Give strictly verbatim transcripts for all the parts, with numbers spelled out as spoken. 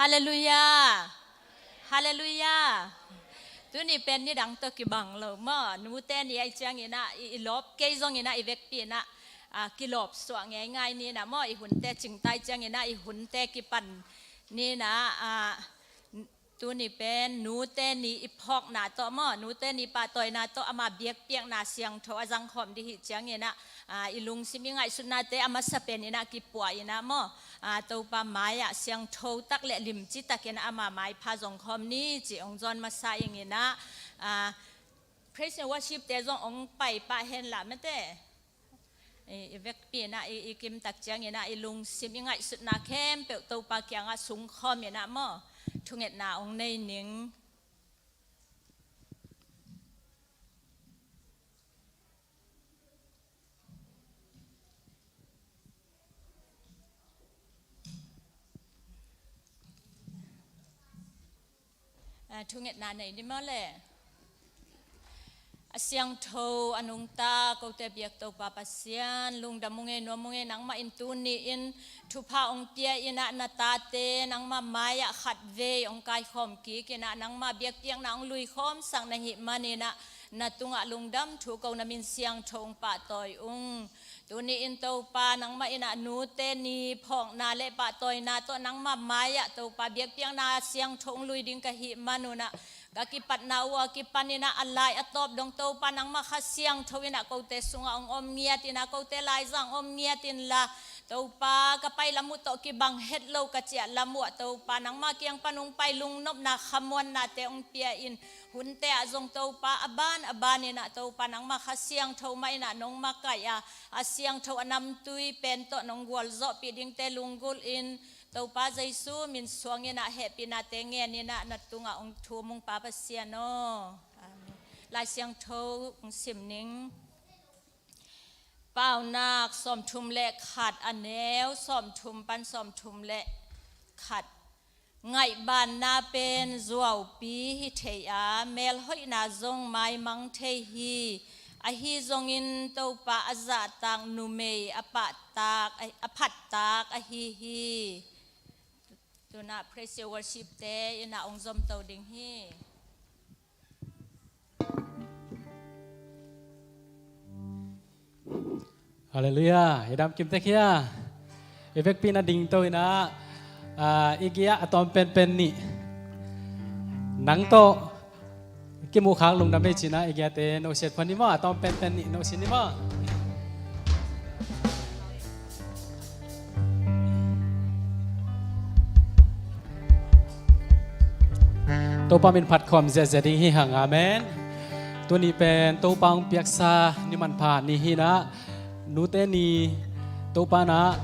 Halleluiah. Halleluiah. Tuni pen nidang tawh kibang lo maw, nute ni ahi ciangin ah i, i lawp kei zongin ah i vekpi in ah, ah, kilawp suah ngeingai ni in ah maw, i hunte cingtai ciangin ah i hunte kipan ni in ah, ah, tuni pen nute ni i phawkna tawh maw, nute ni pahtawina tawh ama biakpiakna siangtho a zangkhawm dih hih ciangin ah, ah, i lungsim i ngaihsutnate a masa pen in ah kipuah in ah maw, ah, Topa mai-ah siangtho tak le limci takin ama maipha zongkhawm ni ci hong zawn masa ing in ah, ah, praise and worship te zong hong pai pah hen la mate. I, i vekpi in ah i, i kimtak ciangin ah i lungsim i ngaihsutna khempeuh Topa kiangah sungkhawm in ah maw, thungetna hong nei ning. Ah, thungetna nei ni maw le. A siangtho a nungta kote biak Topa Pasian, lungdam ung e, nuam ung e, nangmah in tuni in thupha hong pia in ah na tate nangmah mai-ah khatvei hong kaikhawm kik in ah nangmah biakpiakna hong luikhawmsak na hih man in ah na tungah lungdam thu ko, na min siangtho hong pahtawi ung. Tuni in Topa nangmah in ah nute ni phawkna le pahtawina tawh nangmah mai-ah Topa biakpiakna siangtho hong lui ding ka hih man un ah ka kipatna uh a kipan in ah a lai a tawp dong Topa nangmah Kha Siangtho in ah kote sungah hong om ngiat in ah, kote laizang hong om ngiat inla, Topa ka pai lam uh tawh kibang het lo ka ciah lam uh ah Topa nangmah kiang pan hong pai lungnopna khamuannate hong pia in, hunte ah zong Topa a ban a ban in ah Topa nangmah Kha Siangtho mah in ah nong makaih a, a siangtho a namtui pen tawh nong gualzawhpih dingte lunggulh in, Topa Jesu min suang in ah hehpihnate ngen in ah na tungah hong thum ung Pa Pasian aw. Amen. Lai Siangtho hong sim ning. Paunak sawmthum le khat, a neu sawmthum pan sawmthum le khat. Ngaihbanna pen zuaupi hi thei a, melhoihna zong maimang thei hi. Ahi zongin Topa a zahtak numei a pahtak, a phattak ahi hi. Tunah praise and worship te in ah hong zomto ding hi. Halleluiah. I dam kim tek hia? I vekpi in ah dingto in ah, ah, i gei ah a tawm penpen nih. Nang tawh kimuh khak lungdam ei ci in ah i gei ah te no siat phuan ni maw, a tawm penpen nih no siat ni maw. Topa min phat khawm ziahziah ding hi hang. Amen. Tuni pen Topa hong piaksa ni manpha ni hi in ah, nute ni Topa in ah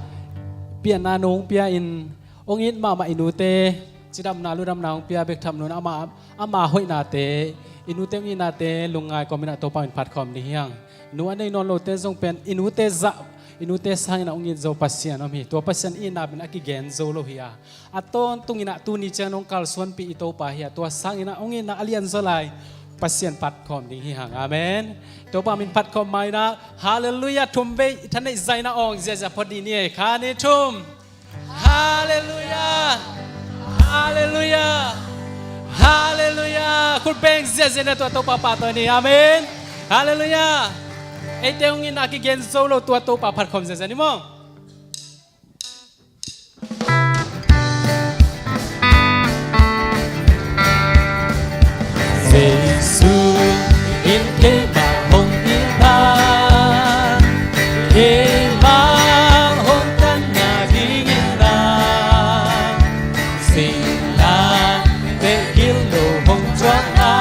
pianna nung pia in, hong it mahmah i nute cidamna ludamna hong pia bek tham lo in ah ama, ama hoihnate, i nute hong itnate lungngai kawm in ah Topa min phat khawm ding hi hang. Nu a nei nawn lote zong pen i nute zah, i nute sang in ah hong it zo Pasian om hi. Tua Pasian itna pen a kigen zo lo hi a, a tawntung in ah tuni ciang hong kalsuanpih i Topa hi a, tua sang in ah hong itna a lianzaw lai Pasian phat khawm ding hi hang. Amen. Topa min phat khawm ma in ah halleluiah thum vei i thaneih zah in ah awng ziahziah phot dih ni ei. Khat, nih, thum. Halleluiah. Halleluiah. Halleluiah. Khut beng ziahziah in ah tua Topa pahtawi ni. Amen. Halleluiah. Eite hong itna a kigen zo lo, tua Topa phat khawm ziahziah ni maw. Jesu in keimah hong it a, keimah hong tan nadingin a, singlamteh gilo hong tuak a,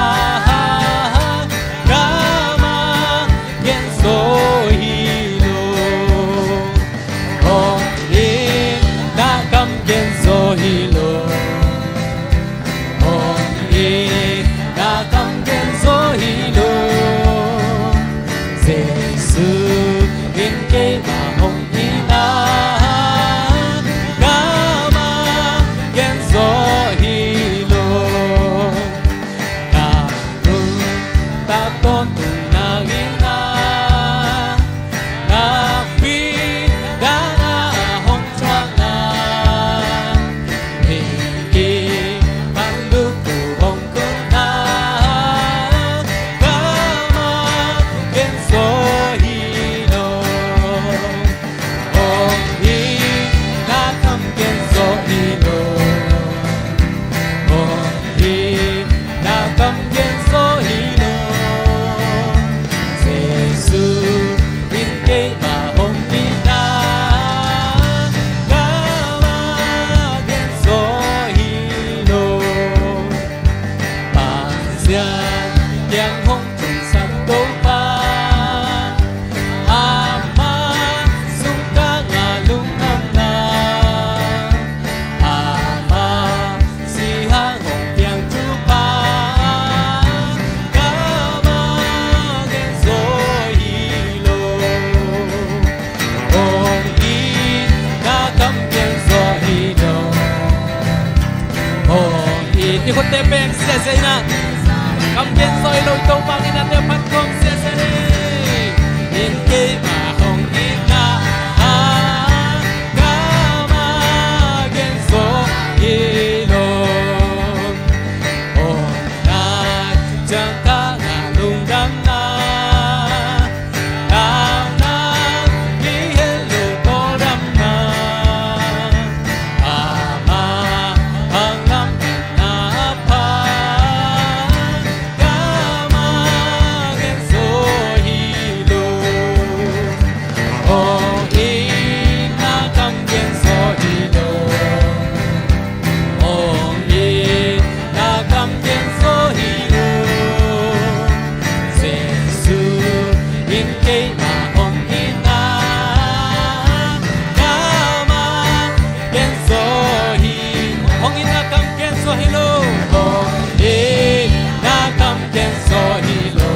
kamah gen zo hi lo. I khutte beng siasia in ah, kam gen zaw hi lo i Topa in ah, te phat khawm siasia ni. In keimah hong itna ah, kamah gen zaw hi lo. Hong itna ciang ka ngah lungdamna, nang nang i hel lo kawldamna. Ama hang lam itna pha, kamah gen zaw hi lo. Hong itna kam gen zaw hi lo. Hong itna kam gen zaw hi lo. Jesu in keimah hong itna, kamah gen zaw hi. Hong itna kam gen zaw hi lo. Hong itna kam gen zaw hi lo.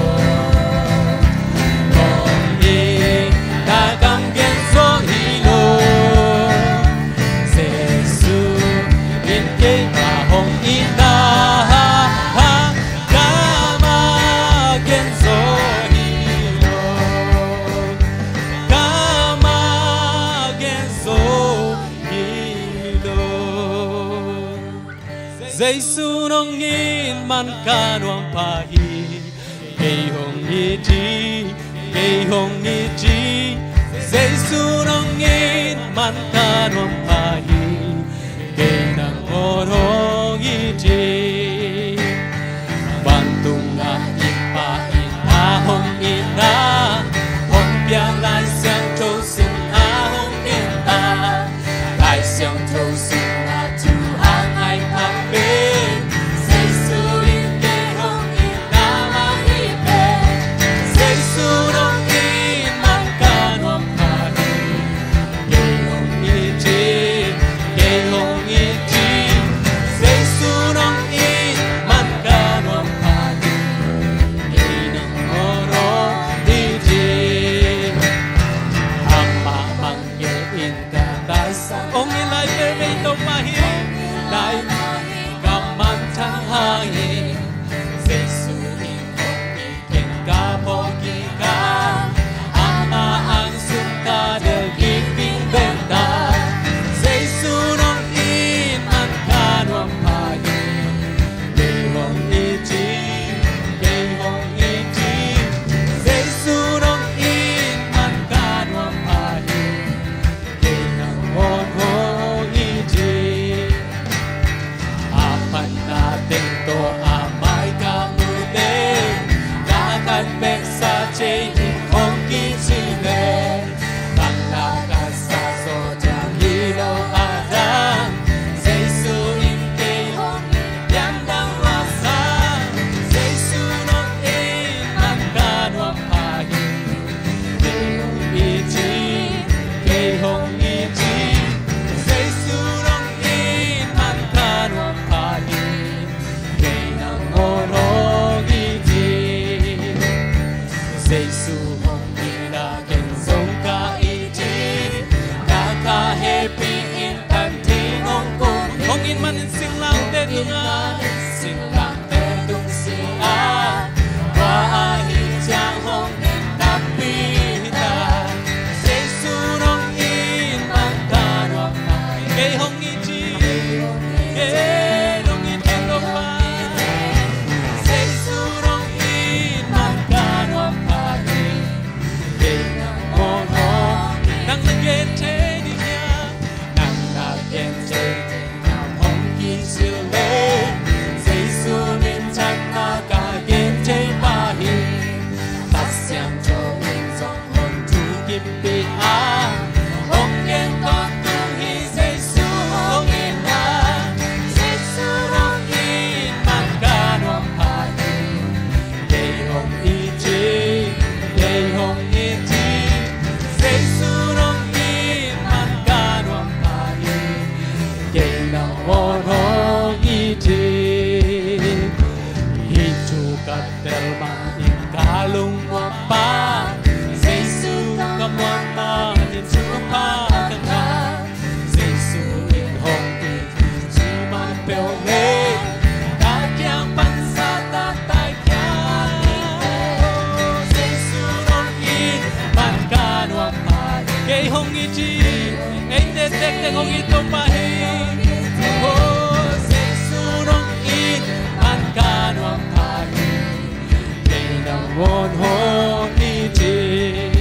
Hong itna kam gen zaw hi lo. Jesu in keimah hong itna, kamah gen zaw hi lo. Kamah gen zaw hi lo. Jesu nong it man ka nuam pah hi. Kei hong it hi, kei hong it hi. Jesu nong it man ka nuam pah hi. Kei nangawn hong it hi. Vantung a i Pa in a hong itna, hong piak Lai Siangtho sung a hong genna, Lai Siangtho sung a thu a ngai pah pen, Jesu in kei hong itna mah hi pen. Jesu nong it man ka nuam pah hi. Kei hong it hi, kei hong it hi. Jesu nong it man ka nuam pah hi. Kei nangawn hong it hi. Amah bang kei in ka taisang, hong it lai pen i Topa hi. Lai ka mangthang hang hi. Jesu in hong it ken ka phawk kik a, amah ang sung ka delh kik ding bek ta. Jesu nong it man ka nuam pah hi. Kei hong it hi, kei hong it hi. Jesu nong it man ka nuam pah hi. Kei nangawn hong it hi. A phatna teng tawh a mai ka muh teng, na khat pek sa thei hi hong kici leh, bang la ka sa zaw ciang hi lo a dang. Jesu in kei hong it piang dang masa. Jesu nong it man ka nuam pah hi. Kei hong it hi, kei hong it hi. Jesu nong it man ka nuam pah hi. Kei nangawn hong it hi. Jesu hong it a ken zong ka it hi. Na ka hehpih in tan thei hong kum hi. Hong it man in singlamteh tungah, singlamteh tung si a, tua ahih ciang hong it takpi hi ta. Jesu nong it man ka nuam pah hi. Kei hong it hi, kei hong it hi Topa. Jesu nong it man ka nuam pah hi. Kei nangawn hong it, nang na gen thei ding hiam? Nang na gen thei ding hiam hong kici leh, Jesu minthanna ka gen thei pah hi. Kha Siangtho in zong hong thukip pih a, hong gen tawntung hi Jesu hong itna. Jesu hong it man ka nuam pah hi. Kei hong it hi, kei hong it hi. Jesu nong it man ka nuam pah hi. Kei Hong hong it hi.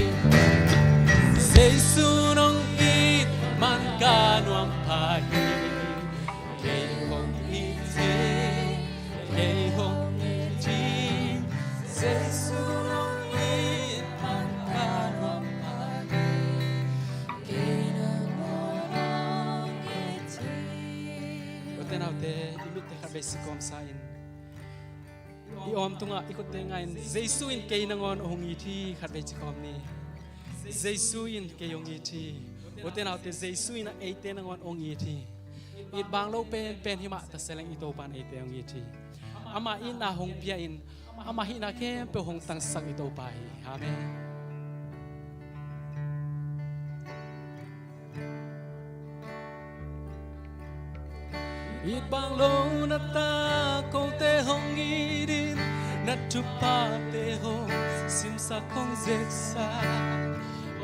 Jesu nong it man ka nuam pha hi. Kei hong it hi. Kei hong it hi. Jesu nong it man ka nuam pha hi. Kei nong hong it hi. Ute naute, i mitte khat vei sikawm sa in. I awm tungah i khutte nga in, Jesu in kei nangawn hong it hi, khat vei ci khawm ni. Jesu in kei hong it hi. Ute naute, Jesu in eite nangawn hong it hi. It bang lo penpen himah ta se leng i Topa in eite hong it hi. Amah itna hong pia in, amah hihna khempeuh hong tangsak i Topa hi. Amen. It bang lo na ta kote hong it in, na thuphate hong simsak hong zeksak,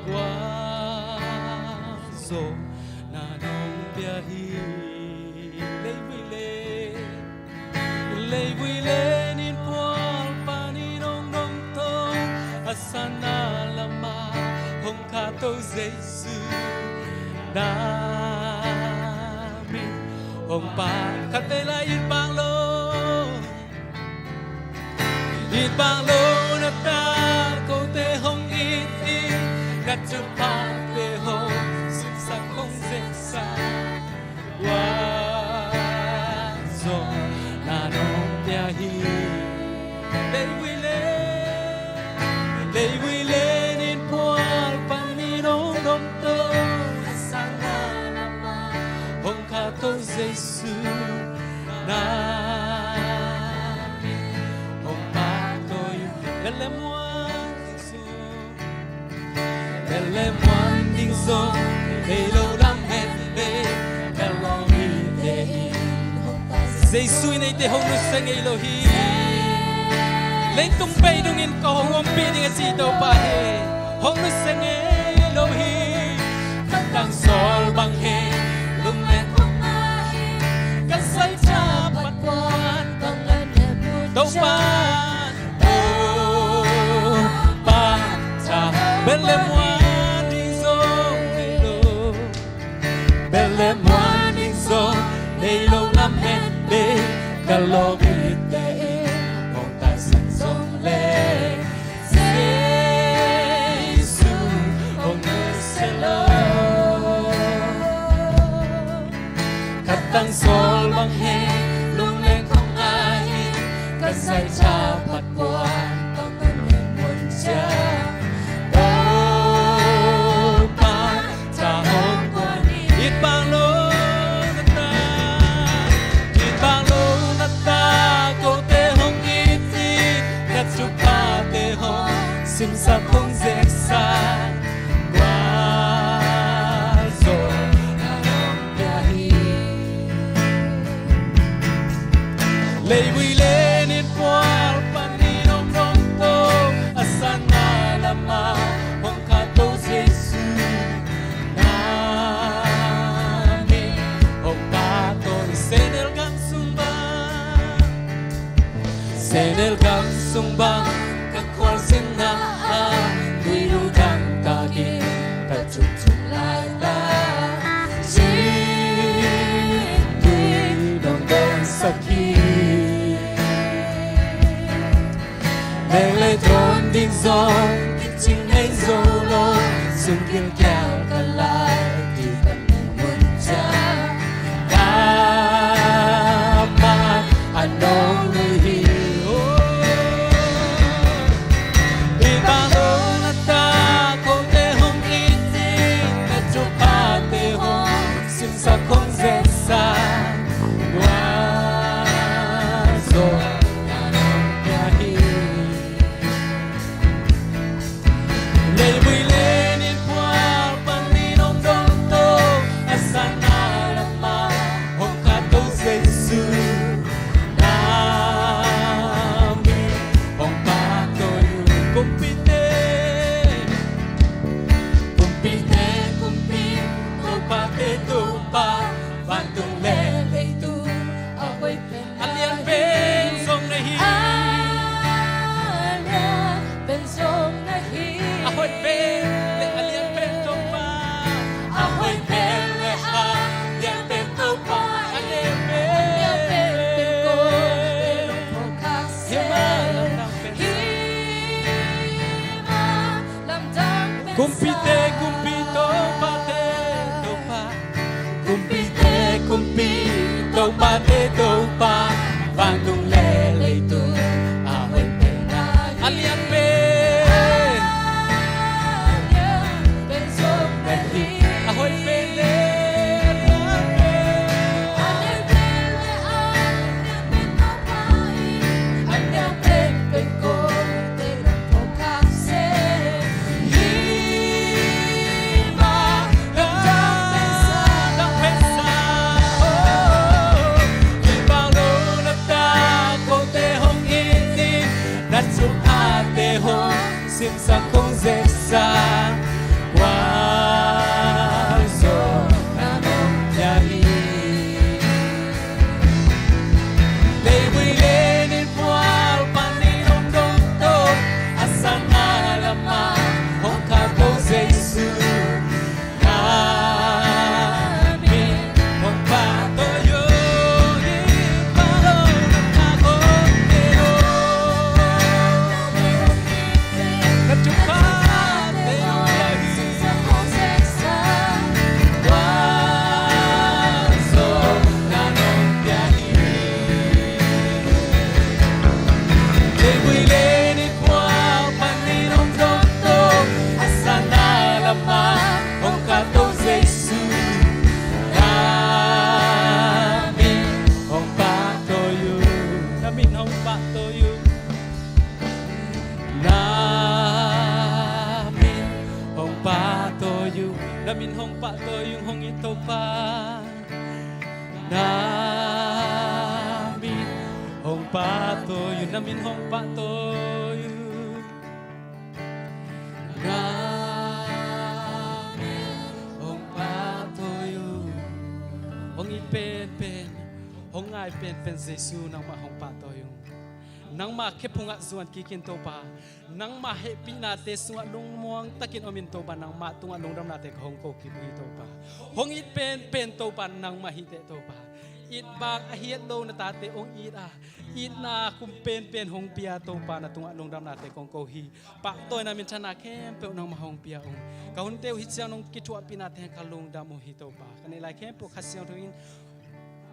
gualzawhna nong pia hi. Leivui le Leivui le ninpual panin hong dongto, a sanna lama hong khato Jesu, na min hong phat. Khat vei lai. It bang lo, it bang lo na ta kote hong it in, na thuphate hong simsak hong zeksak, gualzawhna nong pia hi. Leivui le, leivui le ninpual panin hong dongto, a sanna lama hong khato Jesu, na min hong phatto hi. Bel le muan ding zong, bel le muan ding zong nei lo lamen bek, ka lawmte in hong ta. Jesu in eite hong nusia ngei lo hi. Leitung bei dongin ka hong ompih ding a ci Topa hi. Hong nusia ngei lo hi. Ka tang sawl bang hi, lungleng kong ah hi. Ka sai tha pat kuan, ka ngan he mun Topa. Topa tha, bel le muan ding zong nei lo, bel le muan ding zong nei lo lamen bek, ka lawmte in hong taisan zong le, Jesu hong nusia lo. Ka tang sawl bang hi, lungleng kong ah hi. Ka sai tha pat kuan, ka ngan he mun ciang Topa tha hong kuan hi. It bang lo na ta, it bang lo na ta kote hong it in, na thuphate hong simsak hong zeksak, gualzawhna nong pia hi. Leivui le ninpual panin hong dongto, a sanna lama hong khato Jesu, na min hong phatto hi. Senel gam sung bang, Senel gam sung bang, ka khualzinna ah tui lutang takin ka thuk thuk laitak, zin tui dongdong sak hi. Leng le ton ding zong kicing nei zo lo, sung kilkial ka lai, ki pan mun ciang, ka pan a nong lui hi. It bang lo na ta kote hong it in, na thuphate hong simsak hong zeksak, gualzawhna nong pia hi. Leivui le ninpual panin hong dongto, a sanna lama hong khato Jesu, na min hong phatto hi. Kumpite, kumpite kumpi, topate Topa, vantung le Te kumpi, Topate Topa, vantung le leitung a hoih pen, a lian pen, a hoih pen le a lian pen, a lian pen pen ko. Leivui le nin mual panin hong dong to, a sana lama hong kah to Jesu. Na min hong pahtawi uh hi, pahtawi na ka hong tel uh. Na thupha te hong pia hi. Na min hong pahtawi uh. Na min hong pahtawi uh. Na min hong pahtawi uh, hong it Topa. Na min hong pahtawi uh. Na min hong pahtawi uh. Na min hong pahtawi uh. Hong it penpen, hong ngai penpen Jesu, nangmah hong pahtawi uh. Nangmah khe phungah zuan kikin Topa, nangmah hehpihnate sungah lungmuang takin omin Topa, nangmah tungah lungdamnate ka hong ko kik uh hi Topa. Hong it penpen Topa, nangmah hi teh Topa. It bang a hiat lo na tate hong it a, itna kum penpen hong pia Topa, na tungah lungdamnate kong ko hi. Pahtawina minthanna khempeuh nangmah hong pia ung. Ka hunte uh hi ciang nong kithuahpihnate ka lungdam uh hi Topa. Ka neih lai khempeuh Kha Siangtho in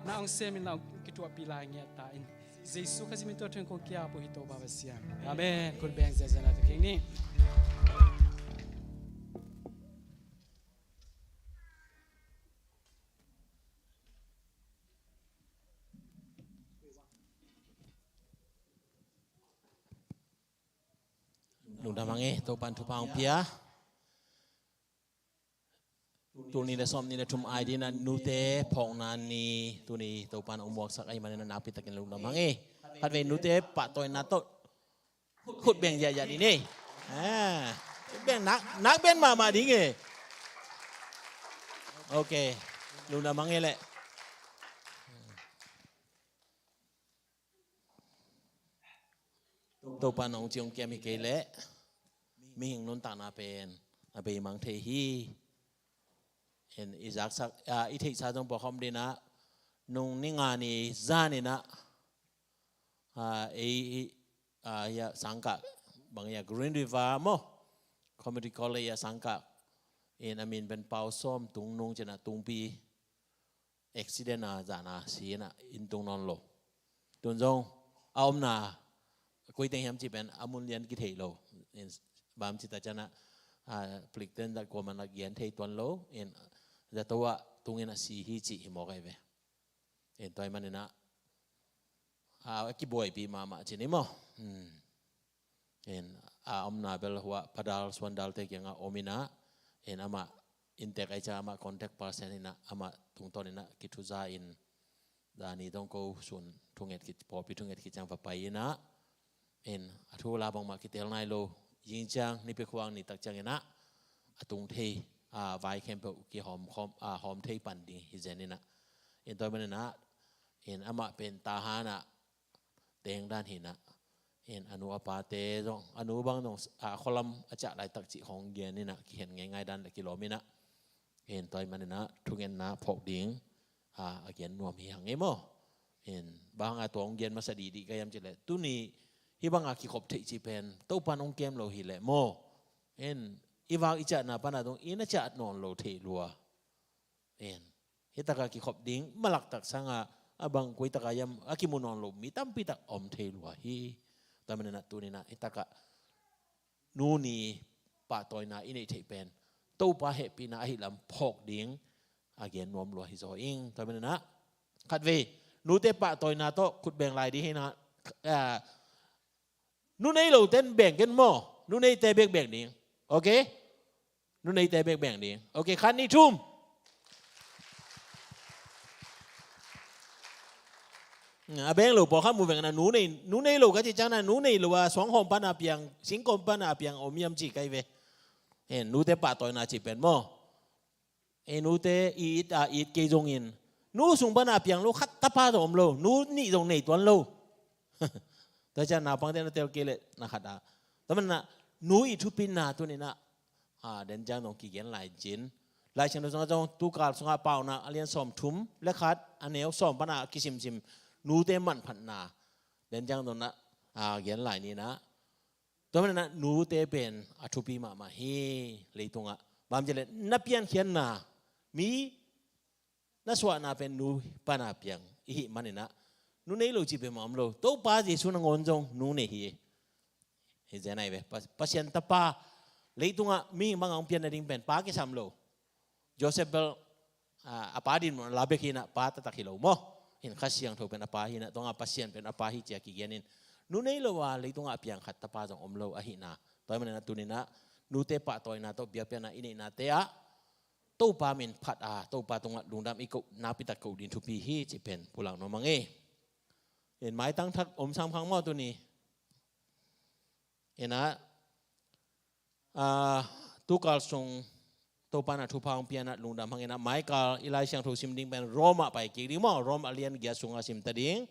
na hong semin na hong kithuahpih lai ngiat ta in. Jesu Khazih min tawh thu in kong ki-ap uh hi Topa Pasian. Amen. Khut beng ziahziah na ta kik ni. Lungdam hang e, Topan thupha hong pia. Tul nih le sawm nih le thum ai dingin ah nute phawkna ni, tuni Topan hong muaksak ahih manin ah nakpi takin lungdam hang e. Khatvei nute pahtawina tawh khut beng ziahziah ni ni. Ah, khut beng nak, nak beng mahmah ding e. Ok. Lungdam hang e leh. Topa nong ci hong kiam hi kei leh mihing nuntakna pen a beimang thei hi. En, i zaksak, a, i theihsa zong pawlkhawm dingin ah nung ni nga ni zan in ah, a, ei, a, hia sangkah bang hia Green River maw, Community College a sangkah in a min pen Pau Sawm Tung Nung ci-in ah Tungpi accident a zan a si in ah inn tung nawn lo. Tun zong a omna koi teng hiam cih pen a mun lian kithei lo. In bang ci ta ciang ah, a, palik ten zat kuaman a gen thei tuan lo. In zato ah tung in ah si hi cih hi mawk ahi ve. In tua ahih manin ah, a, a kibuaipih mahmah ci ni maw. Hmm. In a omna bel hua Pa Dal, Suan Dal te kiangah om in ah, in amah inntek ahih ciang amah contact person in ah amah tungtawn in ah kithuza in, zani tawh ko sun thunget khit, pawlpi thunget khit ciang va pai in ah, in a thu la bangmah kitel nai lo, zing ciang nipi khuang ni tak ciang in ah a tung thei, a, vai khempeuh kihawm khawm, a, hawm thei pan ding hi zen in ah. In tua ahih manin ah, in amah pen Tahan ah teng dan hi in ah. In a nu a pate zong, a nu bang zong, a, khualam a ciah laitak cih hong gen in ah, kikhen ngeingai dan le kilawm in ah. In tua ahih manin ah thungetna phawk ding, a, a gen nuam hi hang e maw. In bang a tua hong gen masa dihdih ka hiam cih leh tuni hih bang a kikhop theih cih pen Topan hong kem lo hi leh maw. In i vak i ciahna pan a dong in a ciah nawn lo thei lua. In Hih takah kikhop ding, malaktak sangah, a bang koi takah hiam, a kimu nawn lo mi tampi tak om thei lua hi. Tua manin ah tuni-in ah, hih takah nu ni pahtawina i neih theih pen Topa hehpihna ahih lam phawk ding a gen nuam lua hi zaw ing. Tua manin ah, khatvei, nute pahtawina tawh khut beng lai ding hi na, ah, nu nei lo ten beng ken maw, nu neite bek beng ding. Ok? Nu neite bek beng ding. Ok, khat, nih, thum. A beng lo pawlkhat mu veng na, nu nei, nu nei lo ka cih ciang na, nu nei lo a suanghawm pan a piang, singkawm pan a piang om hiam cih kai ve. Hen, nute pahtawina cih pen maw, ei nute i it a it kei zongin, nu sung pan a piang lo khat tapa zong om lo, nu nih zong nei tuan lo. Tua ciang naupangte na tel kei leh na khat a. Tua manin ah nu i thupina tuni-in ah, a, den ciang dong kigen lai cin. Lai Siangtho sungah zong, Tukal sungah Paunak a lian sawmthum le khat, a neu sawm pan a kisimsim, nute manphatna den ciang dong na, a, gen lai ni na. Tua manin ah nute pen a thupi mahmah hi leitungah. Bang hang hiam cih leh na piankhiatna, mi na suahna pen nu pan a piang i hih manin ah, nu nei lo cih pen mah om lo. Topa Jesu nangawn zong nu nei hi. Hi zen ai ve. Pa, Pasian Tapa, leitungah mihing bangah hong pian nading pen pa kisam lo. Joseph bel, a, a pa dinmun a la bek hi na, pa taktak hi lo maw. Hin Kha Siangtho pen a pa hi na, tua ngah Pasian pen a pa hi ci-a kigen in. Nu nei lo a leitungah a piang khat tapa zong om lo ahih na. Tua manin ah tuni-in ah nute pahtawina tawh biakpiakna i neihnate ah Topa min phat a, Topa tungah lungdam i koh, nakpi tak koh ding thupi hi cih pen pulak nuam hang e. In maitang thak om sam khang maw tuni. In ah, a, Tukal sung Topa in a thupha hong pia in ah lungdam hang in ah, maikal i Lai Siangtho sim ding pen Rom ah pai kik ding maw, Rom a lian giat sungah sim ta ding.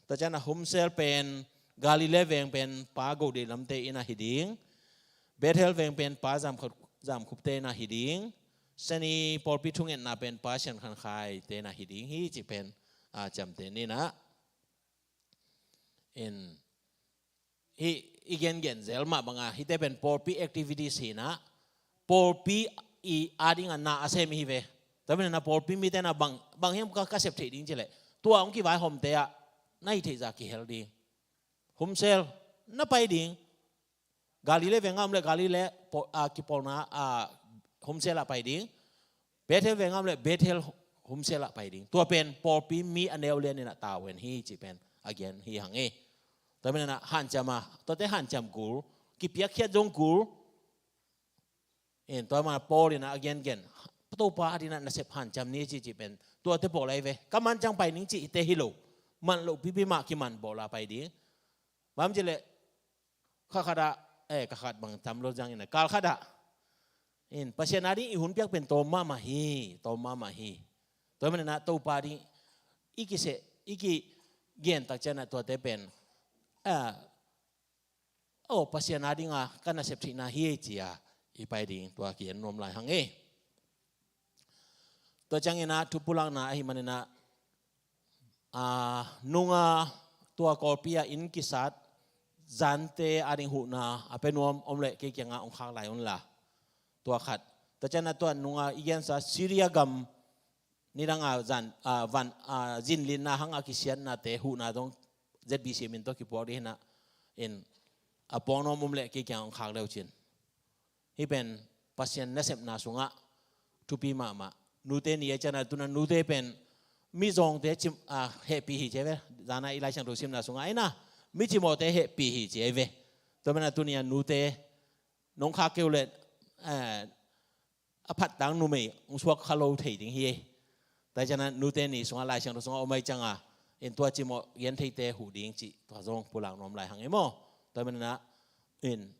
Tua ciang a Humsel pen Galilee veng pen Pa Go Dei Lamte inn ah hi ding. Bethel veng pen Pa Zam Khup, Zam Khupte inn ah hi ding. Seni pawlpi thungetna pen Pa Sian Khan Khaite inn ah hi ding hi cih pen, a, ciamteh ni na. In, hih i gengen zel mah banga, hihte pen pawlpi activities hi na, pawlpi i ading a na a sem hi ve. Tua manin ah pawlpi mite na bang, bang hiam ka, ka sep theih ding cih leh, tua hong kivaihawmte ah na hih theih zah kihel ding. Humsel na pai ding. Galilee veng ah om leh Galilee paw-, a, kipawlna, a, Humsel ah pai ding. Bethel veng ah om leh Bethel Humsel ah pai ding. Tua pen pawlpi mi a neu lian in ah tavuan hi cih pen a gen hi hang e. Tua manin ah hanciam a, tuate hanciam kul, kipiakkhiat zong kul. In, tua manin ah Paul in ah a gengen, Topa ading ah nasep hanciam ni cih, cih pen tuate bawl lai ve. Ka man ciang pai ning cihte hi lo. Man loh pipi mah kiman bawl a pai ding. Bang hang hiam cih leh, kha khat ah, eh, kha khat bang tam lo ciangin ah, kal khat ah, in, Pasian ading i hun piak pen tawm mahmah hi, tawm mahmah hi. Tua manin ah Topa ading i kiseh, i kigen tak ciang ah tuate pen, a, oh, Pasian ading a ka nasep theihna hi ei ci-a i pai ding, tua ki-en nuam lai hang e. Tua ciangin ah thu pulakna ahih manin ah, a, nunga tua Kawlpi ah inn kisat zante ading huhna a pia nuam om leh kei kiangah hong khak lai un la. Tua khat. Tua ciang ah tua nunga i gensa Syria gam nidang a zan, a, van, a, zinlinna hang a kisiatnate huhna zong Z B C min tawh kipuak ding hi na, in, a puak nuam om leh kei kiangah hong khak le uh cin. Hih pen Pasian nasepna sungah thupi mahmah. Nute ni ahih ciang ah, tuna nute pen mizawngte cim, a, hehpih hi ci hi ve. Zan a i Lai Siangtho simna sungah ai na, mi cimawhte hehpih hi ci hi ve. Tua manin ah tuni-a nute nong khak kei uh leh, eh, a phattak numei hong suak kha lo thei ding hi. Tua ahih ciang ah nute ni sungah Lai Siangtho sungah om ahih ciang a, in, tua cimawh gen theite huh ding cih tua zong pulak nuam lai hang e maw. Tua manin ah, in,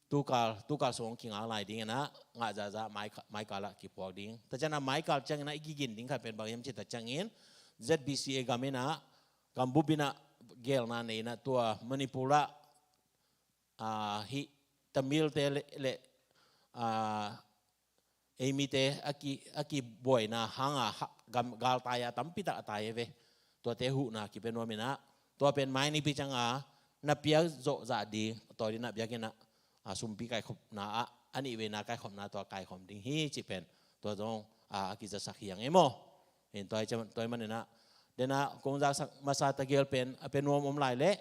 tukal, tukal sung kingak lai ding in ah, ngah zahzah mai, maikal ah kipuak ding. Tua ciang ah maikal ciangin ah i kigin ding khat pen bang hiam cih tak ciangin, Z B C A gam in ah, gambup in ah gelna nei in ah tua Manipur ah, a, hih Tamilte le, le, a, ei mite a ki, a kibuaina hang a, ha, gam, galtai a tampi tak a tai hi ve. Tuate huhna kipia nuam in ah, tua pen mai nipi ciang a na piak zawh zah ding, tua ding ah biakinn ah, a, sumpi kaikhopna ah, a nihveina kaikhopna tua kaikhawm ding hi cih pen, tua zong, a, a kizasak hi hang e maw. In tua hi ciang, tua hi maninah, denah kong zaksak masa ta gel pen a pia nuam om lai leh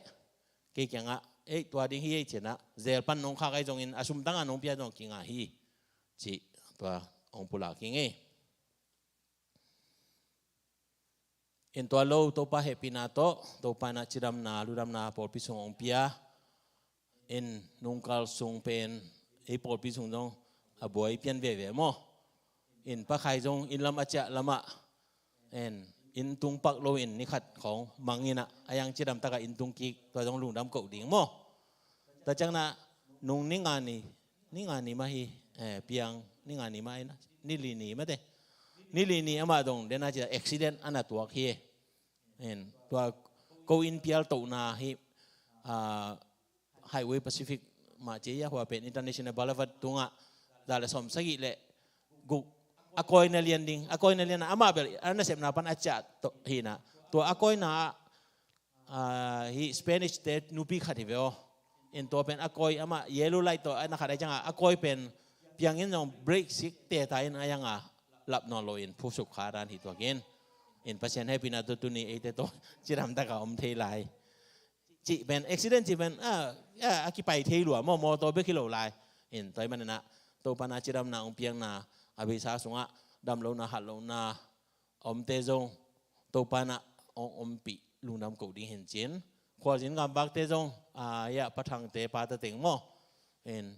kei kiangah, ei, tua ding hi ei, cinah zel pan nong khak ahi zongin a sum tangah nong pia zong kingah hi, cih tua hong pulak hi ngei. In tua lo, Topa hehpihna tawh Topa inah cidamna ludamna pawlpi sung hong pia. In nungkal sung pen ei pawlpi sung zong a buai pian veve maw? In pakhai zong inn lam a ciah lamah, in inn tung pak lo in ni khat khawng mang inah a yang cidam takah inn tung kik, tua zong lungdam koh ding maw? Tua ciangnah nung ni nga ni, ni nga ni mah hi, eh, piang ni nga ni mah hi na, ni li ni mah te. Ni li ni amah zong denah ci accident a na tuak hi. In tua ko inn pial tohna hi, ah, Highway Pacific mah ci a, hua pen International Boulevard tungah za le sawm sagih le guk a kawina lian ding, a kawina lian a amah bel a nasepna pan a ciah toh hi na. Tua a kawina ah, hi Spanish te nupi khat hi ve aw. In tua pen a kawi amah yellow light tawh a na khat ahi ciangah a kawi pen piangin zong brake sik teta in a yanga lap nawn lo in phusuk kha dan hi tuakin. In Pasian hehpihna tawh tuni eite tawh cidam taka om thei lai. Cih pen accident cih pen a, a, a kipai thei lua maw, mawtaw bek hi lo lai. In tua hi maninah Topa na cidamna hong piakna a beisa sungah damlohna, hatlona omte zong Topa na hong ompih lungdam koh ding hin cin. Khualzin gambakte zong, ah, ya, Pa Thangte pata teng maw? In,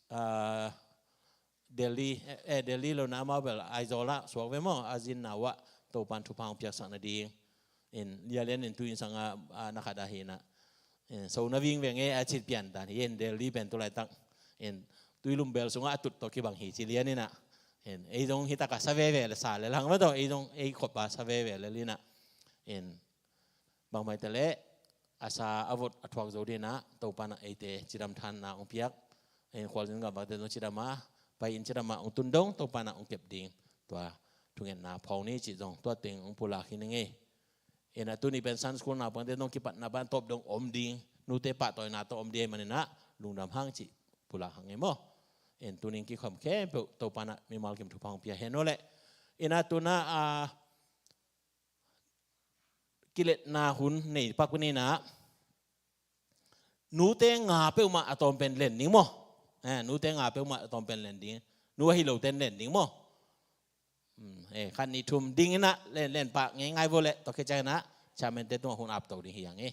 ah, Delhi, eh, eh, Delhi lo na amau bel Aizawl ah suak ve maw? A zinna uh ah Topan thupha hong piaksak nading. In, lialian in tu in sanga, ah, na khat ahi na. Eh, so na ving veng e a cit pian dan hi in Delhi pen tu laitak. In tui lum bel sungah a tut tawh kibang hi ci lian inah. In ei zong hi takah sa veve le sa le lang mah tawh ei zong ei khop a sa veve le linah. In bangmai te le a sa a vot a thuak zo dinah Topa na eite cidam thanna hong piak. In khualzin gambakte zong cidam a, pai in cidam a hong tun dong Topa na hong kep ding. Tua thungetna phawng ni cih zong tua teng hong pulak hi ning ei. Inah tuni pen Sunday school naupangte dong kipatna ban tawp dong om ding, nute pahtawina tawh om ding ahi maninah lungdam hang cih pulak hang e maw? In tuning kikham khempeuh Topa na mimal kim thupha hong pia hen aw leh. Inah tuna, ah, kiletna hun nei pak ninah nute nga peuhmah a tawm pen len ding maw? Eh, nute nga peuhmah a tawm pen len ding. Nu ahi loten len ding maw? Hmm, eh, khat nih thum ding inah len, len pah ngei ngai vo leh tua khit ciang inah chairman te tungah hun ap to ding hi hang e.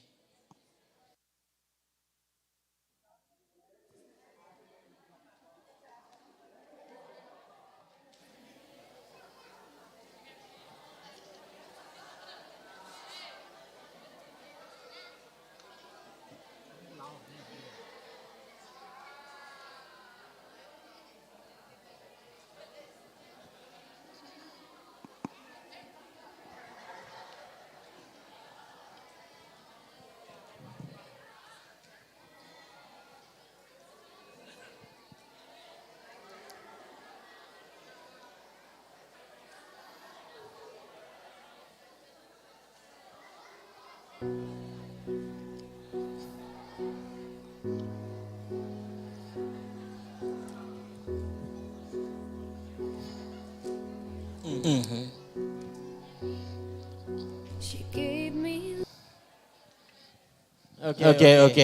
Ok, ok.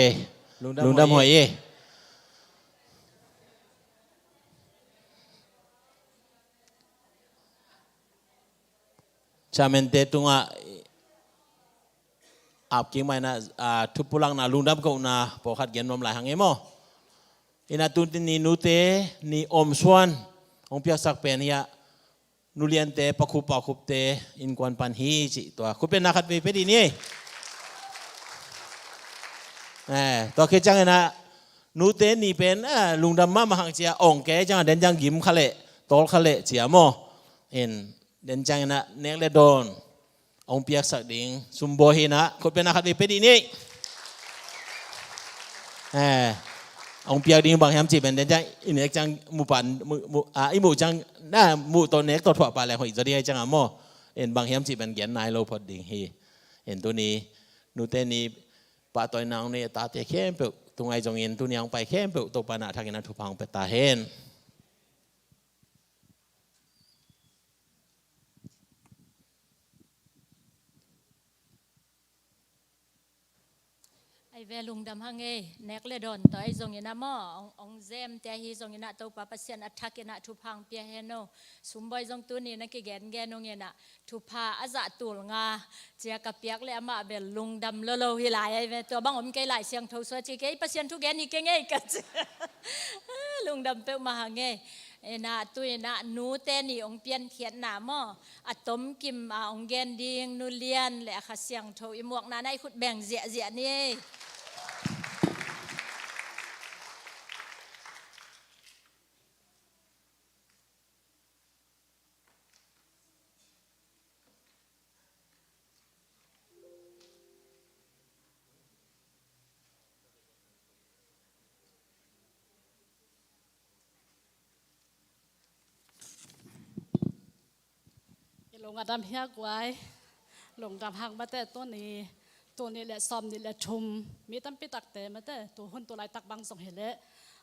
Lungdam huai e. Chairman te tungah ap kik mah inah, ah, thupulakna lungdam kohna pawlkhat gen nuam lai hang e maw? Inah tuni nute ni omsuan hong piaksak pen hiah nuliante pakhup pakhupte innkuan pan hi cih tua khutbetna khat vei pia dih ni. Eh, tua khit ciang inah nute ni pen, eh, lungdam mahmah hang cia ong kei ciang den ciang gim kha leh tawl kha leh cia maw? In den ciang inah nek le dawn hong piaksak ding sumbawi hi inah khutbetna khat vei pia dih ni. Eh, hong piak ding bang hiam cih pen den ciang i nek ciang muh pan, muh, muh, ah, i muh ciang na muh tawh nek tawh thuah pah leng hoih zaw ding ahi ciang a maw? In bang hiam cih pen gen nai lo phot ding hi. In tuni nute ni pahtawina hong nei a tate khempeuh tungai zongin tuni hong pai khempeuh Topa na thakin a thupha hong pia ta hen. Ai ve, lungdam hang ei, nek le dawn tawh ahi zongin ah maw, ong, ong zem te ahi zongin ah Topa Pasian a thak in ah thupha ong pia hen aw. Sumbawi zong tuni na kigengen ung in ah thupha a zah tul nga ciak a piak le amah bel lungdam lolo hi lai ai ve. Tua bang om kei lai, Siangtho sua ci kei, Pasian thu gen hi keng ei ka ci. Lungdam peuhmah hang ei. In ah tu in ah nute ni ong piankhiatna maw, a tomkim a ong gen ding Nu Lian le a Kha Siangtho i muakna na i khut beng ziahziah ni ei. I lung a dam hia guai? Lungdam hang mate. Tuni, tul nih le sawm nih le thum, mi tampi takte mate, tu hun tu laitak bang zong hi leh,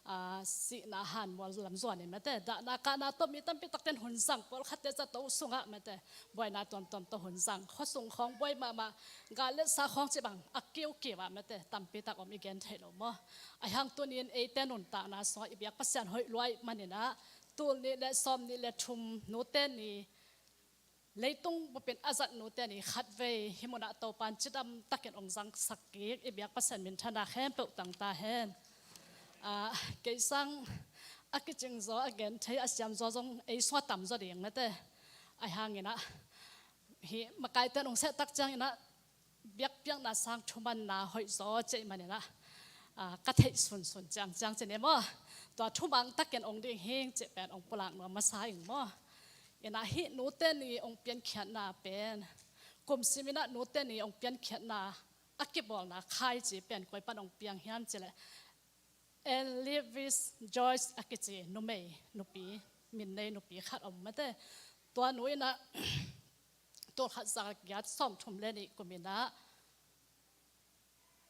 ah, sihna hanmual lam zuan in mate, dahna kahna tawh mi tampi takte in hun zang, pawlkhatte zato sungah mate, buaina tuamtuam tawh hun zang, khuasung khawng buai mahmah, gal le sa khawng cih bang a kiukiu ah mate, tampi tak om i gen theih lo maw. Ahi hang tuni in eite nuntakna sungah i biak Pasian hoih lua ahih manin ah, tul nih le sawm nih le thum nute ni, leitung bupin a zat nute ni khatvei hih munah Topa in cidam takin ong zangsak kik, i biak Pasian minthanna khempeuh tang ta hen. Ah, kei sang a kicing zaw, a gen thei, a siam zaw zong ei sungah tam zaw ding mate. Ahi hangin ah hih makaite in ong seh tak ciangin ah biakpiakna sang thumanna hoih zaw cih manin ah, ah, ka theih sunsun ciangciang ci ni maw. Tua thumang takin ong ding hing cih pen ong pulak nuam masa ing maw. In ah hih nute ni ong piankhiatna pen, kum sim in ah nute ni ong piankhiatna a kibawlna khai ci pen koi pan ong piang hiam cih leh, Ann Lewis Joyce a kici numei, nupi, min nei nupi khat om mate. Tua nu in ah tul khat za giat sawm thum le nih kum in ah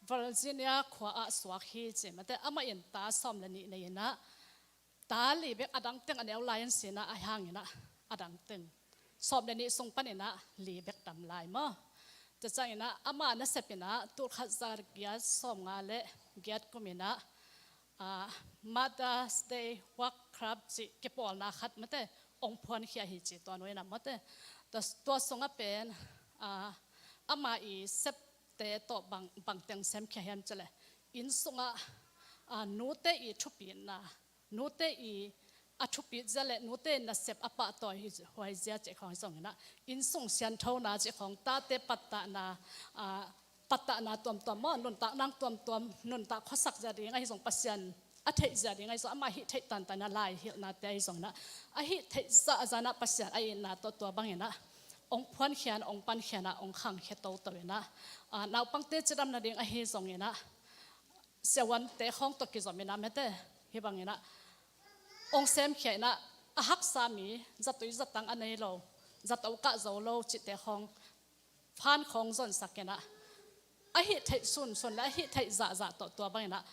Virginia khua ah suak hi ci mate. Amah in ta sawm le nih nei in ah ta li bek, a dang teng a neu lai in si in ah, ahi hangin ah a dang teng sawm le nih sung panin ah li bek dam lai maw. Tua ciangin ah ama nasep in ah tul khat za giat sawm nga le giat kum in ah, ah, Mother's Day Work Club cih kipawlna khat mate, ong phuankhia hi ci tua nu in ah mate. Tua, tua sungah pen, ah, ama i septe tawh bang, bang teng semkhia hiam cih leh, inn sungah, ah, nute i thupitna, nute i a thupit zia le nute nasep a pahtawi hi huai zia cih khawng hi zongin ah, inn sung sianthona cih khawng, tate pattahna, ah, pattahna tuamtuam maw, nuntak nang tuamtuam, nuntak khuasak zia ding ahi zong, Pasian a theih zia ding ahi zong, ama hih theih tantan a lai hilhnate ahi zongin ah, a hih theih zahzah in ah Pasian a itna tawh tua bangin ah ong phuankhia in, ong pankhia in ah, ong khangkhia toto in ah, ah, naupangte cidam nading ahi zongin ah, siavuante khawng tawh kizom in ah mate, hih bangin ah ong semkhia in ah, a haksa mi, zatui zatang a nei lo, zato kah zo lo cihte khawng, phan khawng zonsak in ah, a hih theih sunsun le a hih theih zahzah tawh tua bangin ah,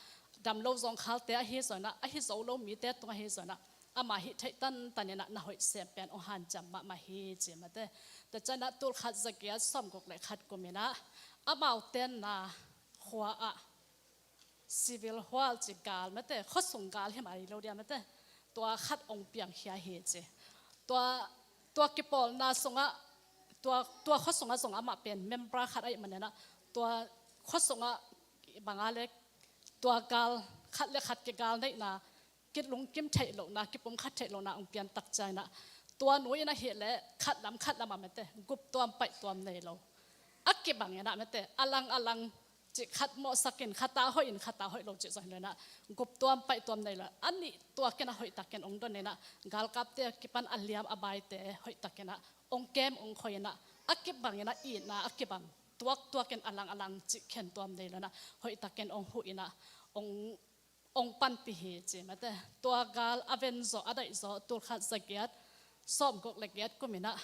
dam lo zawngkhalte ahi zongin ah, a hi zo lo mite tung ahi zongin ah, ama hih theih tantan in ah na hoih sem pen ong hanciam mahmah hi ci mate. Tua ciangin ah tul khat za giat sawm guk le khat kum in ah, amau tenna khua ah, civil war ci, gal mate, khuasung gal hi mai lo dia mate, tua khat ong piangkhia hi ci. Tua, tua kipawlna sungah, tua, tua khuasungah zong amah pen member khat ahih manin ah, tua khuasungah bang a le, tua gal, khat le khat kigal neihna, kilungkim theih lohna, kipumkhat theih lohna ong pian tak ciangin ah, tua nu in ahih leh khat lam khat lam ah mate, guptuam paihtuam nei lo, a kibang in ah mate, a lang a lang cih, khat mawhsak in khat a hoih in khat a hoih lo cih zong hi lo in ah, guptuam paihtuam nei lo, a nih tuak in ah hoih takin ong don in ah, galkapte a kipan a liam a baite hoih takin ah ong kem ong khoi in ah, a kibang in ah, itna a kibang tuaktuak in, a lang a lang cih khentuam nei lo in ah, hoih takin ong huh in ah, ong ong panpih hi ci mate. Tua gal a ven zawh, a daih zawh, tul khat za giat sawm guk le giat kum in ah,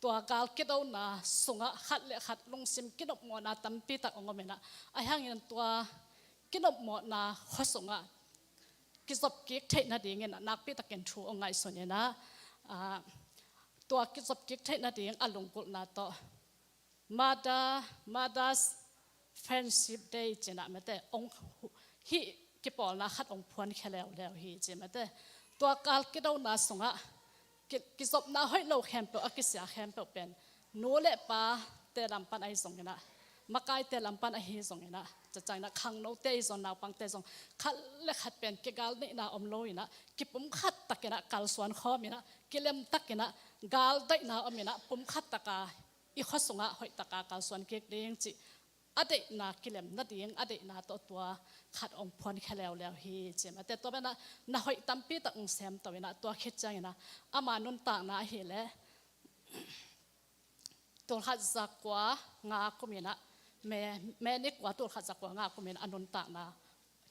tua gal kidona sungah khat le khat lungsim kinopmawhna tampi tak ong om in ah, ahi hangin tua kinopmawhna khua sungah kizop kik theih nadingin ah nakpi takin thu ong ngaihsun in ah, ah, tua kizop kik theih nading a lunggulhna tawh Mother, Mother's Friendship Day ci-in ah mate, ong, hih kipawlna khat ong phuankhia leuleu hi ci mate. Tua kal kidona sungah ki, kizopna hoih lo khempeuh, a kisia khempeuh pen nu le pate lam pan ahi zongin ah, makaite lam pan ahi zongin ah, tua ciangin ah khangnote ahi zong, naupangte zong, khat le khat pen kigal neihna om lo in ah, kipumkhat takin ah kalsuan khawm in ah, kilem takin ah, galdaihna om in ah, pumkhat taka i khua sungah hoih taka kalsuan kik ding cih a deihna kilem nading, a deihna tawh tua khat ong phuankhia leuleu hi ci mate. Tua pen ah na hoih tampi tak ong semto in ah, tua khit ciangin ah ama nuntakna ahih leh tulkhat zakua nga kum in ah, May, May ni kua tulkhat zakua nga kum in ah a nuntakna,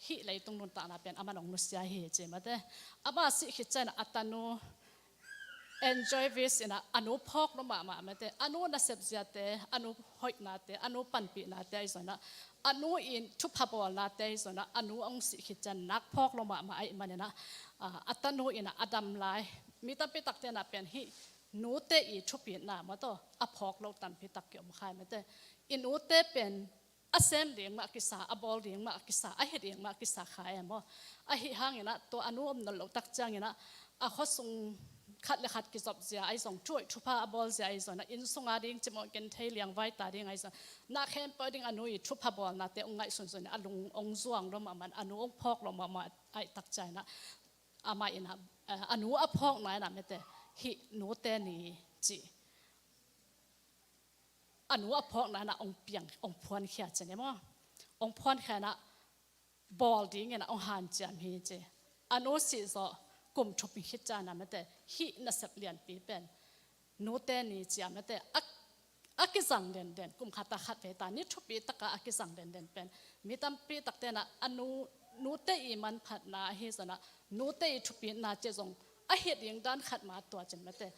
hih leitung nuntakna pen aman ong nusia hi ci mate. Ama sih khit ciangin ah a tanu Ann Jarvis in ah a nu phawk lo mahmah mate, a nu nasep ziate, a nu hoihnate, a nu panpihnate ahi zongin ah, a nu in thupha bawlnate ahi zongin ah, a nu ong sih khit ciang nak phawk lo mahmah ahih manin ah, ah, a tanu in ah a dam lai, mi tampi takte in ah pen hih nute i thupitna mate, a phawk lo tampi tak kiom kha mate. I nute pen a sem ding mah kisa, a bawl ding mah kisa, a hih ding mah kisa kha e maw. Ahih hangin ah tua a nu om nawn loh tak ciangin ah, a khua sung khat le khat kizop zia ahi zong, thu hoih thupha a bawl zia ahi zongin ah, inn sunga ding cimawh genthei liangvai ta ding ahi zong, na khempeuh ding a nu i thupha bawlnate ong ngaihsun zongin ah a lung ong zuang lo mahmah, a nu ong phawk lo mahmah ahih tak ciangin ah, amah in ah, eh, a nu a phawkna in ah mate, hih nute ni ci, a nu a phawkna in ah ong piang, ong phuankhia ci ni maw. Ong phuankhia in ah bawl dingin ah ong hanciam hi ci. A nu sih zawh kum thum khit ciang in ah mate, hih nasep lianpi pen nute ni ci a mate, a, a kizang denden, kum khat a khat vei ta, ni thupi taka a kizang denden pen mi tampi takte in ah a nu, nute i manphatna ahi zongin ah, nute i thupitna ci zong a hih ding dan khat mah tua cin mate,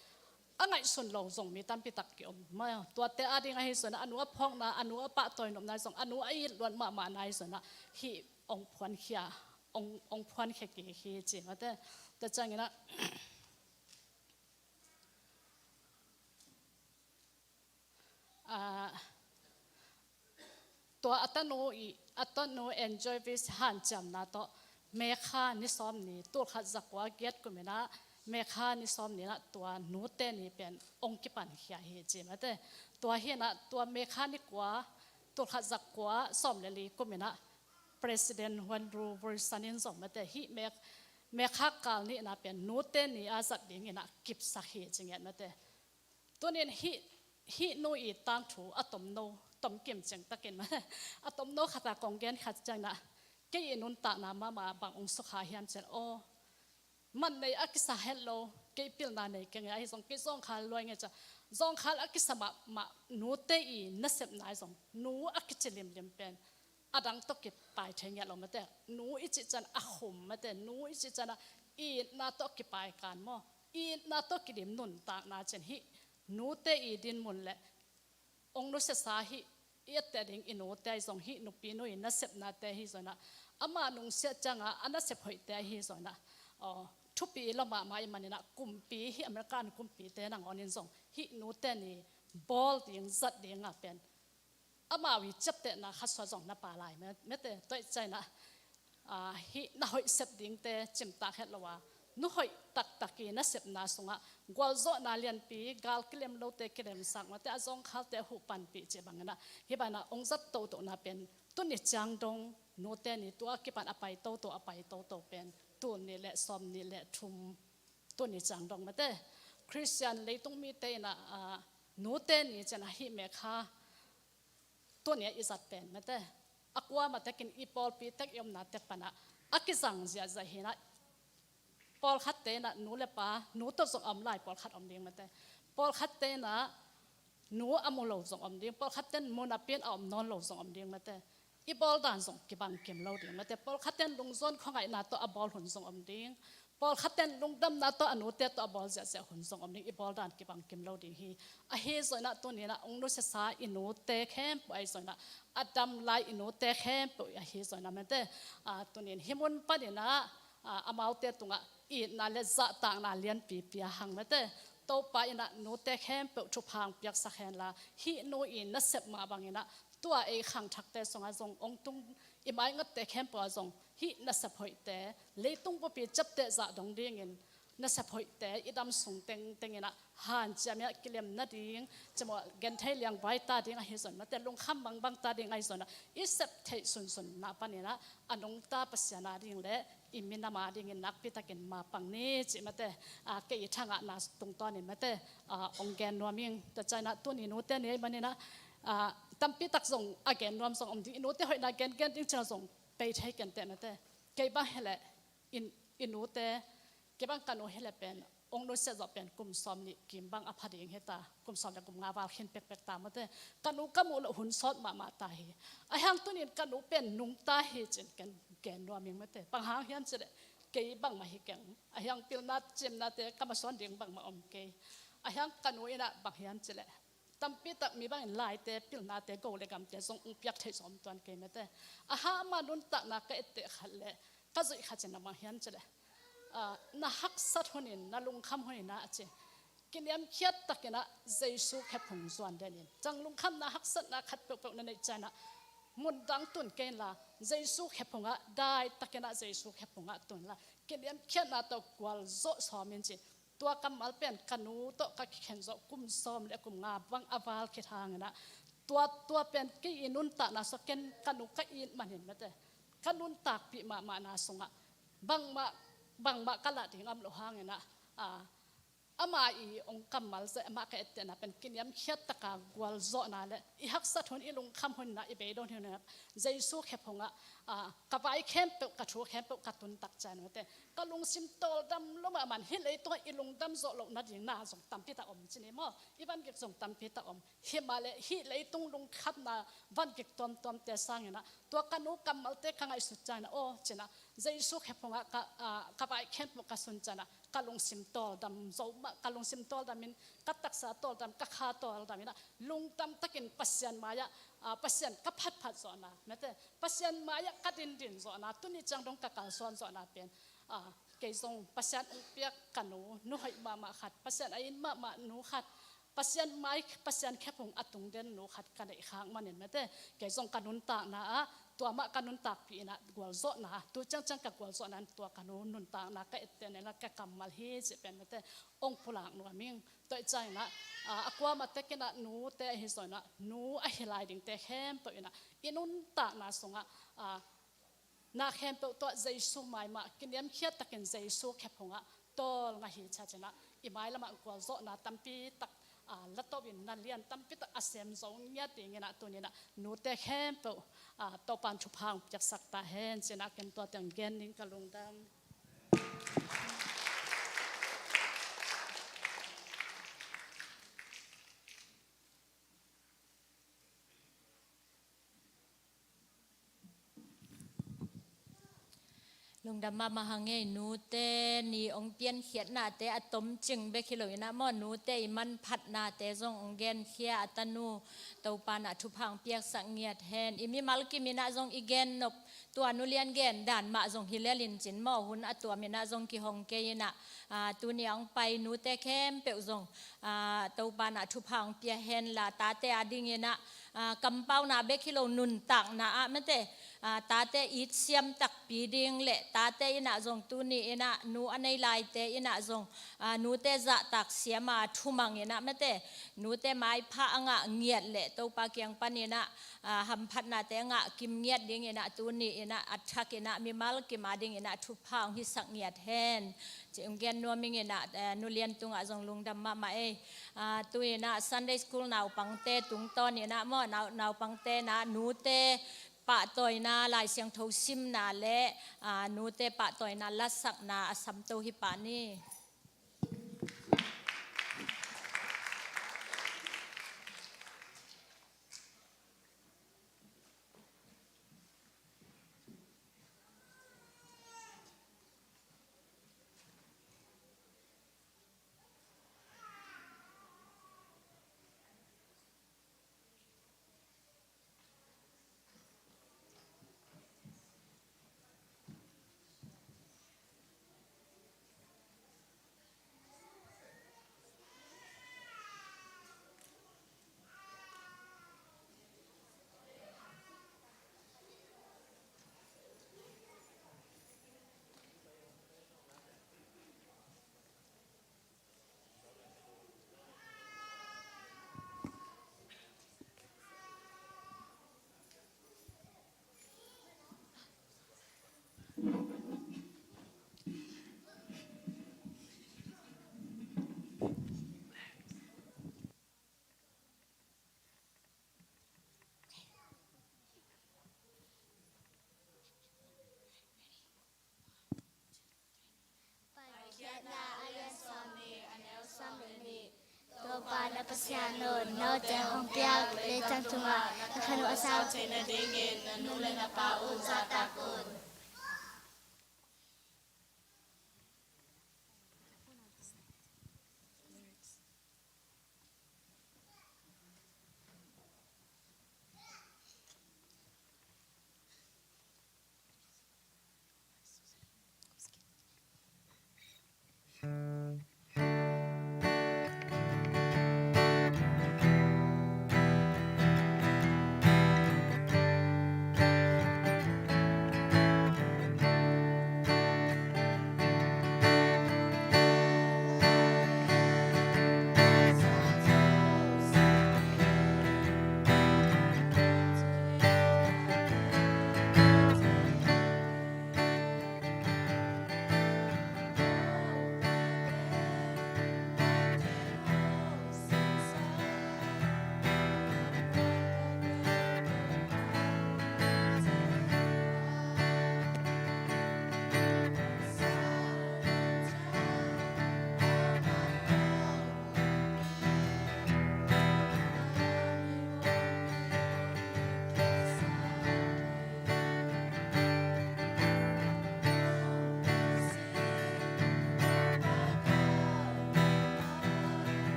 a ngaihsun lo zong mi tampi tak kiom maw. Tuate a ding ahi zongin ah, a nu a phawkna, a nu a pahtawi nopna zong, a nu a it luat mahmahna ahi zongin ah, hih ong phuankhia, ong, ong phuankhia kik hi ci mate. Tua ciangin ah, ah, tua a tanu i, a tanu Ann Jarvis hanciamna tawh, May kha ni sawm ni, tulkhat zakua giat kum in ah, May kha ni sawm ni in ah tua nute ni pen ong kipankhia hi ci mate. Tua hi in ah tua May kha ni kua, tulkhat zakua sawm le li kum in ah President Woodrow Wilson in zong mate, hih May, May kha kal nihna pen nute ni a zat dingin ah kipsak hi ci ngiat mate. Tunin hih, hih nu i tangthu a tomno, tomkim ciangtakin mate, a tomno khat a kong gen khat ciangin ah, kei i nuntakna mahmah bang ong sukha hiam ci-in, aw, man nei a kisa het lo, kei pilna nei keng e, ahi zong kei zawngkhal luai nge ci-a, zawngkhal a kisa mahmah nute i nasepna ahi zong, nu a kici limlim pen a dang tawh kipai thei ngiat lo mate. Nu i cih ciang a khum mate, nu i cih ciang a itna tawh kipai kan maw, itna tawh kidim nuntakna cin hih nute i dinmun le ong nusiasa hih i etteh ding i nute ahi zong, hih nupi nu i nasepnate ahi zongin ah, ama nungsiah ciangin a nasep hoihte ahi zongin ah, aw, thupi lo mahmah ahih manin ah, kumpi, hih American kumpite nangawnin zong hih nute ni bawl ding, zat ding a pen amau i ciaptehna khat sua zong na pha lai mate. Tua ahih ciangin ah, ah, hih na hoih sep dingte cimtak het lo a, nu hoih taktak i nasepna sungah gualzawhna lianpi, gal kilem lote kilemsak mate, a zawngkhalte a huh panpih cih bangin ah, hih bangin ah ong zat totona pen tuni ciang dong, nute ni tua kipan a pai toto, a pai toto pen tul nih le sawm nih le thum, tuni ciang dong mate. Khristian leitung mite in ah, ah, nute ni ci-in ah hih May kha tuni a i zat pen mate, a kuamah tekin i pawlpi tek i omna tek pan ah a kizang ziahziah hi in ah, pawlkhatte in ah nu le pa, nu tawh zong a om lai pawlkhat om ding mate. Pawlkhatte in ah nu a mu lo zong om ding, pawlkhatte in mu napi in a om nawn lo zong om ding mate. I bawl dan zong kibang kim lo ding mate. Pawlkhatte in lungzuan khuangaihna tawh a bawl hun zong om ding. Pawlkhatte in lungdamna tawh a nute tawh a bawl ziahziah hun zong om ding, i bawl dan kibang kim lo ding hi. Ahi zongin ah tuni in ah ong nusiasa i nute khempeuh ahi zongin ah, a dam lai i nute khempeuh ahi zongin ah mate, ah, tuni in hih mun panin ah, ah, amaute tungah itna le zahtakna lianpi pia hang mate. Topa in ah nute khempeuh thupha hong piaksak hen la, hih nu i nasep mah bangin ah tua ei khangthakte sungah zong hong tung, i maingatte khempeuh ah zong hih nasep hoihte, leitung bupi ciapteh zah dong dingin nasep hoihte i dam sung tengteng inah hanciam inah kilem nading, cimawh genthei liangvai ta ding ahi zongin, mate lungkham bangbang ta ding ahi zongin ah i sep theih sunsun na panin ah a nungta Pasian a ding le i minam a dingin nakpitakin mapang ni cih, mate, a, kei i thangahna tungtawnin, mate, a, hong gen nuam ing. Tua ciangin ah tuni nute ni ahih manin ah, a, tampitak zong a gen nuam zong om ding, i nute hoihna gengen ding ciang zong pei thei kenteh, mate. Kei bang hileh i, i nute, kei bang ka nu hileh pen hong nusia zawh pen kum sawmnih kim bang a pha ding hi ta, kum sawm le kum nga val khin pekpek ta, mate. Ka nu ka muh loh hun sawt mahmah ta hi. Ahih hang tunin ka nu pen nungta hi cin ken gen nuam ing, mate. Bang hang hiam cileh kei bangmah hi keng. Ahih hang pilna cimnate ka masuan ding bangmah om kei. Ahih hang ka nu inah bang hiam cileh tampitak mi bangin laite, pilnate, go le gamte zong hong piak thei zong om tuan kei, mate. Ahih hang ama nuntakna ka etteh khat le ka zuih khat cin a bang hiam cileh, a, na haksat hunin, na lungkham hunin ah a ci, kiniamkhiat takin ah Jesu khephung zuan denin, ciang lungkhamna haksatna khat peuhpeuh na neih ciangin ah mundang tun kei inla, Jesu khephung ah daitakin ah Jesu khephung ah tun inla, kiniamkhiatna tawh gualzawh sawm in ci. Tua kammal pen ka nu tawh ka kikhen zawh kum sawm le kum nga bang a val khit hangin ah, tua, tua pen kei i nuntakna sungah ken ka nu ka it manin, mate, ka nuntakpih mahmahna sungah bangmah, bangmah ka lah ding om loh hangin ah, a, ama i hong kammal zia, ama ka ettehna pen kiniamkhiat taka gualzawhna le i haksat hun, i lungkham hun inah, i beidong hun inah Jesu khephung ah, a, ka vai khempeuh, ka thu khempeuh ka tun tak ciangin, mate, ka lungsim tawldam lua mahmah in, hih leitungah i lungdam zawh loh nading na zong tampitak om ci ni maw, i vangik zong tampitak om. Himahleh hih leitung lungkhamna vangik tuamtuamte sangin ah tua ka nu kammalte ka ngaihsut ciangin ah, aw, cin ah Jesu khephung ah ka, a, ka vai khempeuh ka sun ciangin ah ka lungsim tawldam zo mah, ka lungsim tawldam in, ka taksa tawldam, ka kha tawldam inah lungdam takin Pasian mai-ah, a, Pasian ka phatphat zawhna, mate, Pasian mai-ah ka dindin zawhna, tuni ciang dong ka kalsuan zawhna pen, a, kei zong Pasian hong piak ka nu, nu hoih mahmah khat, Pasian a it mahmah nu khat, Pasian mai, Pasian khephung a tungden nu khat ka neih khak manin, mate, kei zong ka nuntakna ah tua mah ka nuntakpih inah gualzawhna, tu ciangciang ka gualzawhna in tua ka nu nuntakna ka ettehna inah ka kammal hi cih pen, mate, hong pulak nuam ing. Tua ahih ciangin ah, a, a kuamah tek inah nute ahi zongin ah, nu ahi lai dingte khempeuh inah i nuntakna sungah, a, na khempeuh tawh Jesu mai mah, kiniamkhiat takin Jesu khephung ah tawlnga hi ciat in ah, i mailam ah gualzawhna tampitak, a, la to in, na lian tampitak a sem zo ngiat dingin ah, tuni in ah nute khempeuh, a, Topa'n thupha hong piaksak ta hen ci-in ah ken tua teng gen ning, ka lungdam. Lungdam mahmah hang ei. Nute ni hong piankhiatnate a tomcing bek hi lo in ah maw, nute i manphatnate zong hong genkhia a tanu Topa'n ah thupha hong piaksak ngiat hen. I mimal kim in ah zong i gen nop, tua nu lian gen dan mah zong hi lel in cin maw, hun a tuam in ah zong kihong kei in ah, a, tuni a hong pai nute khempeuh zong, a, Topa'n ah thupha hong pia hen la, tate a dingin ah, a, kampauna bek hi lo, nuntakna ah mate, a, tate it siam takpi ding le tate in ah zong, tuni in ah nu a nei laite in ah zong, a, nute zahtak siam a thumang in ah mate, nute maipha a ngah ngiat le Topa kiang panin ah, a, hamphatnate a ngah kim ngiat dingin ah tuni in ah a thak in ah mimal kim a dingin ah thupha hong hisak ngiat hen. Ci hong gen nuam ing in ah, eh, nu lian tungah zong lungdam mahmah ei. A, tu in ah Sunday school naupangte tungtawn in ah maw, nau, naupangte in ah nute pahtawina, Lai Siangtho simna le, a, nute pahtawina lasakna a samto hi pah ni. Pasian un, note hong piak leitung tungah na khan uh a sau theihna dingin na nu le na pa uh zahtak un.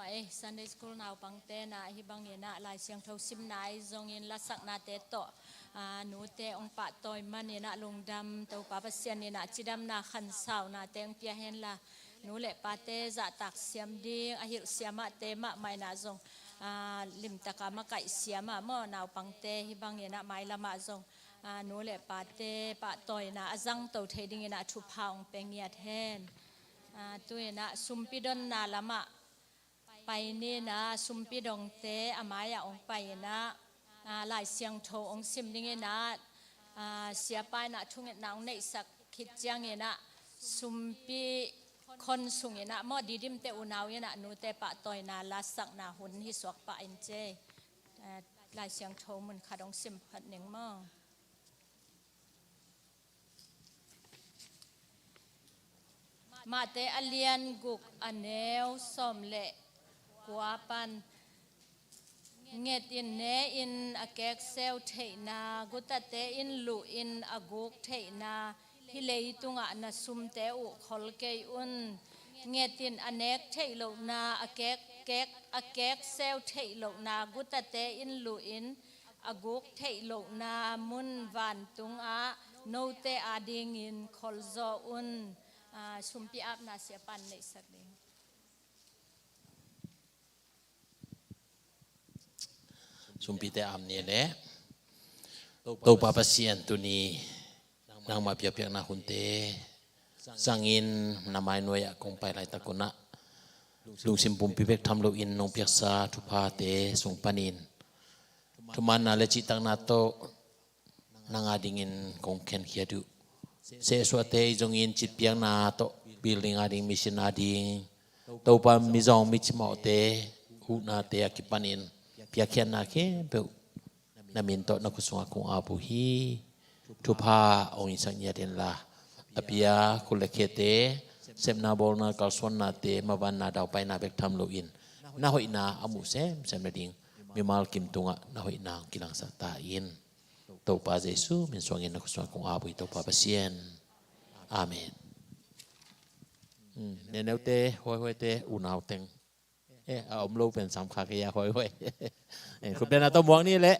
Eh, Sunday School naupangte na hih bangin ah Lai Siangtho simna ahi zongin lasaknate tawh, ah, nute hong pahtawi manin ah lungdam, Topa Pasian in ah cidamna khansaunate hong pia henla, nu le pate zahtak siam ding, a hilh siamahte mahmah in ah zong, ah, limtaka makaih siamah maw, naupangte hih bangin ah mailamah zong, ah, nu le pate pahtawina a zangto thei dingin ah thupha hong pia ngiat hen. Ah, tu-in ah sumpi donna lamah pai ni in ah, sumpi dongte a mai-ah hong pai in ah, ah, Lai Siangtho hong sim dingin ah, ah, siapa in ah thungetna hong neihsak khit ciangin ah, sumpi khon sungin ah maw, Didimte unau in ah nute pahtawina lasakna hun hi suak pah in ci. Ah, Lai Siangtho mun khat hong sim phat ning maw. Mate a lian guk, a neu sawm le kua pan. Nget in, ne in, a kekseu theihna, gutate in luh in, a guk theihna, hih leitungah na sumte uh khol kei un. Nget in, a nek theih lohna, a kek, kek, a kekseu theih lohna, gutate in luh in, a guk theih lohna mun vantungah note adingin kholzaw un. Ah, sumpi apna siapan neihsak ding. Sumpite ap ni leh, Topa Pasian, tuni nangmah biakpiakna hunte zangin na mai nuai-ah kong pai laitak un ah, lungsim pumpi bek tham loin nong piaksa thuphate sung panin thumanna le cihtakna tawh nang adingin kong khenkhiat uh. Sehsuahte i zongin citpiakna tawh building ading, mission ading, Topa, mizawng micimawhte huhnate a kipanin piakkhiatna khempeuh na min tawh na khut sungah kong ap uh hi. Thupha hong hisak ngiat inla, a pia khut le khiate, sepna bawlna kalsuannate, mavanna daupaina bek tham loin na hoihna a muh semsem nading mimal kim tungah na hoihna hong kilangsak ta in. Topa Jesu min suangin na khut sungah kong ap uh hi, Topa Pasian. Amen. Hmm, neneute, huaihuaite, unau teng. Eh, a om lo pen sam kha kei a, huaihuai. Eh, khut beng a tawh muak ni leh.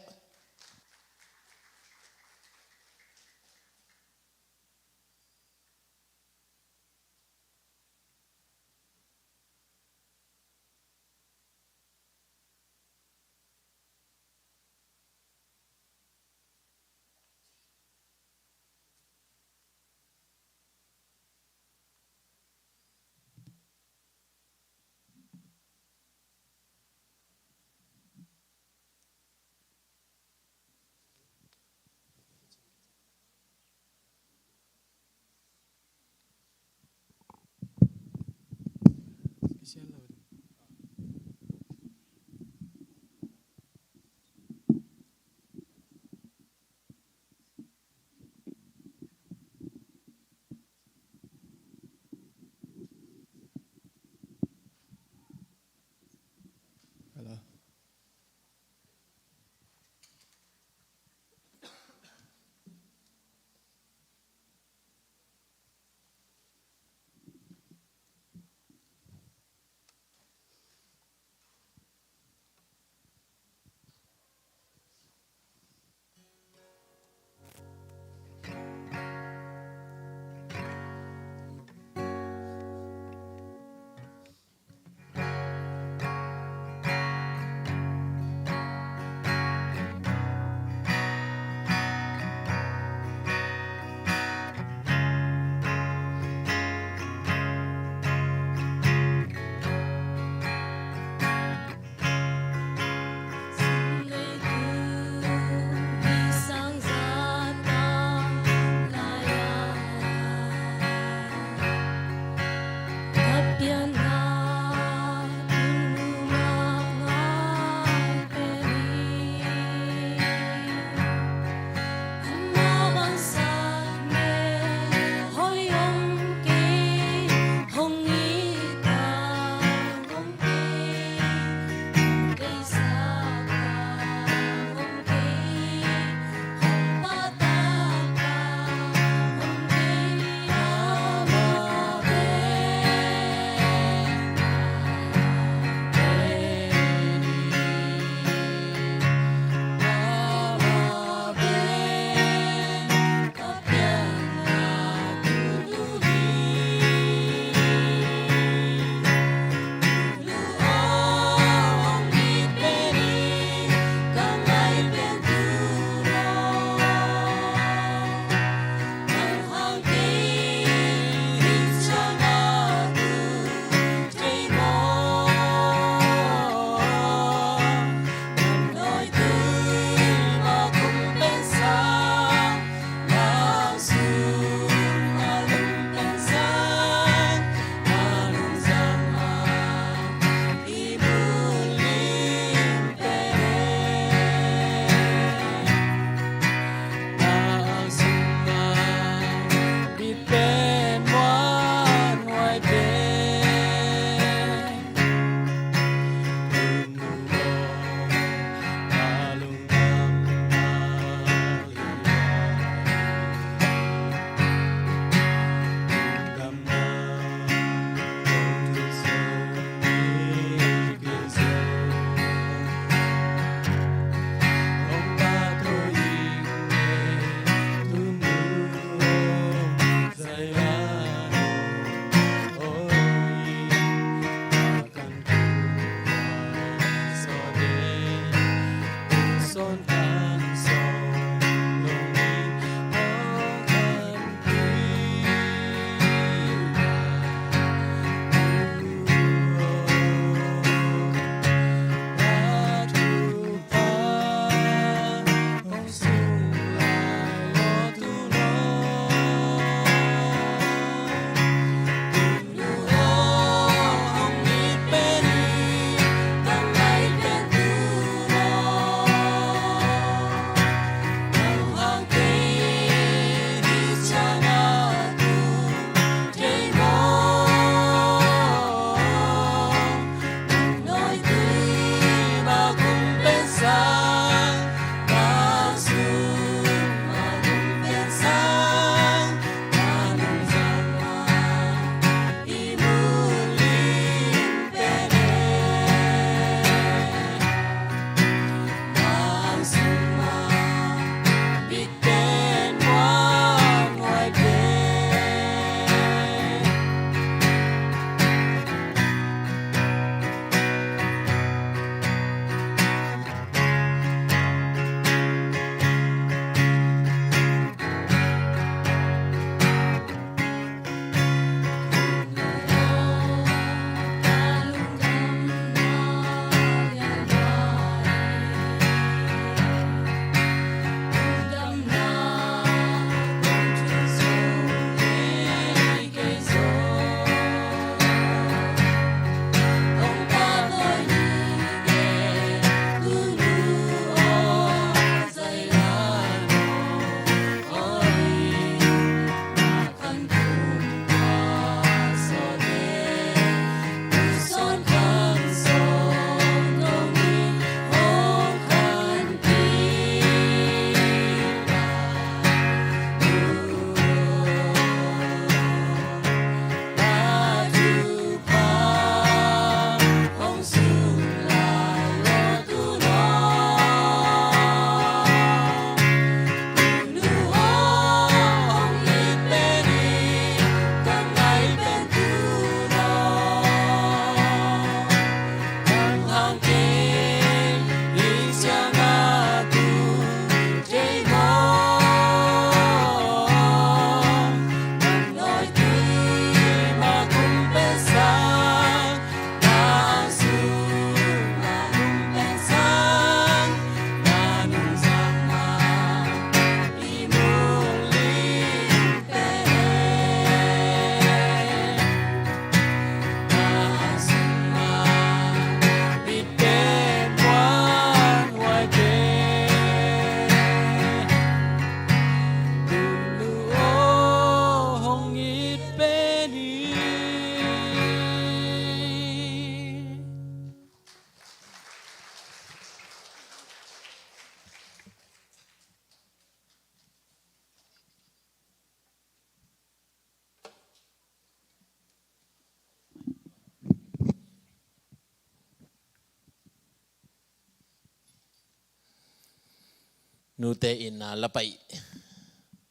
Nute in a la paih,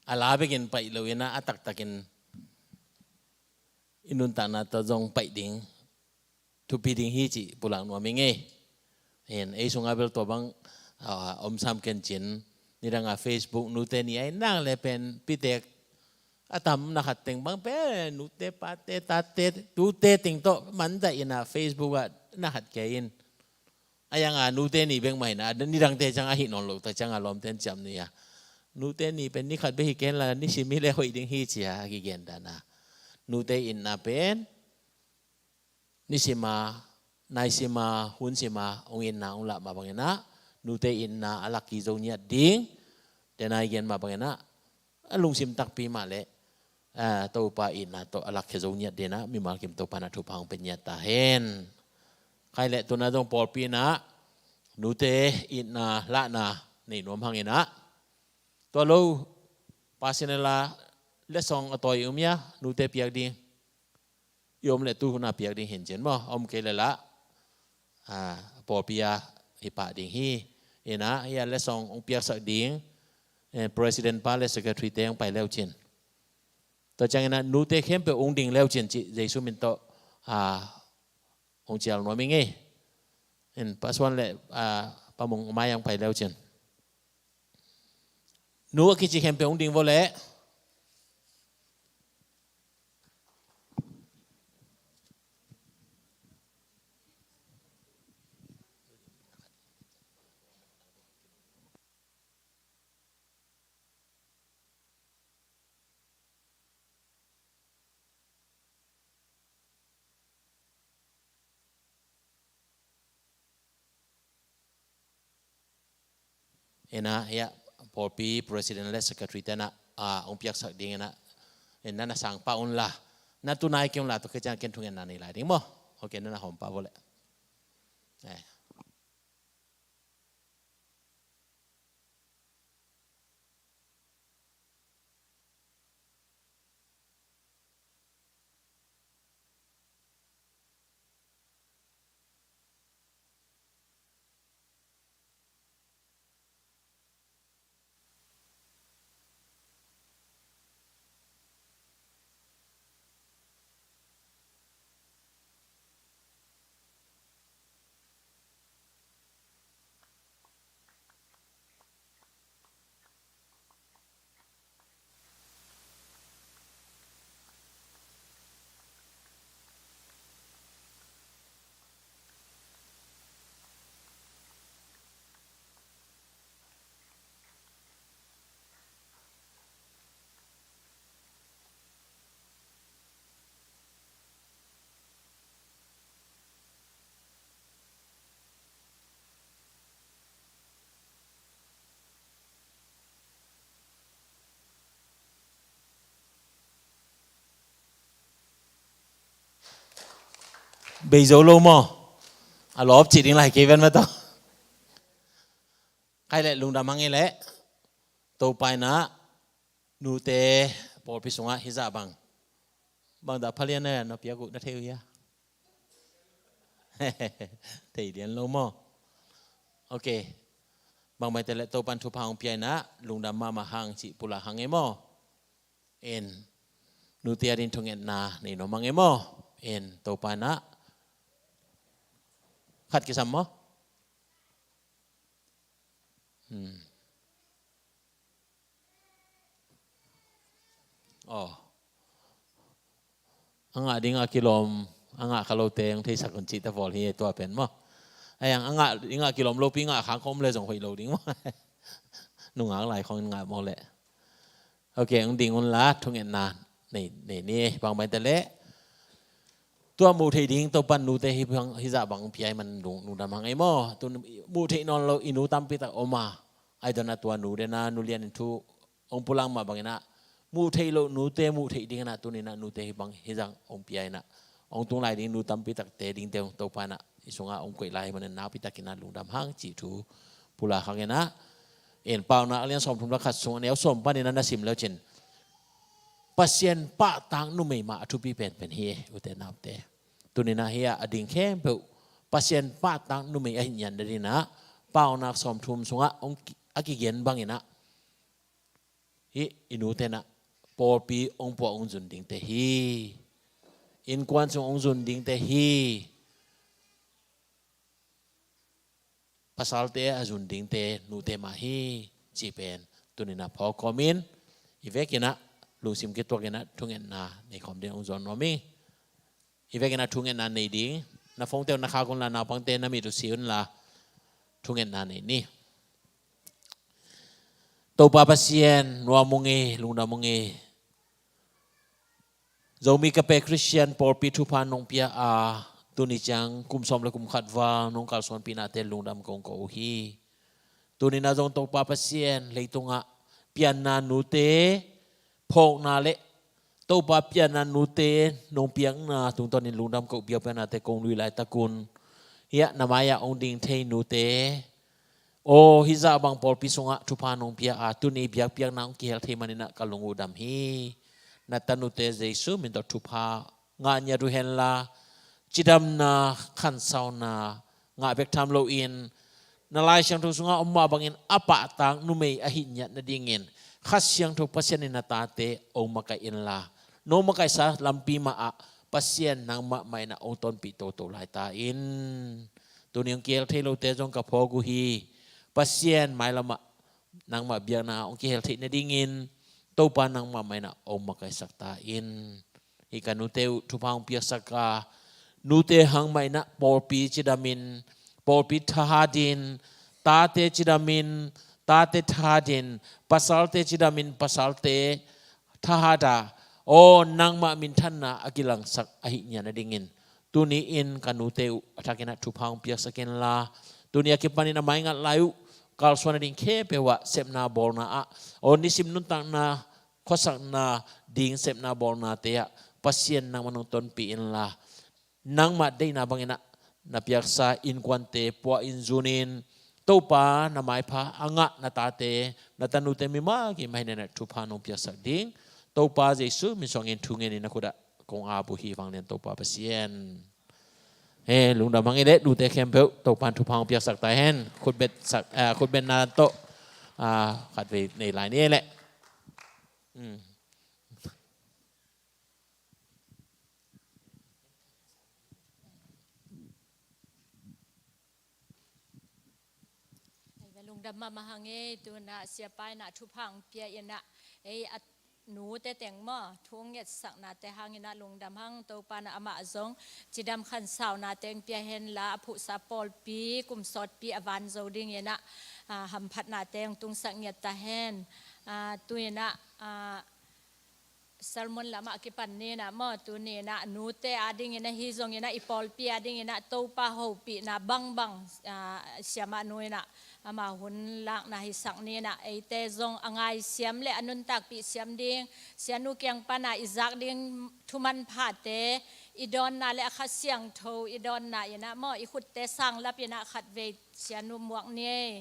a la bekin paih lo in a, a taktakin i nuntakna tawh zong paih ding thupi ding hi cih pulak nuam ing ei. Hin ei sungah bel tua bang a om sam ken cin, nidangah Facebook nute ni ai nak le pen pitek a tam na khat teng bang pen nute pate tate tute teng tawh manzaih in a Facebook ah na khat kei in. A yang a nute ni bek mah in a, nidangte ciang a hih nawn lo ta ciang a lawmten ciam ni a, nute ni pen ni khat bek hi ken la nisim hi le hoih ding hi ci a kigen dan a, nute in a pen nisim a, naisim a, hunsim a hong in a hong lah mah bangin a, nute in a a lak kizo ngiat ding. Te nai gen mah bangin a, a lungsim takpi mah le Topa itna tawh a lakkhia zo ngiat ding a, mimal kim Topa na thupha hong pia ngiat ta hen. Khai le tuna zong pawlpi in a nute itna lahna nei nuam hangin a, tua lo personal a letsong a tawi um ia nute piak ding i om le tu hun a piak ding hin cin maw, a om kei le lah pawlpi a hi pah ding hi. In a hia letsong hong piaksak ding president pa le secretary te hong pai leu cin. Tua ciangin a nute khempeuh hong ding leu cin cih Jesu min tawh hong cial nuam ing ei. In pasuan le pamung mai hong pai leu cin. Nu a kici khempeuh hong ding vo le. In a hia pawlpi president le secretary te na hong piaksak ding in a, in na na sang pah un la, na tunai kei un la, tua kei ciang ken thungetna nei lai ding maw. Ok, na na hawm pah vo le. Bei zo lo maw? A lawp cih ding lai kei ven mah tawh. Khai le lungdam hang i le. Topa in a nute pawlpi sungah hizah bang, bang dah phalian na piak uh na thei uh hia? Thei lian lo maw? Ok. Bang maite le Topan thupha hong pia in a lungdam mahmah hang cih pulak hang e maw? In nute a ding thungetna nei nuam hang e maw? In Topa in a khat kisam maw? Hmm. Oh. A ngah ding a kilawm, a ngah kha lote hong theisak un cih ta pawl hi tua pen maw. A yang a ngah ding a kilawm lopi ngah khang khawm le zong hoih lo ding maw. Nungak lai khawng in ngah maw le. Ok, hong ding un la, thungetna nei, nei ni, bang bang ta le. Tua muh theih ding Topan nute hih bang, hih zah bang pia i man lung, lungdam hang ei maw. Tu muh theih nawn lo i nu tampi tak om a. Ai dona tua nu dena, nu lian in thu hong pulak mah bangin a, muh theih loh nute muh theih dingin a, tuni in a nute hih bang hih zah hong pia in a, hong tung lai ding nu tampi takte dingte hong Topa in a, i sungah hong koih lai hi manin nakpi takin a lungdam hang cih thu pulak hang in a. In Paunak a lian sawmthum le khat sung a neu sawm panin a na sim leu cin, Pasian pahtak numei mah a thupi penpen hi e, ute naute. Tuni in a hih a ding khempeuh Pasian pahtak numei ahih ngiat dingin a, Paunak sawmthum sungah hong ki-, a kigen bangin ah, hih i nute in ah pawlpi hong puah hong zun dingte hi. Innkuan sung hong zun dingte hi. Pasalte a zun dingte nute mah hi, cih pen tuni-in ah phawk kawmin, i vekin ah lungsim kituakin ah thungetna nei khawm ding hong zawn nuam ing. I vekin ah thungetna nei ding. Na phone-te uh na khak unla, naupangte na mit uh si unla, thungetna nei ni. Topa Pasian, nuam ung ei, lungdam ung ei. Zomi Kape Khristian pawlpi thupha nong pia a, tuni ciang kum sawm le kum khat val nong kalsuanpihnate lungdam kong ko uh hi. Tuni-in ah zong Topa Pasian, leitungah pianna nute phawkna le Topa pianna nute nong piakna tungtawnin lungdam ko uh. Biakpiaknate kong lui laitakun, hiah na mai-ah hong ding thei nute, aw, hih zah bang pawlpi sungah thupha nong pia a, tuni biakpiakna hong kihel thei manin ah ka lung uh dam hi. Na tanute Jesu min tawh thupha ngah ngiat uh henla, cidamna, khansauna ngah bek tham loin, na Lai Siangtho sungah om mah bangin a pahtak numei ahih ngiat nadingin Kha Siangtho Pasian in na tate hong makaih inla, nong makaihsa lampi mahah Pasian nangmah mah in ah hong tonpih toto lai ta in. Tuni hong kihel thei lote zong ka phawk uh hi. Pasian, mailamah nangmah biakna hong kihel theih nadingin Topa nangmah mah in ah hong makaihsak ta in. Hih ka nute uh thupha hong piaksak a, nute hang mah in ah pawlpi cidamin, pawlpi thahatin, tate cidamin, tate thahatin, pasalte cidamin, pasalte thahat a, aw, nangmah minthanna a kilangsak ahih ngiat nadingin, tuni-in ka nute uh a thakin ah thupha hong piaksak inla, tuni a kipanin a maingat lai uh kalsuan nading khempeuh ah sepna bawlna ah, aw, nisim nuntakna khuasakna ding sepna bawlnate ah Pasian nangmah nong tonpih inla, nangmah deihna bangin ah na piaksa innkuante puah in zunin, Topa, na maipha a ngah na tate, na tanute mi mah kimah hi-in ah thupha nong piaksak ding Topa Jesu min suangin thungen in na khut ah kong ap uh hi, vanglian Topa Pasian. He, lungdam hang ei leh, nute khempeuh Topa'n thupha hong piaksak ta hen. Khutbetsak, eh, khutbetna tawh, ah, khatvei nei lai ni ei leh. Hmm. Lungdam mahmah hang ei, tu-in ah siapa in ah thupha hong pia in ah, ei a nute teng maw, thu hong ngetsaknate hangin ah lungdam hang. Topa'n ah amah zong cidam khansauna teng pia henla, a phuhsa pawlpi kum sawtpi a van zo dingin ah, ah, hamphatnate hong tungsak ngiat ta hen. Ah, tu-in ah, ah, sermon lamah kipan ni-in ah maw, tuni-in ah nute adingin ahi zongin ah, i pawlpi adingin ah Topa hopihna bangbang, ah, siamahnu in ah ama hun lakna hisak ni-in ah, eite zong a ngaisiam le a nuntakpih siam ding Sianu kiang pan ah i zak ding thu manphate, i dawnna le a Kha Siangtho i dawnna in ah maw, i khutte sanglap in ah khatvei Sianu muak ni ei.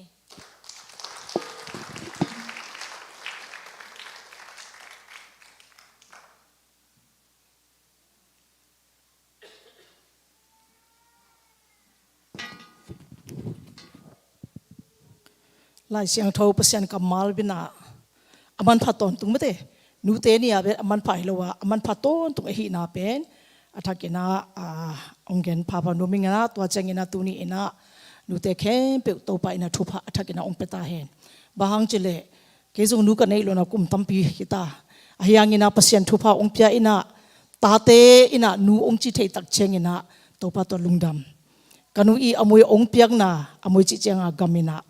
Lai Siangtho Pasian kammal bina a manpha tawntung mate. Nute ni-a bek a manpha hi lo a, a manpha tawntung ahihna pen a thakin ah, ah, hong gen phapha nuam ing a, tua ciangin ah tuni-in ah nute khempeuh Topa in ah thupha a thakin ah hong pia ta hen. Bang hang cih leh kei zong nu ka neih lohna kum tampi hi ta. Ahi hangin ah Pasian thupha hong pia in ah, tate in ah nu hong ci thei tak ciangin ah Topa tawh lungdam. Ka nu i a mui hong piakna, a mui cih ciang a gam in ah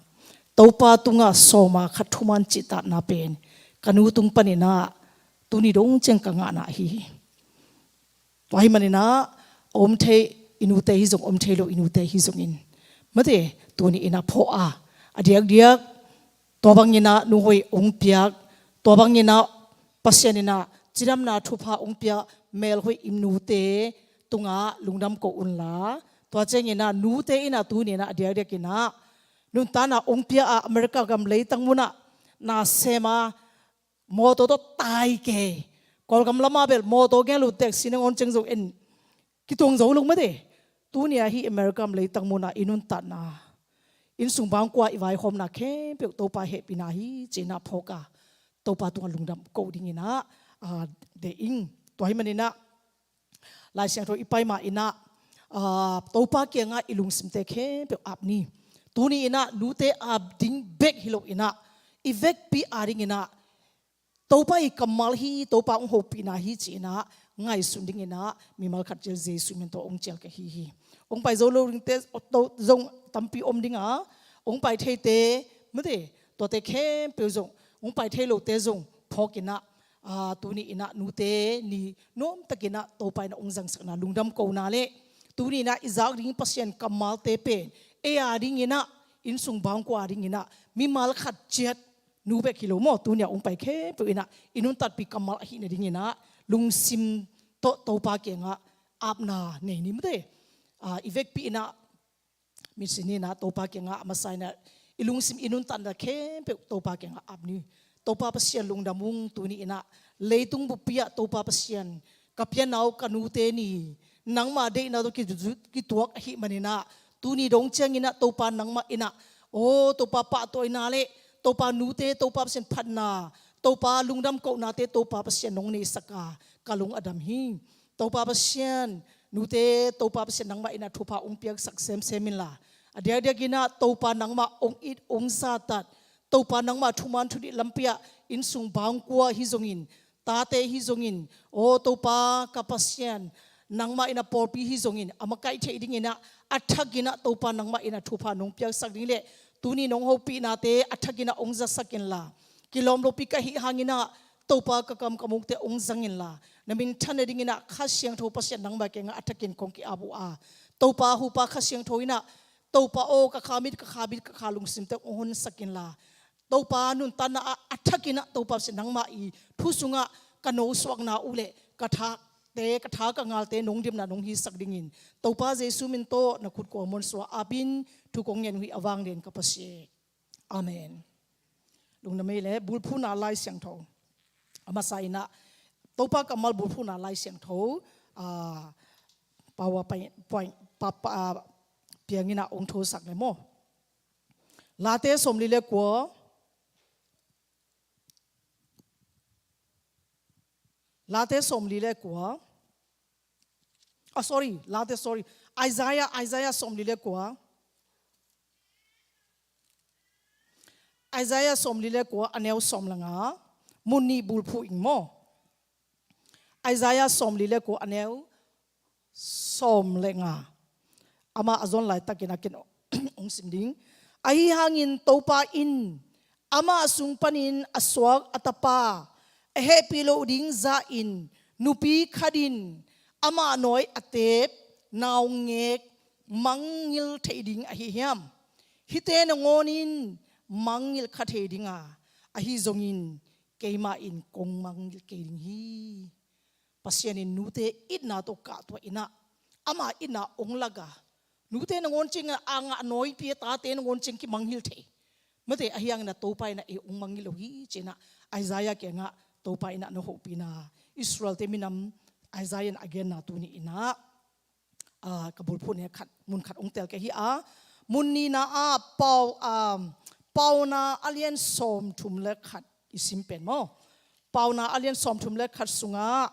Topa tungah sawma khat thuman cihtakna pen ka nu tung panin ah tuni dong ciang ka ngahna hi. Tua ahih manin ah a om thei i nute hi zong, om thei lo i nute hi zongin, mate, tuni-in ah phawk a, a diakdiak tua bangin ah nu hoih hong piak, tua bangin ah Pasian in ah cidamna thupha hong piak melhoih i nute tungah lungdam ko unla, tua ciangin ah nute in ah tuni-in ah a diakdiakin ah nuntakna hong pia a, America gam leitang munah na sem a, mawtaw tawh tai kei. Kawlgam lamah bel mawtaw gel uh tek, Sinangawn ciang zong en kituang zo lo mate. Tuni-a hih America gam leitang munah i nuntakna, Inn sung bangkua i vaihawmna khempeuh Topa hehpihna hi ci-in ah phawk a, Topa tungah lungdam ko dingin ah, ah, deih ing. Tua ahih manin ah Lai Siangtho i pai ma-in ah, ah, Topa kiangah i lungsimte khempeuh ap ni. Tuni-in ah nute ap ding bek hi lo-in ah, i vekpi adingin ah Topa i kammal hi, Topa hong hopihna hi ci-in ah ngaihsun dingin ah mimal khat ciat Jesu min tawh hong cial ka hi hi. Hong pai zo lo dingte zong tampi om ding a, hong pai theite, mate, tuate khempeuh zong, hong pai thei lote zong phawk in ah, ah, tuni-in ah nute ni nuamtakin ah Topa in ah hong zangsakna lungdam kona le, tuni-in ah i zak ding Pasian kammalte pen ei adingin ah, inn sung bangkua adingin ah mimal khat ciat, nu bek hi lo maw, tuni-a hong pai khempeuh in ah i nuntakpi kammal ahih nadingin ah lungsim tawh Topa kiangah apna nei ni, mate. Ah, i vekpi in ah mitsi ni-in ah Topa kiangah a masa in ah i lungsim i nuntakna khempeuh Topa kiangah ap ni. Topa Pasian lungdam ung, tuni-in ah leitung buppi ah Topa Pasian, ka pianna uh ka nute ni, nangma deihna tawh ki-, kituak ahih manin ah, tuni dong ciangin ah Topa nangmah in ah, aw Topa, pahtawina le Topa nute, Topa Pasian phatna, Topa lungdam kohnate Topa Pasian nong neisak a, ka lung a dam hi. Topa Pasian, nute Topa Pasian nangmah in ah thupha hong piaksak semsem inla, a diakdiakin ah Topa nangmah hong it hong zahtak, Topa nangmah thuman thudih lampi ah inn sung bangkua hi zongin, tate hi zongin, aw Topa ka Pasian, nangmah in ah pawlpi hi zongin a makaih theih dingin ah, a thakin ah Topa nangmah in ah thupha nong piaksak ding le, tuni nong hopihnate a thakin ah hong zasak inla, kilawm lopi ka hih hangin ah Topa ka kam ka mukte hong zang inla, na minthan nadingin ah Kha Siangtho Pasian nangmah kiangah a thakin kong ki-ap uh a, Topa hupa Kha Siangtho in ah, Topa aw, ka khamit, ka khabit, ka kha lungsimte hong honsak inla, Topa nuntakna ah a thakin ah Topa Pasian nangmah i thu sungah ka nosuakna uh le ka thate, ka tha ka ngalte nong dimna nong hisak dingin, Topa Jesu min tawh na khut kuang muan sua apin thu kong ngen uh hi, a vanglian ka Pasian. Amen. Lungdam ei le, bulphuhna Lai Siangtho. A masa in ah Topa kammal bulphuhna Lai Siangtho, ah, power point, point, pa, pa, ah, piang in ah hong thosak le maw. Late sawmli le kua. Late sawmli le kua. Ah, sorry, Late, sorry. Isaiah, Isaiah sawmli le kua. Isaiah sawmli le kua, a neu sawm le nga. Mun nih bulphuh ing maw. Isaiah sawmli le kua, a neu sawm le nga. Amah a zon laitakin a ken hong sim ding. Ahi hangin Topa in amah sung panin a suak a tapa, a hehpih loh ding zahin nupi khat in amah nawi a tep, naungek, mangngilh theih ding ahi hiam? Hihte nangawn in mangngilh kha thei ding a, ahi zongin keimah in kong mangngilh kei ding hi. Pasian in nute itna tawh kahtuah in ah, ama itna hong lak a, nute nangawn ciangin a ngah nawipi a, tate nangawn ciang kimangngilh thei. Mate, ahi hangin ah Topa in ah ei hong mangngilh lo hi ci-in ah Isaiah kiangah Topa in ah na hopihna, Israelte minam Isaiah in a genna tuni in ah, ah, ka bulphuhna khat, mun khat hong tel ka hi a, mun nihna ah Pau, ah, Pauna a lian sawmthum le khat i sim pen maw. Pauna a lian sawmthum le khat sungah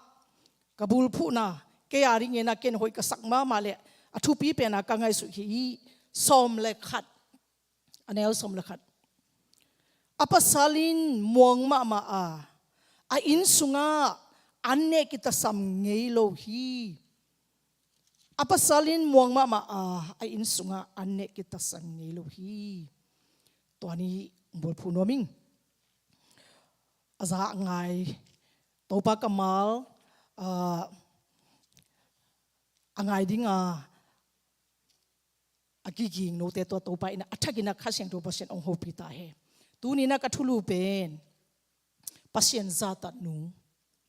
ka bulphuhna, kei a dingin ah ken hoih ka sak mahmah le a thupi pen a ka ngaihsut hi, sawm le khat. A neu sawm le khat. A pasal in muang mahmah a, a inn sungah an neh kitasam ngei lo hi. A pasal in muang mahmah a, a inn sungah an neh kitasam ngei lo hi. Tua ni bulphuh nuam ing. A za a ngai, Topa kammal, ah, a ngai ding a, a kiging note tawh Topa in ah a thakin ah Kha Siangtho Pasian hong hopih ta hen. Tuni in ah ka thulu pen Pasian zahtak nu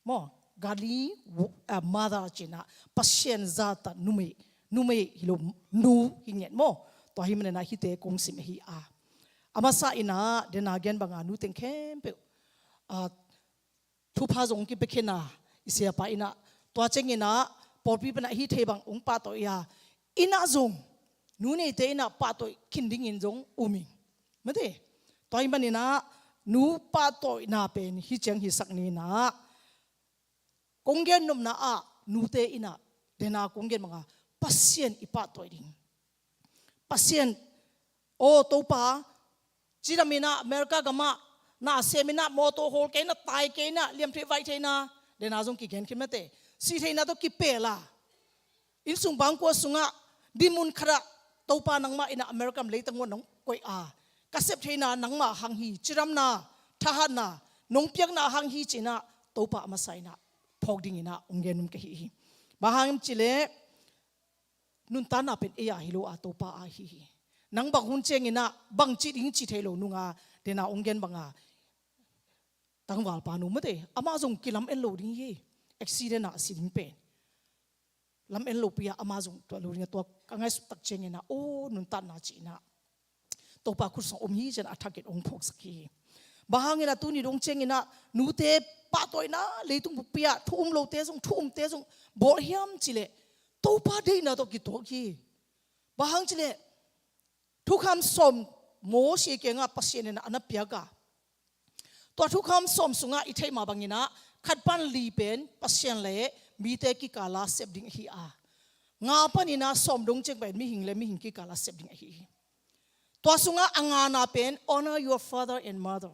maw, godly wo-, ah, mother ci-in ah Pasian zahtak numei, numei hi lo, nu hi ngiat maw. Tua ahih manin ah hihte kong sim ahi a, a masa in ah den a gen bang a nu teng khempeuh, ah, thupha zong kipia khin a, i siapa in ah tua ciangin ah pawlpi pan ah hih thei bang hong pahtawi a, in ah zong nu neite in ah pahtawi khin dingin zong um ing. Mate, tua ahih manin ah nu pahtawina pen hih ciang hisak ni in ah, kong gen nopna ah nute in ah, dena kong gen banga Pasian i pahtawi ding. Pasian, aw Topa, cidam in ah America gamah na sem in ah mawtaw hawl kei in ah, tai kei in ah, liam theih vaih theihna, dena zong kigen khin mate, sih theihna tawh kipel a, innsung bangkua sungah dinmun khatah, Topa nangmah in ah America gam leitang uah nong koih a, ka sep theihna nangmah hang hi, cidamna, thahatna nong piakna hang hi ci in ah, Topa a masa in ah phawk ding in ah hong gen nuam ka hi hi. Bang hang hiam cih leh nuntakna pen ei a hi lo a, Topa a hi hi. Nang bang hun ciang in ah bang ci ding ci thei lo nung a, dena hong gen banga tangvalpa nu mate, amah zong kilamen lo ding hi. Accident ah a si ding pen lamen lopi a, amah zong tuah lo ding a, tua ka ngaihsut tak ciang in ah, aw nuntakna ci in ah Topa khut sungah om hi ci in ah a thakin hong phawksak hi. Bang hang in ah tuni dong ciang in ah nute pahtawina, leitung buppi ah thu um lote zong, thu umte zong bawl hiam cih leh Topa deihna tawh kituak hi. Bang hang cih leh thukham sawm Moses kiangah Pasian in ah a na piak a, tua thukham sawm sungah i theih mah bang in ah khat pan li pen Pasian le mite kikal a sep ding ahi a, nga pan in ah sawm dong ciang pen mihing le mihing kikal a sep ding ahi hi. Tua sungah a ngana pen, "Honor your father and mother."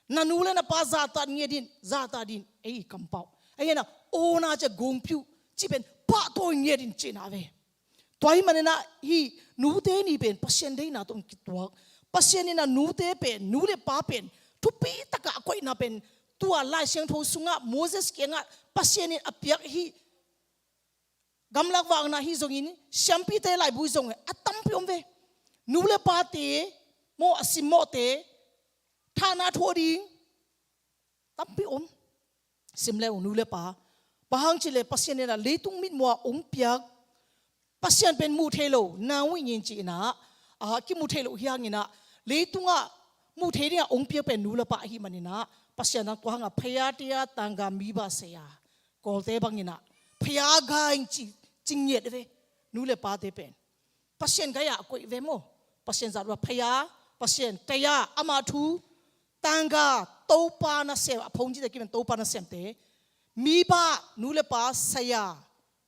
Na nu le na pa zahtak ngiat in, zahtak in, ei kampau. Ahih hangin ah aw na ci a gongpi uh, cih pen pahtawi ngiat in cihna ve. Tua ahih manin ah hih nute ni pen Pasian deihna tawh kituak. Pasian in ah nute pen, nu le pa pen thupi takah a koihna pen, tua Lai Siangtho sungah Moses kiangah Pasian in a piak hih gamlak vakna hi zongin, siampite laibu zong a tampi om ve. Nu le pate, maw, a simmawhte, thahna thuah ding tampi om. Sim le uh, nu le pa. Bang hang cih leh Pasian in ah leitung mitmuh ah hong piak Pasian pen muh theih lo, nau ing in ci in ah, a, kimu theih lo hi hang in ah, leitungah muh theih dingah hong piak pen nu le pa ahih manin ah, Pasian in ah tua hangah phaya, taya, tangga, miba, saya, Kawlte bang in ah phaya, ga in ci, ci ngiat ve, nu le pate pen. Pasian gei ah a koih ve maw. Pasian zat uh a phaya, Pasian, taya, ama thu, tangga, Topa nasem, a phone cite kimen Topa nasemte, miba, nu le pa, saya,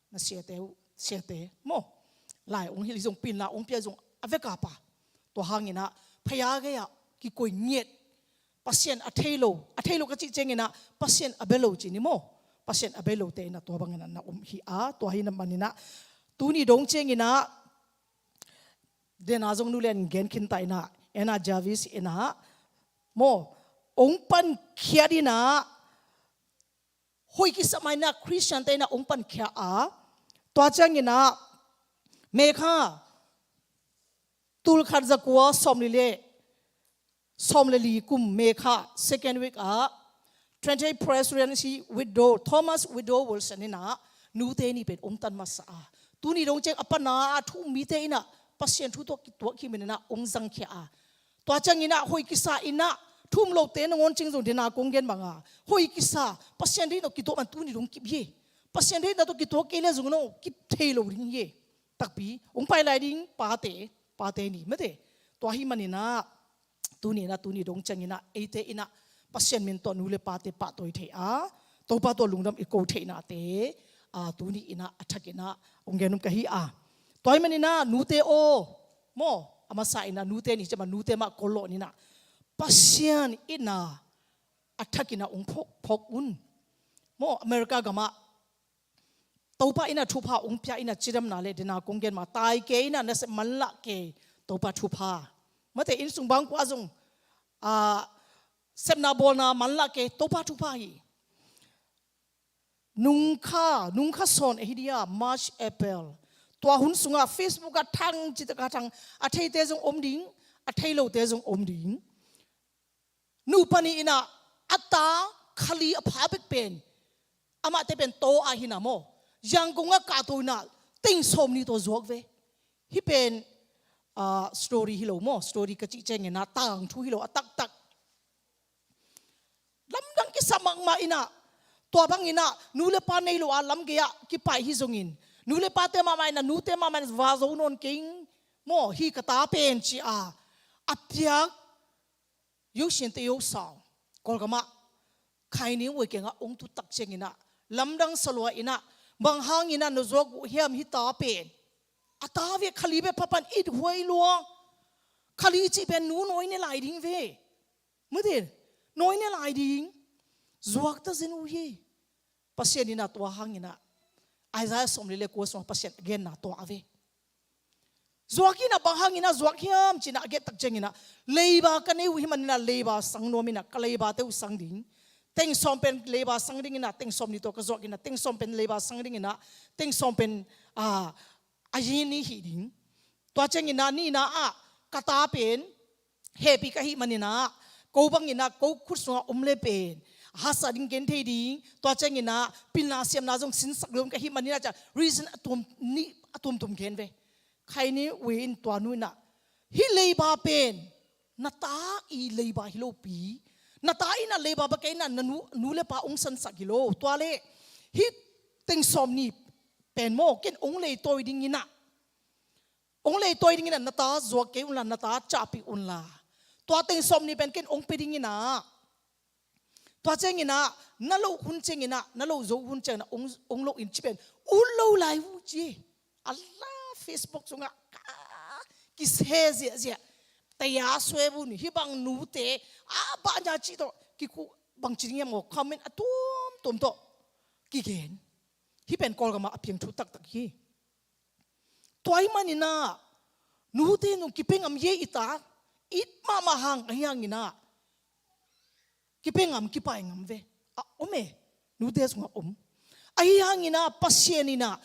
na siate uh, siate maw. Lai hong hilh hi zong, pinla hong pia hi zong, a vek a pa. Tua hang in ah phaya gei ah kikoih ngiat. Pasian a thei lo, a thei lo ka cih ciang in ah Pasian a bia lo ci ni maw. Pasian a bia lote in ah tua bang in ah na um hi a, tua ahih manin ah tuni dong ciang in ah dena zong nu lian gen khin ta in ah, Anna Jarvis in ah maw, hong pankhiat in ah, hoih kisam in ah Khristiante in ah hong pankhia a, tua ciang in ah May kha, tul khat za kua sawm li le, sawm le li kum May kha second week ah, twenty-eight Presbyterian Widow, Thomas Widow Wilson in ah nute ni pen hong tan masa a. Tuni dong ciang a pana a thu um mite in ah Pasian thu tawh kituak hi manin ah hong zangkhia a. Tua ciang in ah hoih kisa in ah, thu um lote nangawn ciang zong dena kong gen banga, hoih kisa, Pasian deih tawh kituak man tuni dong kip hi. Pasian deihna tawh kituak kei le zong no kip thei lo ding hi. Takpi hong pai lai ding, pate, pate ni mate. Tua ahih manin ah tuni in ah, tuni dong ciang in ah eite in ah Pasian min tawh nu le pate pahtawi thei a, Topa tawh lungdam i ko theihnate, a, tuni in ah a thak in ah hong gen nuam ka hi a. Tua ahih manin ah nute aw, maw, a masa in ah nute ni ci a, nute mah kollawh ni in ah, Pasian in ah a thak in ah hong phawk, phawk un. Maw, America gamah Topa in ah thupha hong pia in ah, cidamna le dena kong gen ma, tai kei in ah nasep manlah kei, Topa thupha. Mate, innsung bangkua zong, a, sepna bawlna manlah kei, Topa thupha hi. Nungkha, nungkha sawn ahi dia, March, April. Tua hun sungah Facebook ah thang, citak ah thang, a theite zong om ding, a thei lote zong om ding. Nupa nih in ah a ta kha li a pha bek pen, amahte pen taw ah hi in ah maw, Yangon ah kahto in ah teng sawmnih tawh zuak ve. Hih pen, ah, story hi lo maw, story ka cih ciang in ah tangthu hi lo, a taktak. Lamdang kisa mahmah in ah, tua bang in ah nu le pa nei lo a lam gei ah kipai hi zongin, nu le pate mahmah in ah, nute mahmah in ah va zo nawn keng, maw, hih ka ta pen ci-a a piak, yo siante yo sau, Kawlgamah Khaini Ue kiangah hong tut tak cianginah lamdang sa lua inah, bang hanginah na zuak uh hiam hih ta pen? A ta ve, kha li bek pha pan it huai lua. Kha li cih pen nu nawi ne lai ding ve. Mute, nawi ne lai ding. Zuak ta zen uh hi. Pasian inah tua hanginah Isaiah sawmli le kua sungah Pasian a genna tua a ve. Zuak inah bang hanginah zuak hiam cinah a gen tak cianginah, leiba ka nei uh hi maninah leiba sang nuam inah ka leibate uh sang ding. Teng sawm pen leiba sang dinginah teng sawm ni tawh ka zuak inah teng sawm pen leiba sang dinginah teng sawm pen, ah, a yi ni hi ding. Tua cianginah nihna ah ka ta pen hehpih ka hih maninah, ko banginah ko khut sungah om le pen hasa ding gen thei ding. Tua cianginah pilna siamna zong sinsak lo ka hih maninah, ca reason a tuam nih, a tuamtuam gen ve. Khaini Ue in tua nu inah, hih leiba pen na ta i leiba hi lopi. Na ta inah leiba bek inah na nu, nu le pa hong sansak hi lo. Tua le hih teng sawm ni pen maw, ken hong leitawi dinginah, hong leitawi dinginah na ta zuak kei unla, na ta cahpih unla, tua teng sawm ni pen ken hong pia dinginah. Tua cianginah na loh hun cianginah, na loh zo hun cianginah hong, hong loh in ci pen ut lo lai uh ci. A la Facebook sungah ka kise ziahziah. Taya suai bu ni hih bang nute a bah nya cih tawh kiku bang ci ding hiam aw, comment a tuamtuam tawh kigen. Hih pen Kawlgamah a piang thu taktak hi. Tua ahih maninah nute nung kipia ngam ye i ta, it mahmah hang ahi hanginah kipia ngam, kipai ngam ve. A om e, nute sungah om. Ahi hanginah Pasian inah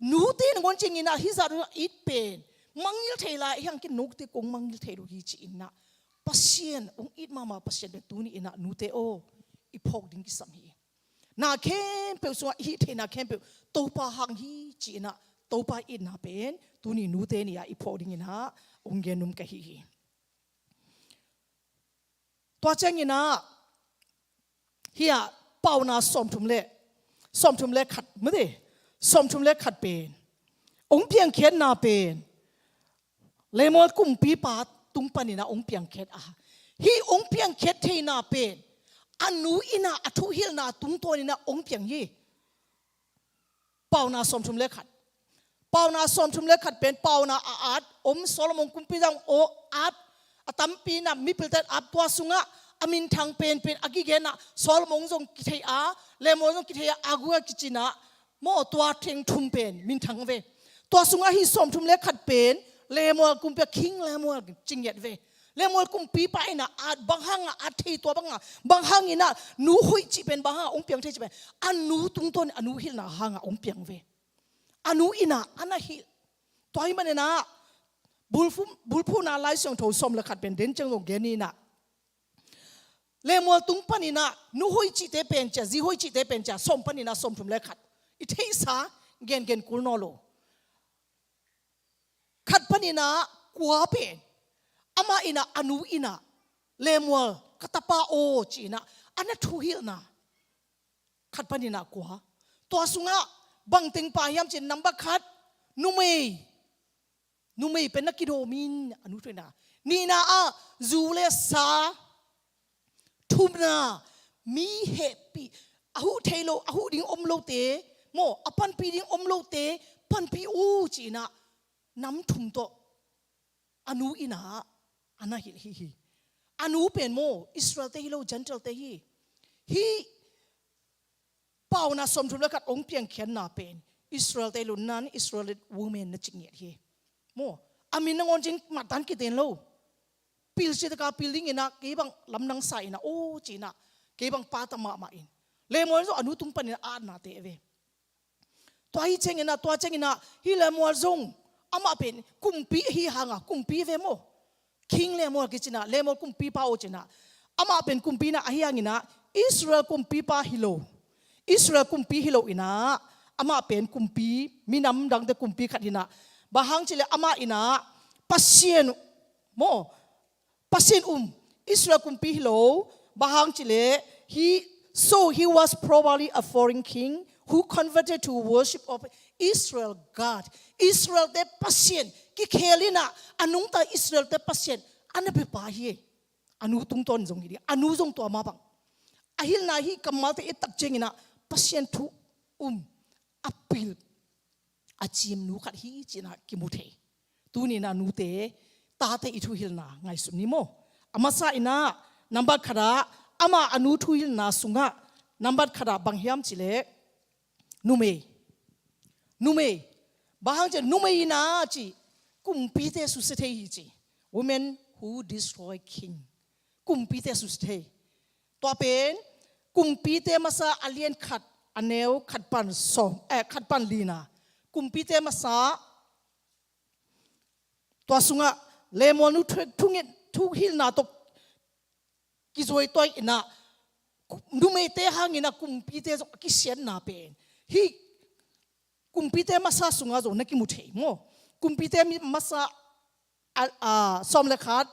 nute nangawn cianginah hih zah dong it pen mangngilh thei lai ahi hang, ken note kong mangngilh thei lo hi ci-inah Pasian hong it mahmah Pasian pen tuni inah nute aw, i phawk ding kisam hi. Na khempeuh sungah i hih theihna khempeuh Topa hang hi ci-inah Topa itna pen tuni nute ni-ah i phawk dinginah hong gen num ka hi hi. Tua cianginah hih ah Pauna sawmthum le, sawmthum le khat, mute, sawmthum le khat pen hong piangkhiatna pen Lemuel kumpipa tung paninah hong piangkhiat a, hih hong piangkhiat theihna pen a nu inah a thuhilhna tungtawninah hong piang hi. Pauna sawmthum le khat. Pauna sawmthum le khat pen pauna a at om, Solomon kumpi zong aw at, a tampi inah mipilte at, tua sungah a minthang penpen a kigenah Solomon zong kithei a, Lemuel zong kithei a, Agur kicinah, maw, tua theng thum pen minthang ve. Tua sungah hih sawmthum le khat pen Lemuel kumpi a, King Lemuel ci ngiat ve. Lemuel kumpipa inah at, bang hangah at thei, tua bangah, bang hanginah nu hoih cih pen, bang hangah hong piang thei cih pen a nu tungtawn, a nu hilhna hangah hong piang ve. A nu inah a na hilh. Tua ahih maninah bulphu-, Bulphuhna Lai Siangtho sawm le khat pen den ciang zong gen inah, Lemuel tung paninah nu hoih cihte pen cia, zi hoih cihte pen cia, sawm paninah sawmthum le khat. I theihsa gengen kul naw lo. Khat paninah kua pen amah inah, a nu inah, Lemuel ka tapa aw ci-inah a na thuhilhna. Khat paninah kua. Tua sungah bang teng pa hiam cin, number khat, numei. Numei pen na kidawm in, a nu thuhilhna. Nihna ah zu le sa. Thumna, mi hehpih, a huh thei lo, a huh ding om lote, maw, a panpih ding om lote panpih uh ci-inah nam thum tawh a nu inah a na hilh hi hi. A nu pen maw, Israelte hi lo, Gentilte hi. Hih Pauna sawmthum le khat hong piangkhiatna pen Israelte hi lo, non-Israelite women na ci ngiat hi. Maw, a min nangawn cing mattan kiten lo. Pil cih taka pil dinginah, kei bang lamdang sa inah aw ci-inah, kei bang pata mahmah in. Lemuel zong a nu tung paninah a atnate ve. Tua hi cianginah, tua cianginah hih Lemuel zong amah pen kumpi ahi hangah, kumpi ve maw. King Lemuel kicinah, Lemuel kumpipa aw cinah, amah pen kumpi inah ahi hanginah Israel kumpipa hi lo. Israel kumpi hi lo inah amah pen kumpi, minam dangte kumpi khat inah, bang hang cih leh amah inah Pasian, maw, Pasian um, Israel kumpi hi lo. Bang hang cih leh he, so he was probably a foreign king who converted to worship of Israel God. Israelte Pasian kikhel inah a nungta Israel-te Pasian a na bia pa hi. A nu tungtawn zong hi ding, a nu zong tua mah bang. A hilhna hih kammalte i et tak cianginah Pasian thu um a pil a cimnu khat hi cinah kimu thei. Tuninah nute, tate i thuhilhna ngaihsun ni maw? A masa inah nambat khatah ama a nu thuhilhna sungah nambat khatah bang hiam cileh numei. Numei. Bang hang ciah numei inah ci kumpite susia thei hi ci. Women who destroy king. Kumpite susia thei. Tua pen Kumpite Masa a lian khat, a neu khat pan sawm, eh, khat pan lina. Kumpite Masa, tua sungah Lemuel nu thu, thunget, thuhilhna tawh kizuaitawi inah numeite hanginah kumpite zong a kisiatna pen hih Kumpite Masa sungah zong na kimu thei maw? Kumpite Masa a, a, sawm le khat.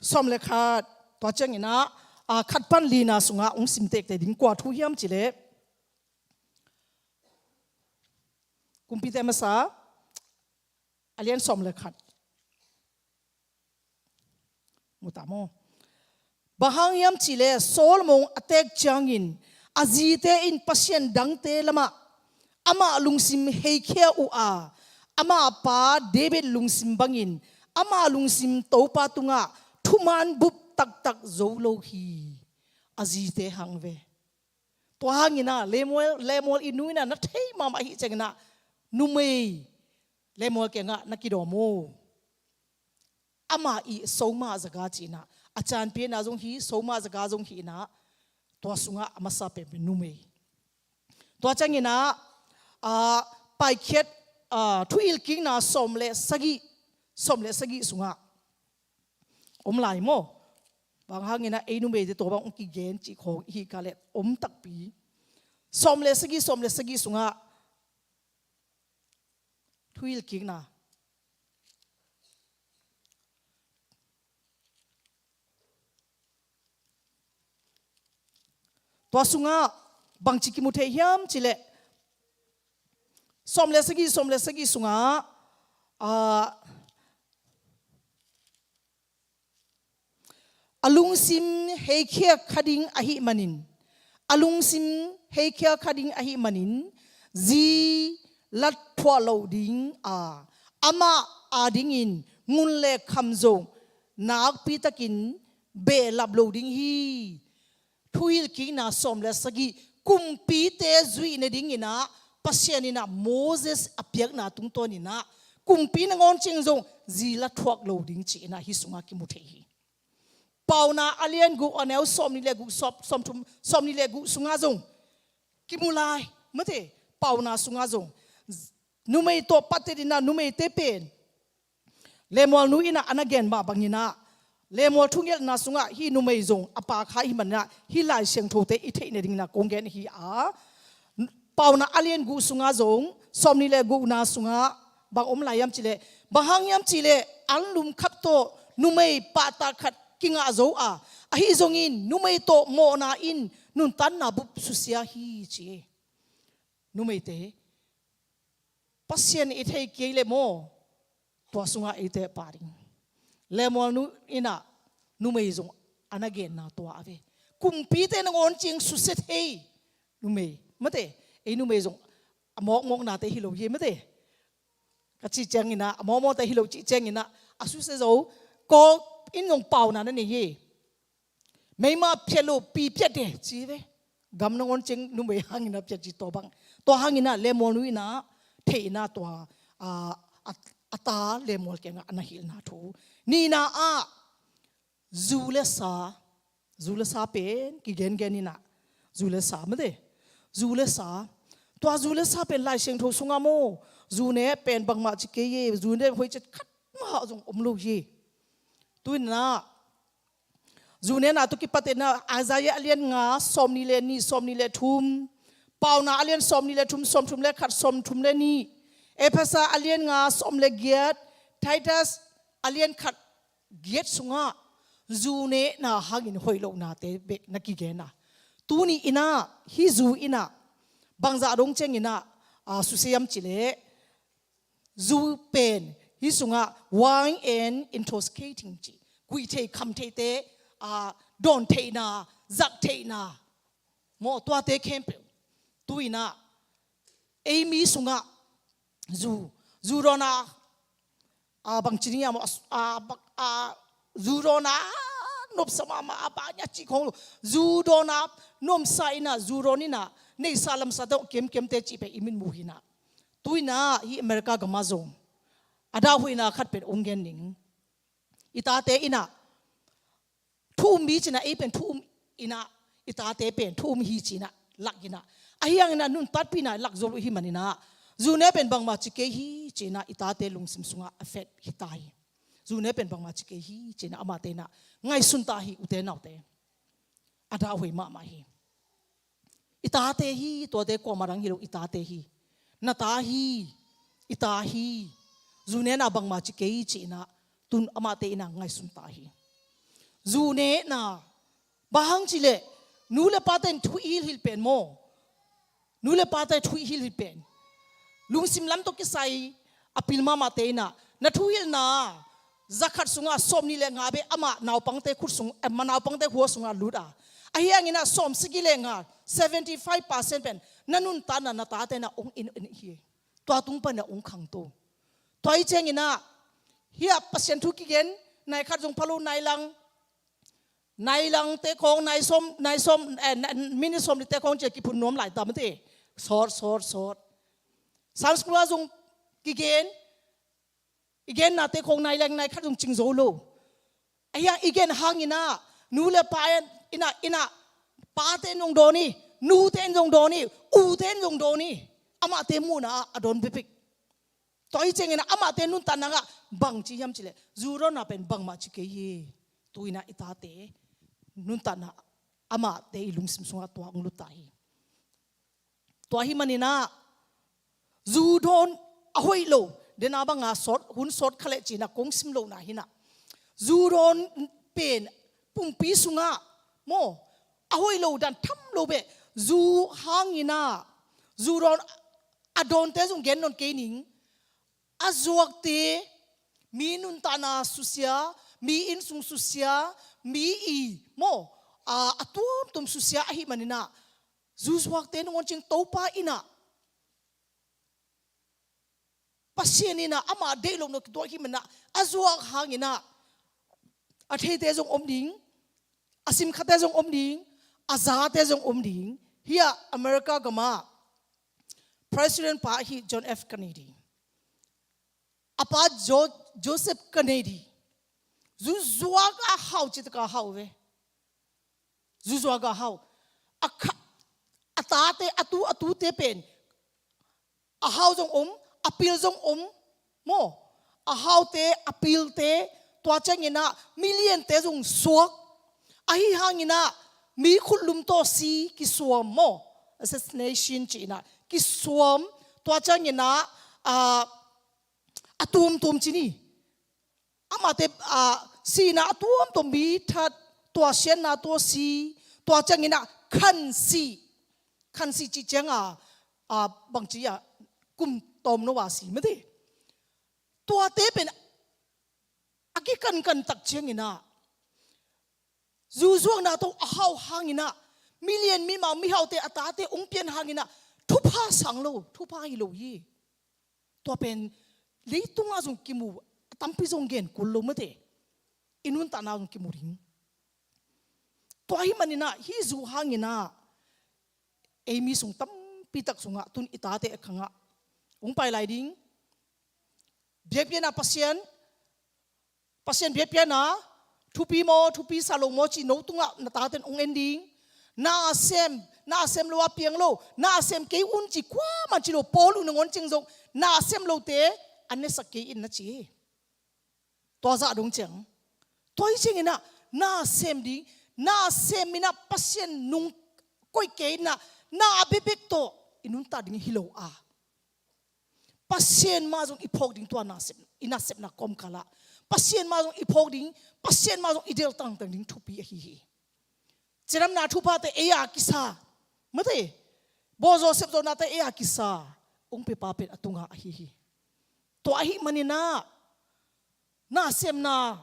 Sawm le khat, tua cianginah, a, khat pan lina sungah hong sim tektek ding, kua thu hiam cileh? Kumpite Masa a lian sawm le khat. Mu ta maw? Bang hang hiam cileh Solomon a teek ciangin a zite in pasian dangte lamah amah lungsim heikhia uh a, amah pa David lungsim bangin ama lungsim Topa tungah thuman bup taktak zo lo hi. A zite hang ve. Tua hanginah Lemuel, Lemuel i nu inah na thei mahmah ahih cianginah numei Lemuel kiangah na kidawm uh. Ama i soma zaga cinah a canpiakna zong hi, soma zaga zong hi inah tua sungah a masa penpen numei. Tua cianginah, a, Paikhiat, a, Thuhilhkikna sawm le sagih, sawm le sagih sungah om lai maw? Bang hanginah ei numeite tua bang hong kigen cih khawng hi ka leh om takpi. Sawm le sagih, sawm le sagih sungah Thuhilhkikna. Tua sungah bangci kimu thei hiam cileh sawm le sagih, sawm le sagih sungah, a, a lungsim heikhia kha ding ahih manin, a lungsim heikhia kha ding ahih manin zi la thuah loh ding a, amah adingin ngun le kham zong nakpitakin behlap lo ding hi. Thuhilhkikna sawm le sagih, kumpite zuih nadinginah Pasian inah Moses a piakna tungtawninah kumpi nangawn ciang zong zi la thuak lo ding ci-inah hih sungah kimu thei hi. Pauna a lian guk, a neu sawmnih le guk, sawm, sawmthum, sawmnih le guk sungah zong kimu lai, mate, Pauna sungah zong numei tawh patetinah numeite pen Lemuel nu inah a na gen mah banginah Lemuel thungetna sungah hih numei zong a pa kha ahih maninah hih Lai Siangthote i theih nadinginah kong gen ahi a, Pauna a lian guk sungah zong sawmnih le gukna sungah bang om lai hiam cileh, bang hang hiam cileh anlum khat tawh numei pahtak khat kingah zo a, ahi zongin numei tawh mawhna in nuntakna bup susia hi ci. Numeite Pasian i thei kei le maw, tua sungah eite pah ding. Lemuel nu inah numei zong a na genna tua a ve. Kumpite nangawn ciang susia thei numei, mate, ei numei zong a mawkmawknate hi lo hi, mate. Ka cih cianginah a mawkmawkte hi lo cih cianginah a susia zo kawk in zong Pauna na nei hi. Meima phiat lo, pi phiat de ci ve. Gam nangawn ciang numei hangin a phiat ci tua bang. Tua hangin ah Lemuel nu in ah theihna tua, a, a, a ta Lemuel kiangah a na hilhna thu. Nihna ah zu le sa, zu le sa pen kigengen in ah, zu le sa mate. Zu le sa. Tua zu le sa pen Lai Siangtho sungah maw, zu ne pen bangmah ci kei e, zu ne hoih ciat khat mah zong om lo hi. Tu in ah zu nena tawh kipat in ah Isaiah a lian nga, sawmnih le nih, sawmnih le thum, Pauna a lian sawmnih le thum, sawmthum le khat, sawmthum le nih, Efesa a lian nga, sawm le giat, Titus a lian khat, giat sungah zu nena hangin hoih lohnate bek na kigen a. Tuni in ah hih zu in ah bangzah dong ciangin ah a, susia hiam cih leh, zu pen hih sungah wine and intoxicating ci, kuih thei kham theite, a, dawn theihna, zak theihna, maw, tuate khempeuh. Tu-in ah ei mi sungah zu, zu dawn a, a, bangci ding hiam, a, a, bang, a, zu dawn a nuamsa mahmah a, bang hiam cih khawng lo. Zu dawn a nuamsa in ah, zu dawn in ah neihsa lamsa tawh kiamkiamte cih pen i mit mu hi-in ah. Tu-in ah hih America gamah zong a dahhuaina khat pen ong gen ning. I tate in ah thu um hi ci-in ah, ei pen thu um in ah, i tate pen thu um hi ci-in ah lak in ah, ahih hangin ah nuntakpih in ah lak zo lo hi manin ah, zu ne pen bangmah ci kei hi ci-in ah i tate lungsim sungah a fet hi ta hi. Zu ne pen bangmah ci kei hi ci-in ah amahte in ah ngaihsun ta hi, ute naute. A dahhuai mahmah hi. I tate hi, tuate kuamah dang hi lo, i tate hi. Na ta hi, i ta hi. Zu ne in ah bangmah ci kei ci-in ah, tu-in amahte in ah ngaihsun ta hi. Zu ne in ah, bang hang cih leh, nu le pate in thuhilhhilh pen maw, nu le pate thuhilhhilh pen, lungsim lam tawh kisai a pil mahmahte in ah, na thuhilhna zakhat sungah sawmnih le nga bek amah naupangte khut sung, eh, ma naupangte khua sungah lut a, ahih hangin ah sawmsagih le nga, seventy five percent pen na nuntakna na tate in ah ong in, in hi. Tua tung pan ah ong khangto. Tua hi ciangin ah, hih ah Pasian thu kigen, nai khat zong pha lo, nai lang, nai langte khawng, nai sawm, nai sawm, eh, nai, minute sawmlite khawng ci-a kiphun nuam lai ta mate. Sawt, sawt, sawt. Sunday school ah zong kigen, i gennate khawng nai lang, nai khat zong cing zo lo. Ahih hang i gen hangin ah, nu le pa in ah, in ah, pate in zong dawn hi, nute in zong dawn hi, ute in zong dawn hi. Amahte muhna ah a dawn bekbek. Tua hi ciangin ah amahte nuntakna ah bang ci hiam cih leh, zu dawnna pen bangmah ci kei hi. Tu-in ah i tate nuntakna amahte i lungsim sungah tua ong lut ta hi. Tua hi manin ah zu dawn a hoih lo, den a bang a sawt, hun sawt kha leh ci-in ah kong sim lohna hi-in ah, zu dawn pen pumpi sungah maw, a hoih lo dan tham lo beh. Zu hangin ah, zu dawn a dawnte zong gen nawn kei ning. A zuakte, mi nuntakna susia, mi innsung susia, mi i maw, a, a tuamtuam susia ahih manin ah, zu zuakte nangawn ciang Topa in ah, Pasian in ah amah deih lohna kituak ahih manin ah, a zuak hangin ah a theite zong om ding, a simkhate zong om ding, a zate zong om ding. Hih ah America gamah President pa ahi John F Kennedy, a pa Jo-, Joseph Kennedy, zu zuak a hau, citak a hau ve. Zu zuak a hau. A kha, a tate, a tu, a tute pen a hau zong om, a pil zong om maw. A haute, a pilte, tua ciangin ah miliante zong suak. Ahih hangin ah mi khutlum tawh si, kisuam maw, assassination ci-in ah kisuam. Tua ciangin ah, a, a tuamtuam ci ni. Amahte, a, sihna a tuamtuam, mi that, tua siatna tawh si, tua ciangin ah khansih, khansih cih ciang a, a, bangci a, kum tawmno a si mate. Tuate pen a kikankan tak ciangin ah, zu zuakna tawh a hau hangin ah, milian mimau mihaute a tate ong pian hangin ah, thupha sang lo, thupha hi lo hi. Tua pen leitungah zong kimu, a tampi zong gen kul lo mate. I nuntakna zong kimu ding. Tua ahih manin ah, hih zu hangin ah ei mi sung tampi tak sungah, tu-in i tate a khangah ong pai lai ding. Biakpiakna Pasian, Pasian biakpiakna, thupi maw, thupi sa lo maw ci no tungah na taten ong en ding. Na sem, na sem lo a piang lo, na sem kei un ci kuamah ci lo, Paul uh nangawn ciang zong na sem lote a nesak kei in na ci hi. Tua zah dong ciang, tua hi ciangin ah na sem ding, na sem in ah Pasian nung koih kei in ah, na a bekbek tawh i nuntak ding hi lo a, Pasian mah zong i phawk ding, tua nasep, i nasepna kawmkal ah Pasian mah zong i phawk ding, Pasian mah zong i del tangtang ding thupi ahi hi. Cidamna thuphate ei a kisa mate, bawlzaw sepzawhnate ei a kisa. hong piapa pen a tunga ahi hi. Tua ahih maninah nasemna,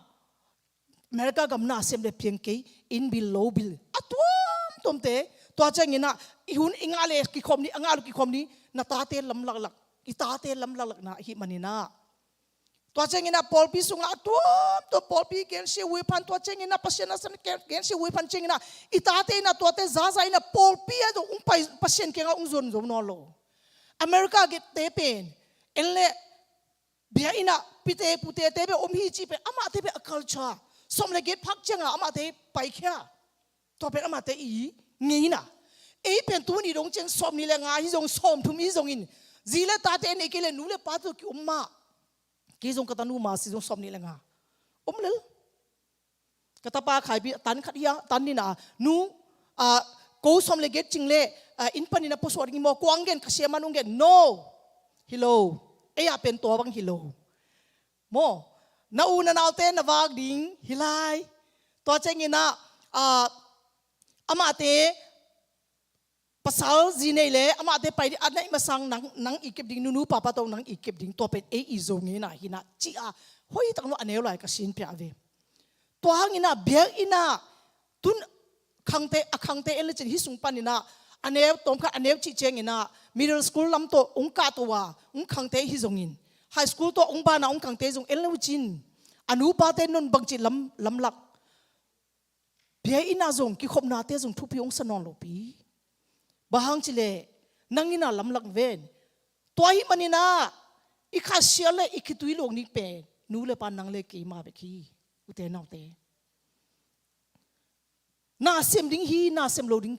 America gam nasem le piang kei, inn bil lo bil a tuamtuamte. Tua cianginah i hun i ngah le kikhawm ni, a ngah lo kikhawm ni, na tate lam laklak, i tate lam laklakna ahih maninah. Tua cianginah pawlpi sungah a tuamtuam pawlpi gensia uh hi phan, tua cianginah Pasian nasem gen, gensia uh hi phan cianginah i tate inah tuate zaza inah pawlpi ah zong hong pai, Pasian kiangah hong zon zo nawn lo. America gette pen en le bia innah pite putete bia om hi cih pen amahte bia a culture. Sawm le giat phak ciangah amahte paikhia. Tua pen amahte i ngeina. Ei pen tuni dong ciang sawm nih le nga hi zong, sawm thum hi zongin, zi le tate nei kei le nu le pa tawh ki-om mah. Kei zong ka tanu masi zong sawm nih le nga om lel. Ka tapa Khaipi a tan khat hi a, tan nina, nu, a, ko sawm le giat cing le, a, inn panin a pusuak ding hi maw, kua hong gen, ka siaman hong gen, no. Hi lo. Ei a pen tua bang hi lo. Maw, na u na naute na vak ding hi lai. Tua cianginah, a, amahte pasal zi nei le amahte pai ding a neih masang nang, nang i kep ding, nunu papa tawh nang i kep ding, tua pen ei i Zo ngeina hinah ci-a hoihtak lo a neu lai ka sin pia ve. Tua hanginah biak innah tun khangte, a khangte en lecin hih sung paninah a neu tawmkhat a neu cih cianginah middle school lam tawh hong kahto a hong khangte hi zongin, high school tawh hong bana hong khangte zong en lecin a nupate non bangci lam, lamlak. Bia innah zong kikhopnate zong thupi hong sa nawn lopi. Bang hang cileh nang innah lamlak ven. Tua hih maninah i khasia le i khitui luang ding pen nu le pa nang le keima bek hi. Ute naute, na sem ding hi, na sem lo ding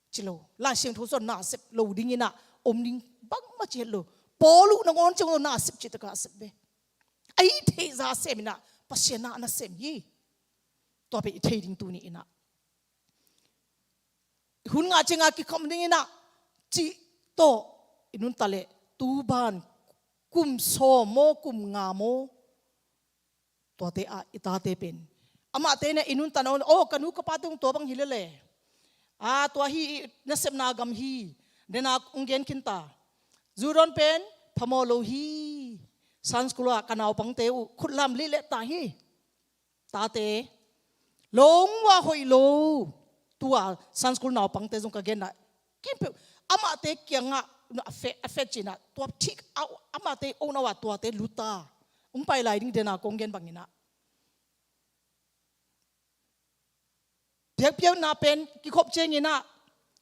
ci lo. Lai Siangtho sung na sem lo ding innah om ding bangmah ci het lo. Paul uh nangawn ciang lo na sem cih takah a sem ve. A i theih za sem innah Pasian na a na sem hi. Tua pen i thei ding tuni innah hun nga cianga kikham ding innah cih tawh i nunta leh tu ban kum sawm maw, kum nga maw, tuate ah i tate pen amahte na i nunta na, oh, ka nu ka pate hong tua bang hi lele. Ah, tua hi i nasepna gam hi. Dena hong gen khinta. Zu dawn pen phamawh lo hi. Sunday school ah ka naupangte uh khutlam lihleh ta hi. Tate, lo hong vah hoih lo. Tua Sunday school naupangte zong ka genna khempeuh amahte kiangah a fe, a fe cinah tua thik a, amahte onau ah tuate luta hong pai lai ding dena kong gen banginah. Biakpiakna pen kikhop cianginah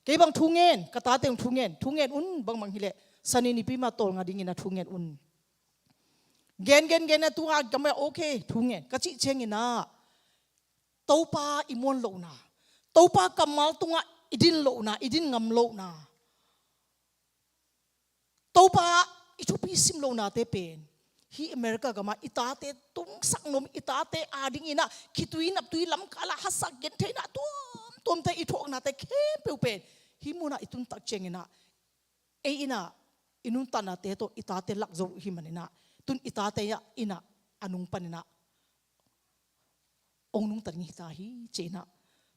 kei bang thu ngen, ka tate hong thu ngen, thu ngen un, bangbang hileh Sani nipi mah tawlnga dinginah thu ngen un. Gen gen gen a tunga gamah okay thu ngen ka cih cianginah Topa i muan lohna, Topa kammal tungah i din lohna, i din ngam lohna, Topa i thupi sim lohnate pen hih America gamah i tate tungsak nop, i tate adinginah khitui naptui lamkalah hasak gentheihna tuamtuamte i thuaknate khempeuh pen hih munah i tuntak cianginah ei innah i nuntatnate tawh i tate lak zo uh hi maninah tun i tate innah a nung paninah hong nungta ding hita hi. Ci-inah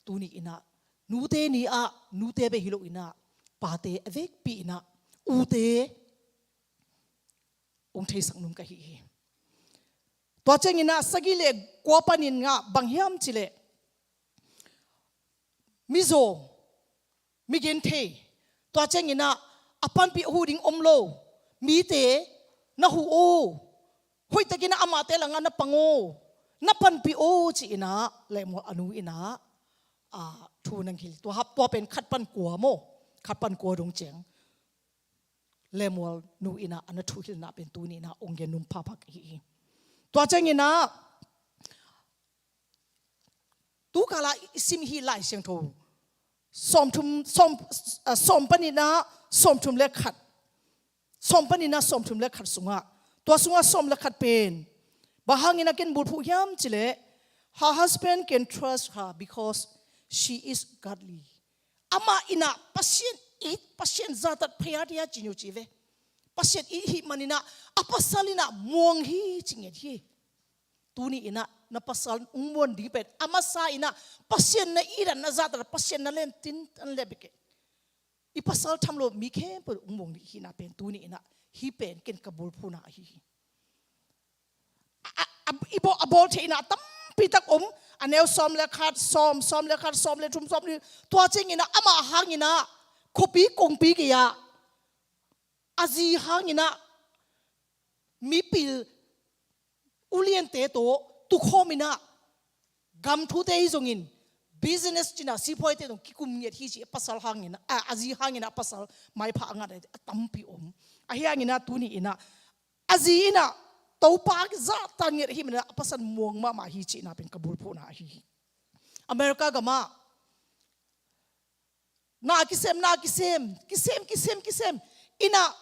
tuni innah nute ni-ah nute bek hi loinah pate a vekpi innah ute hong theisak nung ka hi hi. Tua cianginah sagih le kua panin ngah bang hiam cileh mizaw, migenthei, tua cianginah a panpih a huh ding om lo mite na huh o, hoihtakinah amahte langah na pang o, na panpih o, ci-inah lehmual a nu innah a thu nang hilh. Tua hap tua pen khat pan kua maw, khat pan kua dong ciang lehmual nu innah a na thuhilhna pen tuni innah ong gen num phapha ka hi hi. Tua cianginah tukala i sim hi Lai Siangtho sawmthum, sawm, ah, sawm paninah sawmthum le khat, sawm paninah sawmthum le khat sungah, tua sungah sawm le khat pen bang hangin a ken bulphuh hiam cileh, her husband can trust her because she is godly. Amah innah Pasian it, Pasian zahtak phaya dia ci nyo ci ve. Pasian it hih maninah a pasal innah muang hi ci nget hi. Tuni innah na pasal hong muan ding pen a masa innah Pasian na it a, na zahtak a, Pasian na len tin an le bek e. I pasal tham lo mi khempeuh hong muang ding hihna pen tuni innah Hih pen ken ka bulphuhna ahi hi. A, a, a, i bawl, a bawl theihna a tampitak om. A neu sawm le khat, sawm, sawm le khat, sawm le thum, sawm le, tua ciangin ah amah hangin ah khuapi kongpi gei-ah a zi hangin ah mipil uliante tawh tukhawm in ah gam thute hi zongin, business ci-in ah sipuaite zong kikum ngiat hi ci, a pasal hangin ah, a, a zi hangin ah a pasal maipha a ngat a tampi om. Ahi hangin ah tuni in ah a zi in ah Topa zahtak ngiat ahih manin ah a pasal muang mahmah hi cihna pen ka bulphuhna ahi hi. America gamah na kisem, na kisem, kisem, kisem, kisem in ah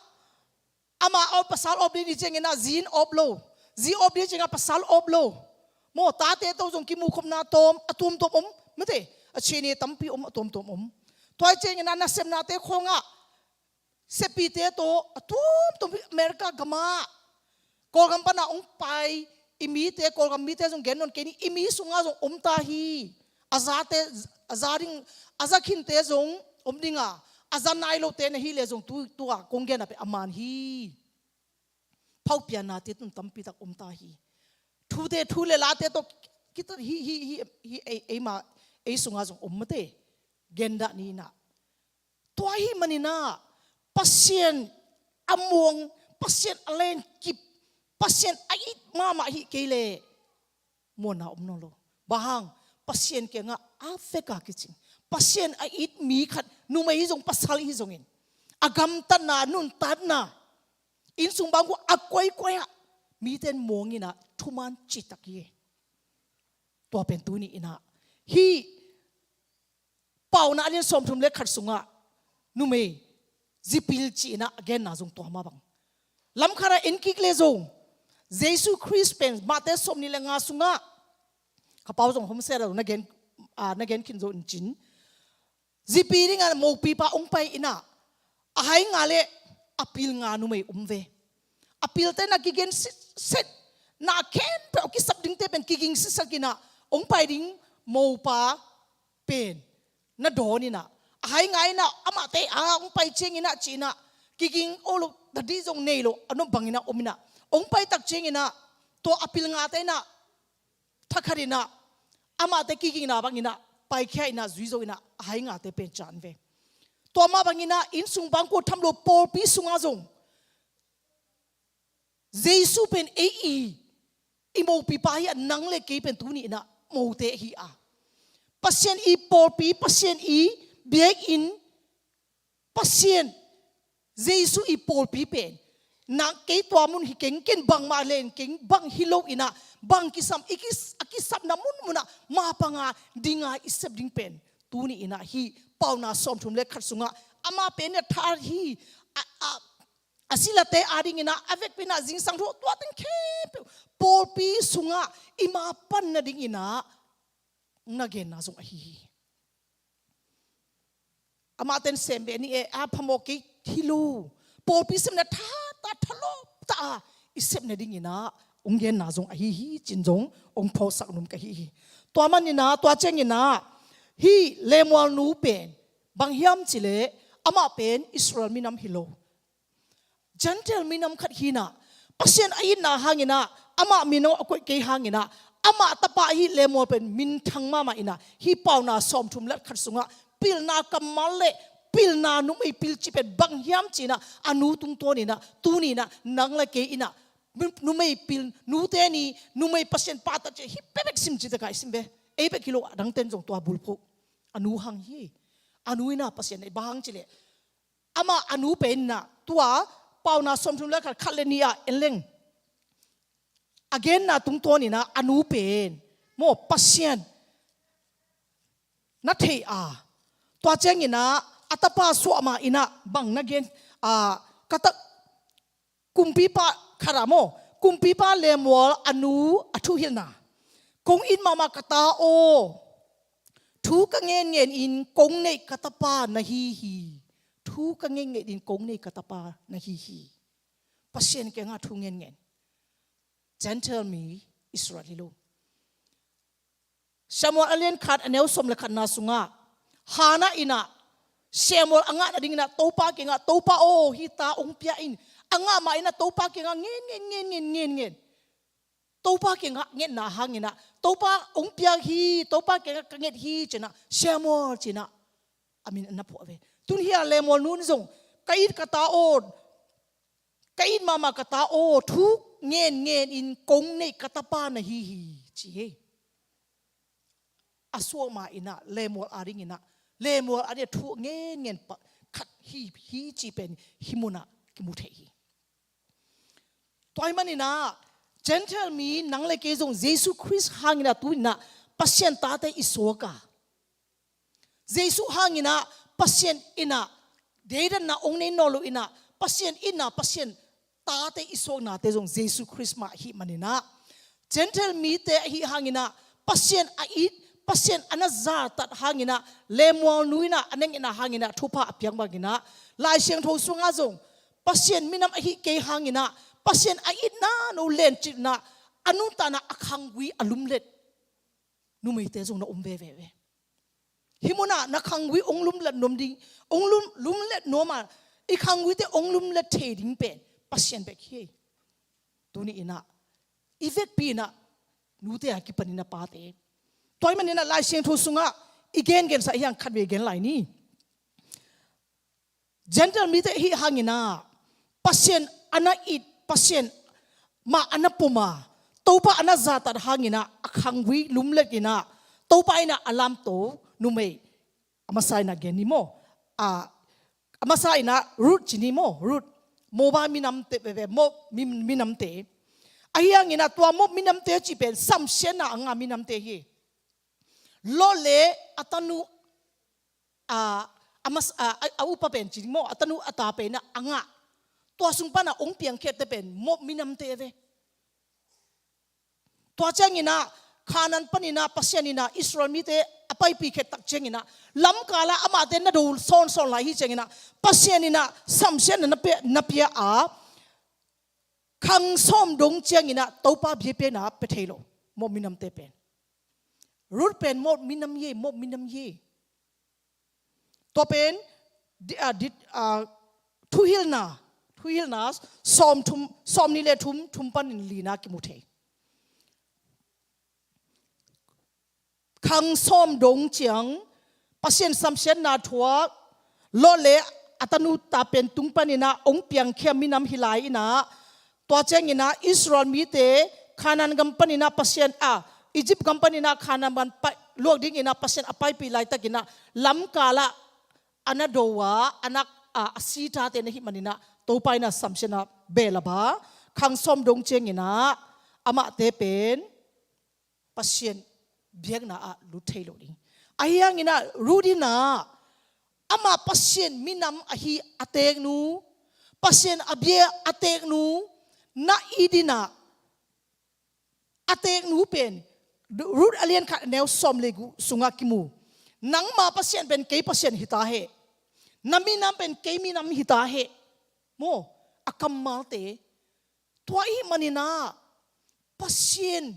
amah awp, pasal awp ding hi ciangin ah zi in awp lo, zi awp ding hi ciangin ah pasal awp lo. Maw, tate tawh zong kimukhopna tawm, a tuamtuam om, mate, a chene tampi om, a tuamtuam om. Tua hi ciangin ah nasemnate khawngah sepite tawh a tuamtuam hi. America gamah Kawlgam pana hong pai i mite, Kawlgam mite zong gen nawn kei ni, i mi sungah zong om ta hi. A zate, a za ding, a za khinte zong om ding a, a za nai lote na hih leh zong tu, tu-a kong gen a pen a man hi. Phaukpianate tun tampitak om ta hi. Thute, thu le late tawh kita hi, hi, hi, hi, ei, eima, ei sungah zong om, mate. Gen dah ni in ah. Tua ahih manin ah Pasian a muang, Pasian a lenkip, Pasian a it mahmah ahih kei leh muanna om nawn lo. Bang hang? Pasian kiangah a vek a kicing, Pasian a it mi khat, numei hi zong pasal hi zongin, a gamtatna, nuntakna, innsung bangkua a koikoi ah mite in muang in ah thuman citak hi. Tua pen tuni in ah hih Paunak a lian sawmthum le khat sungah numei zipil ci-in ah a genna zong tua mah bang. Lamkhat ah en kik leh zong Jesu Khrist pen Matthai sawmnih le nga sungah, ka pau zong hong sia lo, na gen, ah, na gen khin zo in cin, zipi dingah mopipa hong pai in ah a hai nga le a pil nga numei om ve. A pilte na kigen sitset, na khempeuh a kisap dingte pen kiging sitsak in ah hong pai ding mopa pen na dawn in ah, a hai nga in ah, amahte a hong pai ciangin ah ci-in ah, kiging aw lo, dadi zong nei lo, a nuam bangin ah om in ah, hong pai tak ciangin ah tua a pil ngate in ah thakhat in ah amahte kigingna bangin ah paikhia in ah zui zo in ah a hai ngate pen caan ve. Tua mah bangin ah innsung bangkua tham lo, pawlpi sungah zong Jesu pen ei i, i mopipa hi a, nang le kei pen tuni in ah mote hi a. Pasian i pawlpi, Pasian i biakinn, Pasian, Jesu i pawlpi pen, nang kei tua mun hi keng, ken bangmah len keng, bang hi lo in ah, bang kisam, i kis-, a kisapna munmun ah mapang a ding a i sep ding pen tuni in ah hih Paunak sawmthum le khat sungah amah pen a tha hi, a, a, a silate adingin ah a vekpi in ah zingsang thu, tua teng khempeuh pawlpi sungah i mapan nadingin ah na genna zong ahi hi. Amahte in sem beh ni e, a phamawh kei hi lo. Pawlpi sepna tha ta, thalawp ta a i sep nadingin ah hong genna zong ahi hi, ci-in zong hong phawksak nuam ka hi hi. Tua manin ah, tua ciangin ah hih Lemuel nu pen bang hiam cih leh amah pen Israel minam hi lo, Gentile minam khat hi in ah, Pasian a itna hangin ah, amah minam a koih kei hangin ah, amah tapa ahi Lemuel pen minthang mahmah in ah, hih Paunak sawmthum le khat sungah pilna kammal le pilna numei pil cih pen bang hiam ci-in ah, a nu tungtawn in ah, tuni in ah nang le kei in ah, nu-, numei pil, nute ni, numei Pasian pahtak cih hih bekbek sim cih takah i sim ve. Ei bek hi lo, a dangte in zong tua bulphuh. A nu hang hi. A nu in ah Pasian a it, bang hang cih leh amah a nu pen in ah, tua Paunak sawmthum le khat, khat le nih ah en leng, a genna tungtawn in ah a nu pen maw, Pasian na thei a, tua ciangin ah a tapa suah ma in ah bang na gen, ah, ka ta-, kumpipa khat ah maw, kumpipa Lemuel a nu a thuhilhna, kong it mahmah ka ta aw, thu ka ngenngen in kong neih ka tapa na hi hi. Thu ka ngenngen in kong neih ka tapa na hi hi. Pasian kiangah thu ngenngen. Gentile mi, Israel hi lo. Samuel a lian khat, a neu sawm le khatna sungah Hannah in ah Samuel a ngah nadingin ah Topa kiangah, Topa aw, hih ta hong pia in, A ngah mah in ah Topa kiangah ngen, ngen, ngen, ngen, ngen, ngen. Topa kiangah ngetna hang in ah, Topa hong piak hi, Topa kiangah ka nget hi ci-in ah, Samuel ci-in ah a min a na phuah ve. Tun hi a Lemuel nu in zong, ka it ka ta aw, ka it mahmah ka ta aw, thu ngen ngen in kong neih ka tapa na hi hi ci hi. A suak mah in ah Lemuel ading in ah, Lemuel ading ah thu ngen ngen pah khat hi hi cih pen hih mun ah kimu thei hi. Tua ahih manin ah Gentile mi nang le kei zong Jesu Khrist hangin ah tu-in ah Pasian tate i suak a, Jesu hangin ah Pasian in ah deidanna hong nei nawn lo in ah, Pasian in ah Pasian tate i suaknate zong Jesu Khrist mah ahih manin ah, Gentile mite ahih hangin ah Pasian a it, Pasian a na zahtak hangin ah, Lemuel nu in ah a na ngetna hangin ah thupha a piak bangin ah, Lai Siangtho sungah zong Pasian minam ahih kei hangin ah, Pasian a itna no lencin ah, a nuntakna a khanggui a lumlet numeite zong na om veve ve. Hih mun ah na khanggui hong lumlet nuam ding, hong lum, lumlet nuam a, i khangguite hong lumlet thei ding pen Pasian bek hi. Tuni in ah i vekpi in ah nute a kipan in ah pate. Tua ahih manin ah Lai Siangtho sungah i gengensa hi hang, khatvei gen lai ni. Gentile mite ahih hangin ah Pasian a na it, Pasian mah a na pom a, Topa a na zahtak hangin ah a khanggui lumlet in ah, Topa in ah a lamto numei a masa in ah gen ni maw. A, a masa in ah Ruth ci ni maw, Ruth. Moab minamte, ve, ve, Moab mi, minamte. Ahih hangin ah tua Moab minamte cih pen samsiatna a ngah minamte hi. Lot le a tanu, a, a mas, a, a, a upa pen ci ni maw, a tanu a ta pen ah a ngah. Tua sung pan ah hong piangkhiate pen Moab minamte ve. Tua ciangin ah Kanaan panin ah Pasian in ah Israel mite a paipih khit tak ciangin ah, lamkal ah amahte na do sawnsawn lai ahih ciangin ah, Pasian in ah samsiatna na pia, na pia a, khang sawm dong ciangin ah Topa bia piakna pia thei lo Moab minamte pen. Ruth pen Moab minam hi, Moab minam hi. Tua pen di, a, di, a, Thuhilhna, Thuhilhna sawm thum, sawmnih le thum, thum panin lina kimu thei. Khang sawm dong ciang Pasian samsiatna thuak Lot le a tanu ta pen tung panin ah hong piangkhia minam hi lai in ah, tua ciangin ah Israel mite Kanaan gam panin ah Pasian, a, Egypt gam panin ah Kanaan gam pai, luak dingin ah Pasian a paipih laitakin ah lamkal ah a na do a, a na, a, a si tate na hih manin ah Topa in ah samsiatna bel a ba, khang sawm dong ciangin ah amahte pen Pasian biakna ah lut thei lo ding. Ahih hangin ah Ruth in ah amah Pasian minam ahi a teeknu, Pasian a bia a teeknu na it in ah, a teeknu pen Ruth a lian khat a neu sawm le guk sungah kimu. Nangma Pasian pen kei Pasian hi ta hen. Na minam pen kei minam hi ta hen. Maw, a kammalte. Tua ahih manin ah Pasian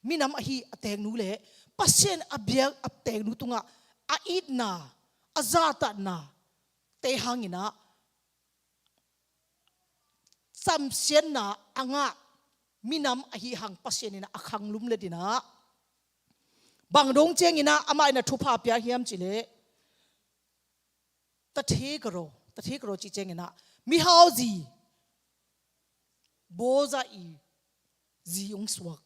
minam ahi a teeknu le Pasian a biak a teeknu tungah a itna, a zahtakna te hangin ah samsiatna a ngah minam ahih hang Pasian in ah a khang lumlet in ah, bang dong ciangin ah amah in ah thupha pia hiam cih leh, တထေးကရော, တထေးကရော cih ciangin ah mihauzi, Boaz ii zi hong suak.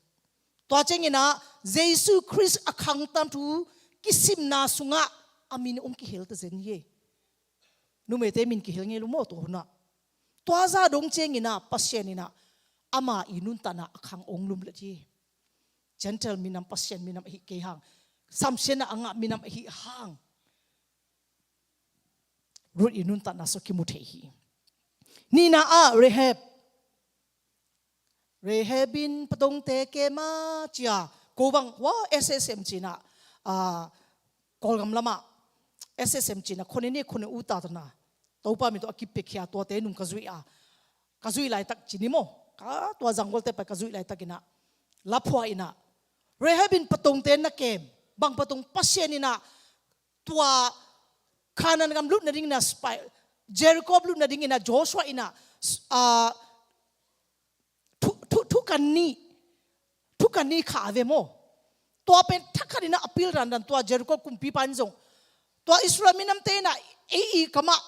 Tua ciangin ah Jesu Khrist a khangtan thu kisimna sungah a min hong kihel ta zen hi. Numeite min kihel ngei lo maw tua hun ah. Tua zah dong ciangin ah Pasian in ah ama ii nuntakna a khang hong lumlet hi. Gentile minam, Pasian minam ahih kei hang, samsiatna a ngah minam ahih hang Ruth ii nuntakna sung kimu thei hi. Nihna ah Rahab. Rahab in patongte kem a ci a, ko bang, wa, S S M ci-in ah, a, Kawlgam lamah S S M ci-in ah, khone ne khone u ta tana, Topa min tawh a kipiakhia tuate nung ka zuih a, ka zuih laitak ci ni maw, ka tua zanggolte pai ka zuih laitakin ah laphua in ah, Rahab in patongte na kem, bang patong, Pasian in ah tua Kanaan gam lut nading na spy, Jericho lut nadingin ah Joshua in ah, ah, thu, thu, thukan nih, thukan nih khah a ve maw. Tua pen thakhat in ah a pil dandan tua Jericho kumpipa in zong, tua Israel minamte in ah ei i kam ah,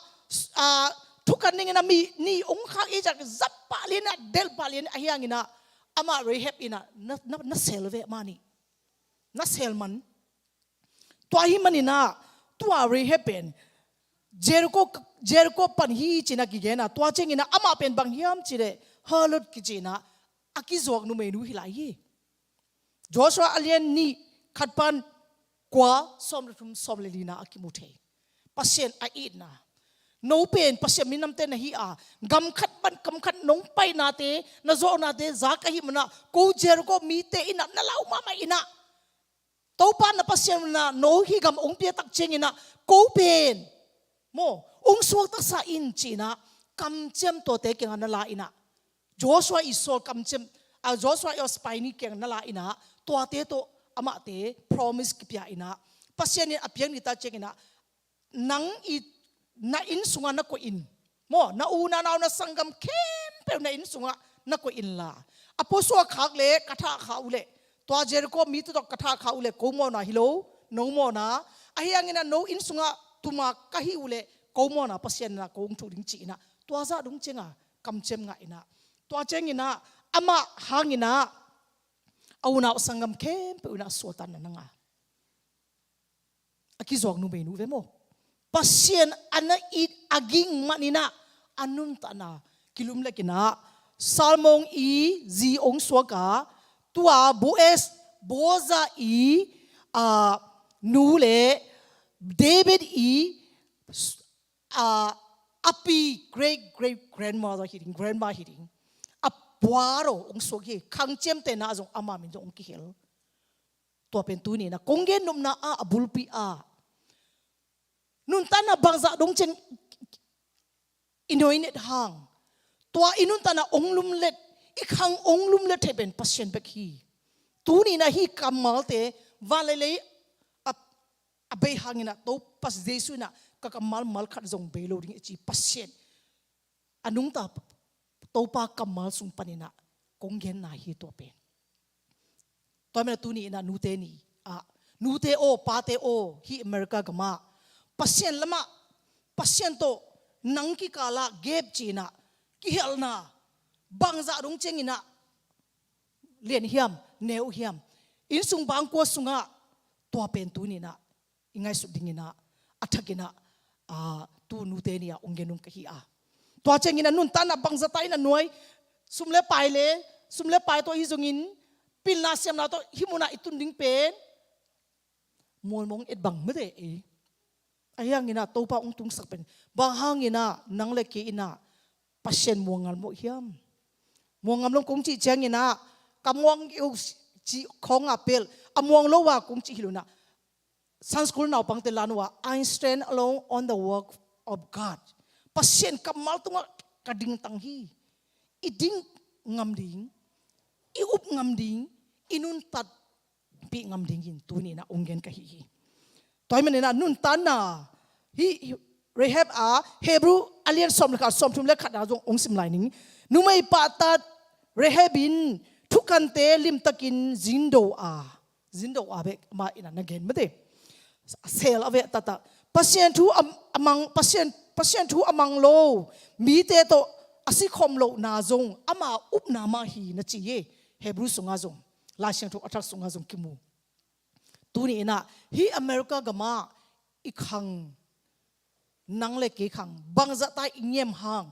ah, thukan dingin ah mi nih hong khah i ciang zat pah lian ah, delh pah lian ah, ahi hangin ah amah Rahab in ah na, na, na sel ve mah nih. Na sel man. Tua ahih manin ah tua Rahab pen Jericho, Jericho pan hi ci-in ah kigen a, tua ciangin ah amah pen bang hiam cih leh harlot kici-in ah a kizuak numeinu hi lai hi. Joshua a lian nih, khat pan kua, sawm le thum, sawm le li-na a kimu thei. Pasian a itna. No pen Pasian minamte na hi a, gam khat pan gam khat nong paihnate, na zawhnate za ka hih manin ah, ko Jericho mite in ah na lau mahmah in ah, Topa na Pasian in ah no hih gam hong pia tak ciangin ah, ko pen maw, hong suaktaksa in ci-in ah, kamciam tuate kiangah na la in ah, Joshua i sawl kamciam, ah, Joshua i sawl spy nih kiangah na la in ah, tuate tawh amahte promise kipia in ah, Pasian in a piak ni ta ciangin ah, nang i, na inn sungah na koih in. Maw, na u, na nau, na sanggam khempeuh na inn sungah na koih inla, a puasua khak leh ka thah kha uh leh, tua Jericho mite tawh ka thah kha uh leh ko mawhna hi lo, no mawhna. Ahi hangin ah no inn sungah tuma ka hih uh leh ko mawhna Pasian in ah ko hong thuk ding ci-in ah, tua zah dong ciangah kamciam ngah in ah, tua ciangin ah amah hangin ah a unau a sanggam khempeuh in ah suahtakna na ngah. A kizuak numeinu ve maw. Pasian a na it a ging manin ah a nuntakna kilumlek in ah, Salmon i zi hong suak a, tua Boaz, Boaz i, ah, nu leh David i, ah, a pi, great great grandmother hi ding, grandma hi ding, a buar aw hong suak hi. Khang ciamtehna ah zong ama min zong hong kihel. Tua pen tuni in ah kong gen nopna ah a bulpi ah, nuntakna bangzah dong ciang i noineh hang, tua i nuntakna hong lumlet, i khang hong lumlet thei pen Pasian bek hi. Tuni in ah hih kammalte, van leh lei a, a bei hangin ah, Topa Jesu in ah ka kammal mal khat zong bei lo ding i ci Pasian a nungta Topa kammal sung panin ah kong genna hi tua pen. Tua manin ah tuni in ah nute ni ah, nute aw, pate aw, hih America gam ah Pasian lam ah, Pasian tawh nang kikal ah gap ci-in ah, kihelna bangzah dong ciangin ah lian hiam, neu hiam, inn sung bangkua sungah, tua pen tuni in ah i ngaihsut dingin ah, a thakin ah, ah, tu nute ni ah hong gen nuam ka hi a. Tua ciangin ah nuntakna bangzah ta in ah nuai, sum leh pai leh, sum leh pai tawh hi zongin, pilna siamna tawh hih mun ah i tun ding pen mualmong et bang mate ei. Ahi hangin ah Topa hong tungsak pen, bang hangin ah nang leh kei in ah Pasian muang ngal mawh hiam? Muang ngam lo kong cih ciangin ah, ka muang uh cih khawng ah pel, a muang lo ah kong cih hi lo in ah, Sunday school naupangte lan uh ah, "I stand alone on the work of God." Pasian kammal tungah ka dingtang hi. I ding ngam ding, i up ngam ding, i nuntat pih ngam dingin tuni in ah hong gen ka hi hi. Tua ahih manin ah nuntakna, hih Rahab a, Hebrew a lian sawm le khat, sawmthum le khat ah zong hong sim lai ning. Numei pahtak Rahab in thukante limtakin zindo a, zindo a bek mah in ah na gen mate. Sel a ve taktak. Pasian thu a, a mang, Pasian, Pasian thu a mang lo mite tawh a sikhawm lohna zong ama upna mah hi na ci hi. Hebrew sungah zong, Lai Siangtho a thak sungah zong kimu. Tuni in ah hih America gam ah i khang, nang leh kei khang, bangzah ta i ngiam hang,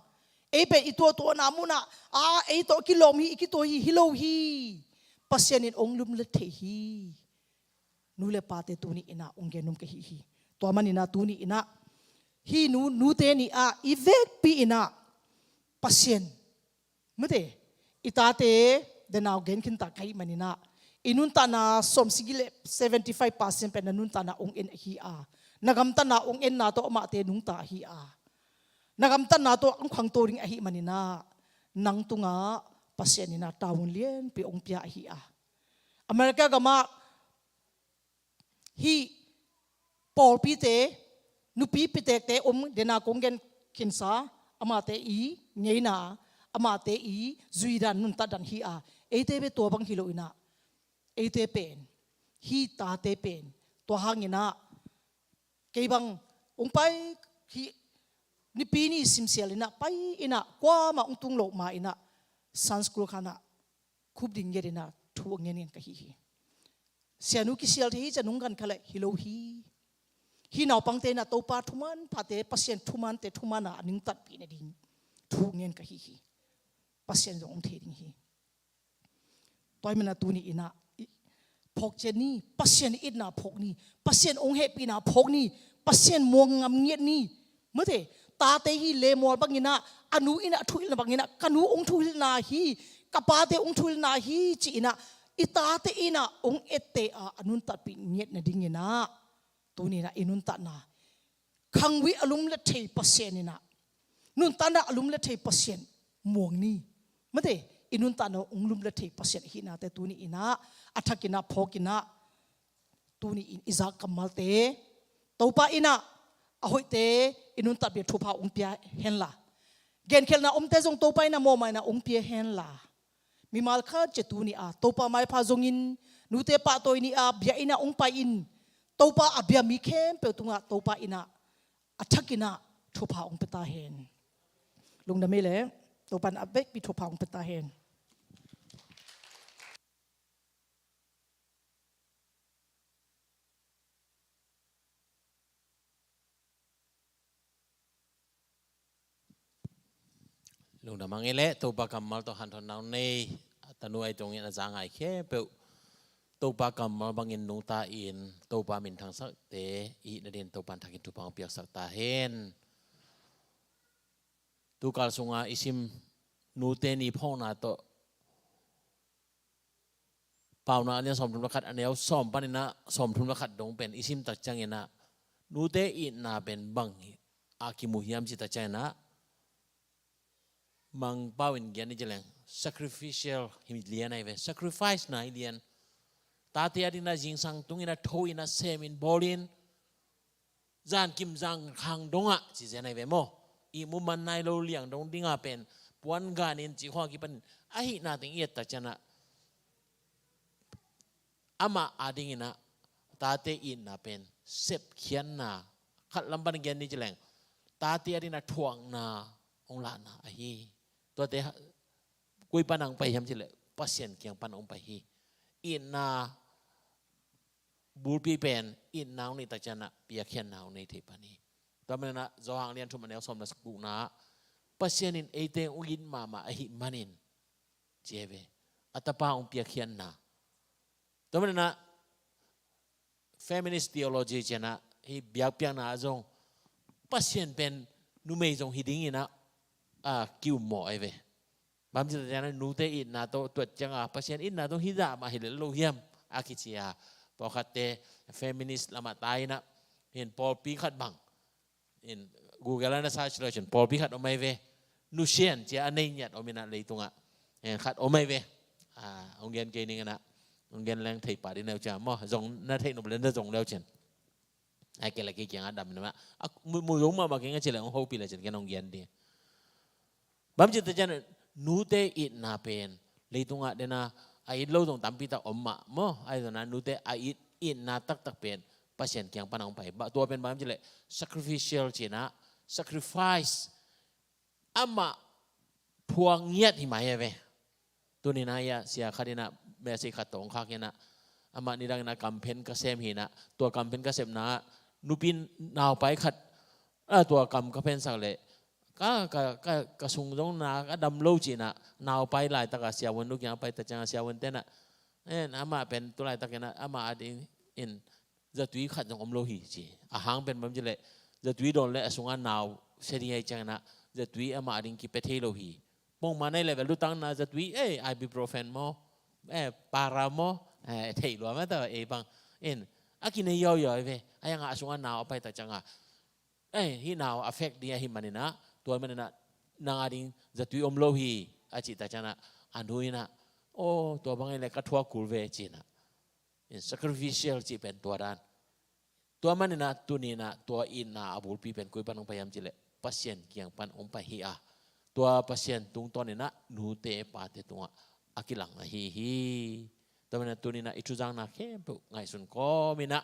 ei pen i tuahtuahna mun ah, a, ei tawh kilawm hi, i kituah hi, hi lo hi. Pasian in hong lumlet thei hi. Nu leh pate tuni in ah hong gen nuam ka hi hi. Tua manin ah tuni in ah hih nu, nute ni ah i vekpi in ah Pasian, mate, i tate, denau gen khin ta ka hih manin ah, i nuntakna sawmsagih leh seventy five percent pen na nuntakna hong en ahi a, na gamtatna hong enna tawh amahte nungta ahi a, na gamtatna tawh hong khangto ding ahih manin ah, nang tungah Pasian in ah tavuan lianpi hong pia ahi a. America gam ah hih pawlpite, nupi pitekte om, denau kong gen kinsa, amate i ngeina, amate i zuidan nuntatdan hi a, eite bek tua bang hi lo in ah, eite pen, hih tate pen, tua hang in ah, kei bang hong pai hi, Nipi ni simsial in ah pai in ah, kuamah hong tung loh ma in ah, Sunday school khan ah khup ding nget in ah thu a ngen ngen ka hi hi. Sianu kisial thei hi ci a nungkan kha leh hi lo hi. Hih naupangte in ah Topa thuman phate, Pasian thumante thuman a a nungtatpih nading thu ngen ka hi hi. Pasian zong hong thei ding hi. Tua ahih manin ah tuni in ah i, phawk ciat ni, Pasian itna phawk ni, Pasian hong hehpihna phawk ni, Pasian muang ngam ngiat ni. Mate, tate hi leh mual bang in ah, a nu in ah a thuhilhna bang in ah, ka nu hong thuhilhna hi, ka pate hong thuhilhna hi ci in ah, i tate in ah hong etteh a a nuntatpih ngiat nading in ah, tuni in ah i nuntatna, khangvui a lumlet thei Pasian in ah, nuntatna a lumlet thei Pasian muang ni. Mate, i nuntatna hong lumlet thei Pasian ahihnate tuni in ah, a thak in ah, phawk in ah, tuni in i zak kammalte, Topa in ah a hoihte i nuntatpih thupha hong pia hen la, genkhelhna omte zong Topa in ah mawhmaina hong pia hen la, mimal khat ciat tuni a Topa maipha zongin, nute pahtawi ni a biakinn ah hong pai in, Topa a bia mi khempeuh tungah Topa in ah a thak in ah thupha hong pia ta hen. Lungdam ei leh, Topa in a vekpi thupha hong pia ta hen. Lungdam ei leh, Topa kammal tawh hanthawn nau nei, a tanu a i tungin a za ngai khempeuh, Topa kammal bangin nungta in, Topa minthang sakte i hih nadingin Topa in a thakin thupha hong piaksak ta hen. Tukal sunga i sim Nute Ni phawkna tawh, Paunak a lian sawmthum le khat, a neu sawm panin ah sawmthum le khat dong pen i sim tak ciangin ah, nute itna pen bang a kimu hiam cih tak ciangin ah, Mangpau in gen ni ci leng, sacrificial hi lian ahi ve, sacrifice na hi lian. Tate a dingin ah zingsang tungin ah tho in ah sem in bawl in, zan kim zan khang dongah ci zen ahi ve maw. Ihmu man nai lo liang dong dingah pen puan gan in cih khawng a kipanin ahihna teng i et tak ciangin ah, amah a dingin ah tate itna pen sepkhiatna, khat lam pan gen ni ci leng, tate a dingin ah thuakna hong lahna ahi. Tuate ha-, koi pan hong pai hiam cih leh Pasian kiang pan hong pai hi. Itna bulpi pen itna hong neih tak ciangin ah piakkhiatna hong nei thei pan hi. Tua manin ah Johan a lian thum a neu sawm le gukna ah, Pasian in eite hong it mahmah ahih manin, ci hi ve, a Tapa hong piakkhiatna. Tua manin ah feminist theology ci-in ah, hih biakpiakna ah zong Pasian pen numei zong hi dingin ah, a, ki-ummawh ahi ve. Bang hiam cih leh nute itna tawh tuat ciangin Pasian itna tawh hi zah mah hi lel lo hiam a kici a, pawlkhatte feminist lamah tai in ah, hih pawlpi khat bang in Google ah na search le uh cin pawlpi khat om ahi ve. Nusian ci-a a nei ngiat om in ah leitungah, eh, khat om ahi ve. Ah, hong gen kei ning in ah, hong gen leng thei pah ding le uh cin maw, zong na theih nop leh na zong le uh cin. Ai, kei leh kei kiangah dam in ah, a, mu, mu zong mahmah keng a ci leh hong hopih le cin ken hong gen ding. Bang hiam cih leh nute itna pen leitungah den a, a it lo zong tampi tak om mah maw. Ahi zongin ah nute a it, itna taktak pen Pasian kiang pan hong pai. Tua pen bang hiam cih leh sacrificial ci-in ah, sacrifice, amah phuak ngiat hi mah hi ve. Tuni-in ah sia khat in ah message khat tawh hong khak in ah, amah nidang in ah kamphen ka sem hi in ah, tua kamphen ka sepna ah nupi naupai khat, a, tua kam ka phensak leh ka, ka, ka, ka sung zong na ka dam lo ci-in ah, naupai laitak a siavuan nu kiangah pai tak ciangin siavuante in ah, en, amah pen tu laitak in ah amah a dingin zatui khat zong om lo hi ci. A hang pen bang hiam cih leh zatui dawn leh a sungah nau sia ding ahih ciangin ah zatui amah a ding kipia thei lo hi. Pongman ahi leh vel lutang na zatui, eh, ibuprofen maw, eh, para maw, eh, thei lua mah ta ei bang. En, a kinei yaw yaw ve. Ahi hangin a sungah nau a pai tak ciangin, eh, hih nau a fek ding ahih manin ah, tua manin ah nang a ding zatui om lo hi a cih tak ciangin ah, a nu in ah, oh, tua bang ahih leh ka thuak kul ve ci-in ah. In sacrificial cih pen tua dan. Tua manin ah tuni-in ah tua itna a bulpi pen koi pan hong pai hiam cih leh Pasian kiang pan hong pai hi a, tua Pasian tungtawn inah nute pate tungah a kilang ahi hi. Tua manin ah tuni inah i thuzakna khempeuh ngaihsun kawm inah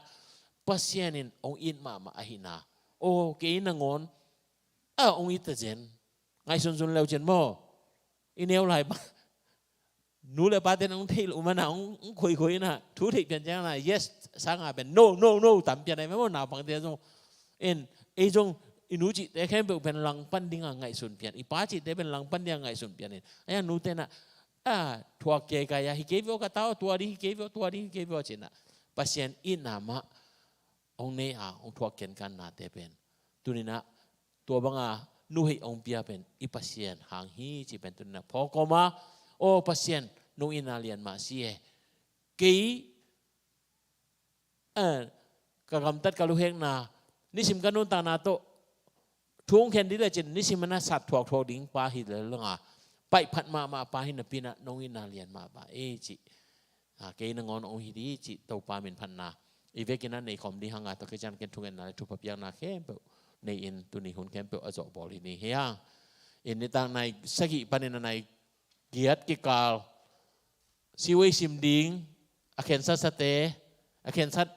Pasian in hong it mahmah ahihna, aw kei nangawn a hong it ta zen. Ngaihsunsun leu cin maw? I neu lai bang nu le pate in hong theih loh mana hong, hong khoikhoi inah thu theih pian ciang inah yes sang a pen no no no tam pian ai maw? Naupangte zong in ei zong i nu cihte khempeuh pen langpan dinga ngaihsun pian, i pa cihte pen langpan dinga ngaihsun pian in a, nute inah a thuak keikai a hi kei vio ka tau, tua ding hi kei vio, tua ding hi kei vio ci inah Pasian itna mah hong nei a hong thuak kenkannate pen tuni inah tua banga nuheih hong pia pen i Pasian hang hi cih pen tuni inah phawk kawm a, aw Pasian nong itna lian mah si e. Kei eh, ka gamtat ka luhekna, nisim ka nuntakna tawh thu hong khen ding lecin nisim inah sat thuakthuak ding pa hi lel dong a, paih phat mahmah pa hi napi inah nong itna lian mah pa ei cih, a, kei nangawn hong hi ding cih Topa min phatna i vekin ah nei khawm ding hang a, tua khit ciang ken thungetna le thupha piakna khempeuh nei in tuni hun khempeuh a zawh bawl hi ni hi hang. In nitak nai sagih panin a nai giat kikal siwei sim ding, a khensat sate, a khensat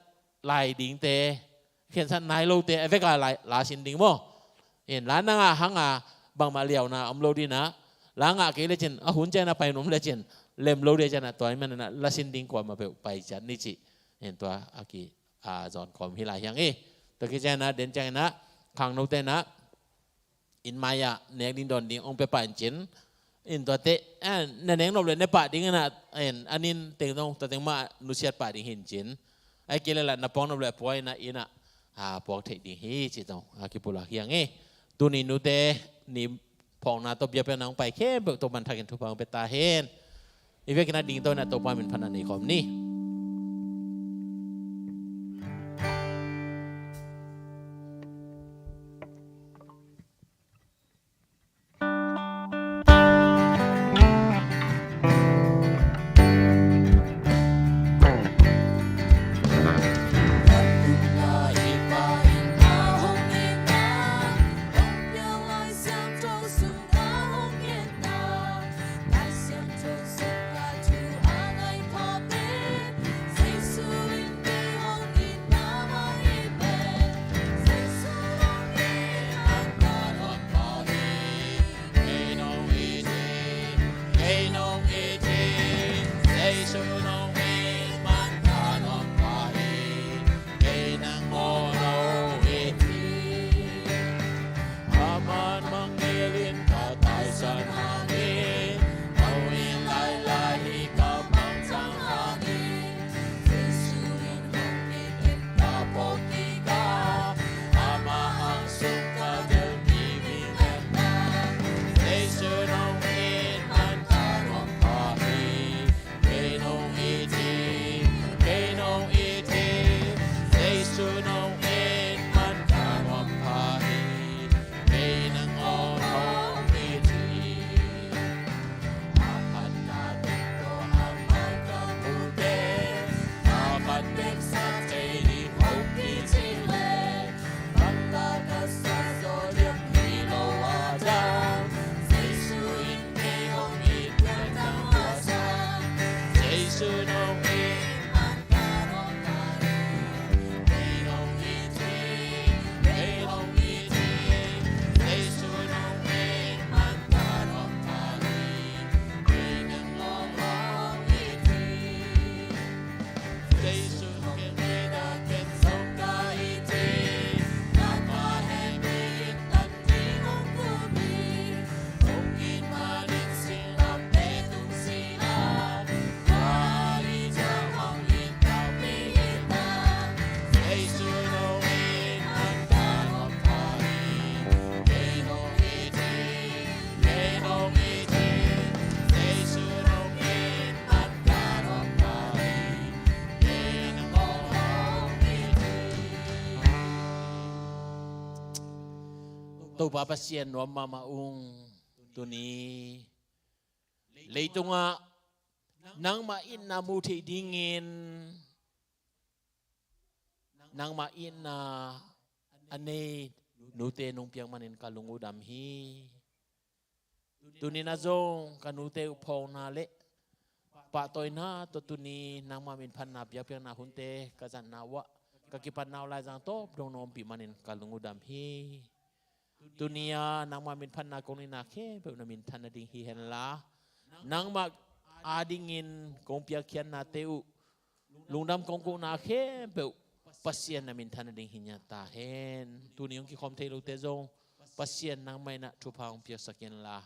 lai dingte, a khensat nai lote a veka lai la sin ding maw? In la na ngah hang a bangmah liauna om lo ding inah, la ngah kei lecin a hun ciang inah pai nuam lecin lem lo ding ciang inah tua ahih manin ah la sin ding kuamah peuh pai ciat ni cih in tua a ki, a, zawn khawm hi lai hi hang hi. Tua khit ciang inah den ciang inah khangnote inah inn mai-ah nek ding dawn ding hong pia pah in cin. In tuate, eh, na nek nop le ne pah ding inah, in, an inn teng zong tua teng mah nusiat pah ding hi in cin. Ahih kei leh lah na puak nop le puak inah, inah, ah, puak theih ding hi ci zong, ah, kipulak hi hang hi. Tuni nute ni phawkna tawh biakpiakna hong pai khempeuh Topa'n thakin thupha hong pia ta hen. I vekin ah ding to inah Topa min phatna nei khawm ni. Topa Pasian nuam mahmah ung. Tuni leitungah nangmah itna muh theih dingin nangmah itna a nei nute nong piak manin ka lung uh dam hi. Tuni-in ah zong ka nute uh phawkna le pahtawina tawh tuni nangmah minphatna biakpiakna hunte ka zatna uh ah ka kipatna uh laizang tawp dong na ompih manin ka lung uh dam hi. Tuni-a nangmah minphatna kong neihna khempeuh na minthan nading hi henla, nangmah adingin kong piakkhiatnate uh lungdam kong kohna khempeuh Pasian na minthan nading hi ngiat ta hen. Tuni hong kikhawm thei lote zong Pasian nangmah in ah thupha hong piaksak inla,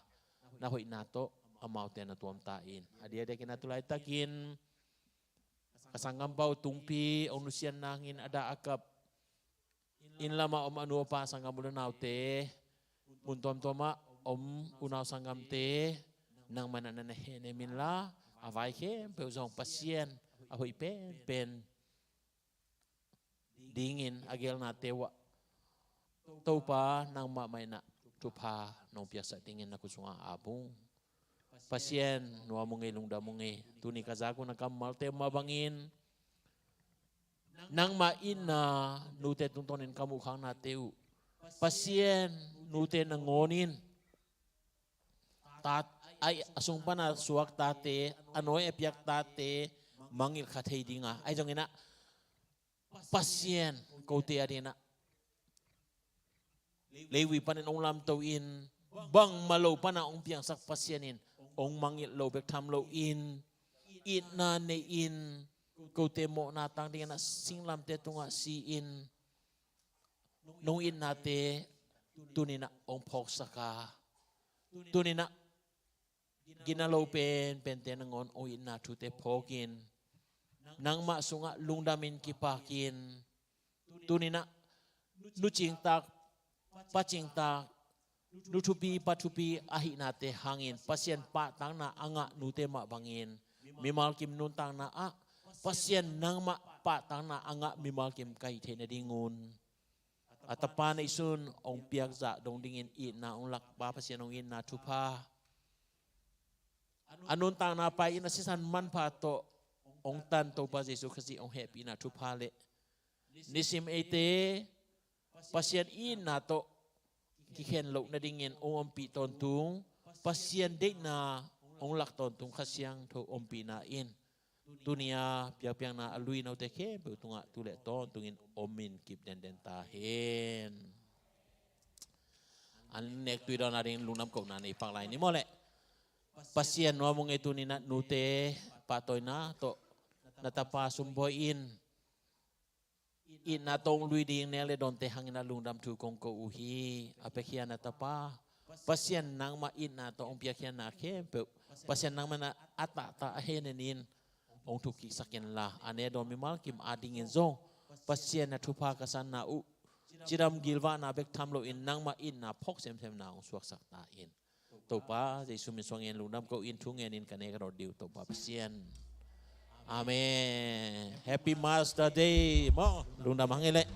na hoihna tawh amaute na tuam ta in. A diakdiakin ah tu laitakin ka sanggampa uh Tungpi hong nusiatna hangin a dah a kap inn lamah om a nu a pa, sanggam u le naute, mun tuamtuamah om unau sanggamte, nangmah in ah na hehnem inla, a vai khempeuh zong Pasian a hoih penpen dingin a geelnate uh ah Topa nangmah mah in ah thupha nong piaksak dingin na khut sungah ap ung. Pasian, nuam ung ei, lungdam ung ei. Tuni ka zak uh na kammalte mah bangin nangmah itna nute tungtawnin ka muhkhaknate uh Pasian, nute nangawnin ta, a sung pana suak tate, a nawi a piak tate mangngilh kha thei dinga, ahi zongin ah Pasian, kote adingin ah leivui panin hong lamto in, bangmah lo pana hong piangsak Pasian in hong mangngilh lo bek tham loin, itna nei-in, kote mawhna tang dingin ah singlamteh tungah si-in, nong itnate tuni-in ah hong phawksak a, tuni-in ah gina lo penpente nangawn hong itna thute phawkin, nangmah sungah lungdamin kipakin, tuni-in ah nu cingtak, pa cingtak, nu thupi, pa thupi ahihnate hangin Pasian pahtakna a ngah nute mah bangin mimal kim nuntakna ah Pasian nangmah pahtakna a ngah mimal kim ka hih theih nadingun a Tapa neihsun hong piakzah dong dingin itna hong lak Pa Pasian, hong itna thupha, a nuntakna pai-in a sisan manpha tawh hong tan Topa Jesu Khazih hong hehpihna thupha le nisim eite Pasian itna tawh kikhen loh nadingin hong ompih tawntung, Pasian deihna hong lak tawntung Kha Siangtho ompihna in tuni-a piakpiakna a lui note khempeuh tungah tu le tawntungin omin kip denden ta hen. An nek tui dawn ading lungdam kohna nei pak lai ni maw leh. Pasian, nuam ung ei, tuni-in ah nute pahtawina tawh na tapa sumbawi in, itna tawh hong lui ding nek le dawnte hangin ah lungdam thu kong ko uh hi. A piakhia na tapa Pasian nangmah itna tawh hong piakhia na khempeuh Pasian nangmah in ah a tahtah a henenin hong thukkiksak inla, a ne dawn mimal kim adingin zong Pasian na thupha ka sanna uh cidam gilvahna bek tham loin nangmah itna phawk semsemna hong suaksak ta in. Topa Jesu min suangin lungdam ko-in thu ngenin ka ne ka dot dih uh Topa Pasian. Amen. Happy Mother's Day maw. Lungdam hang ei leh.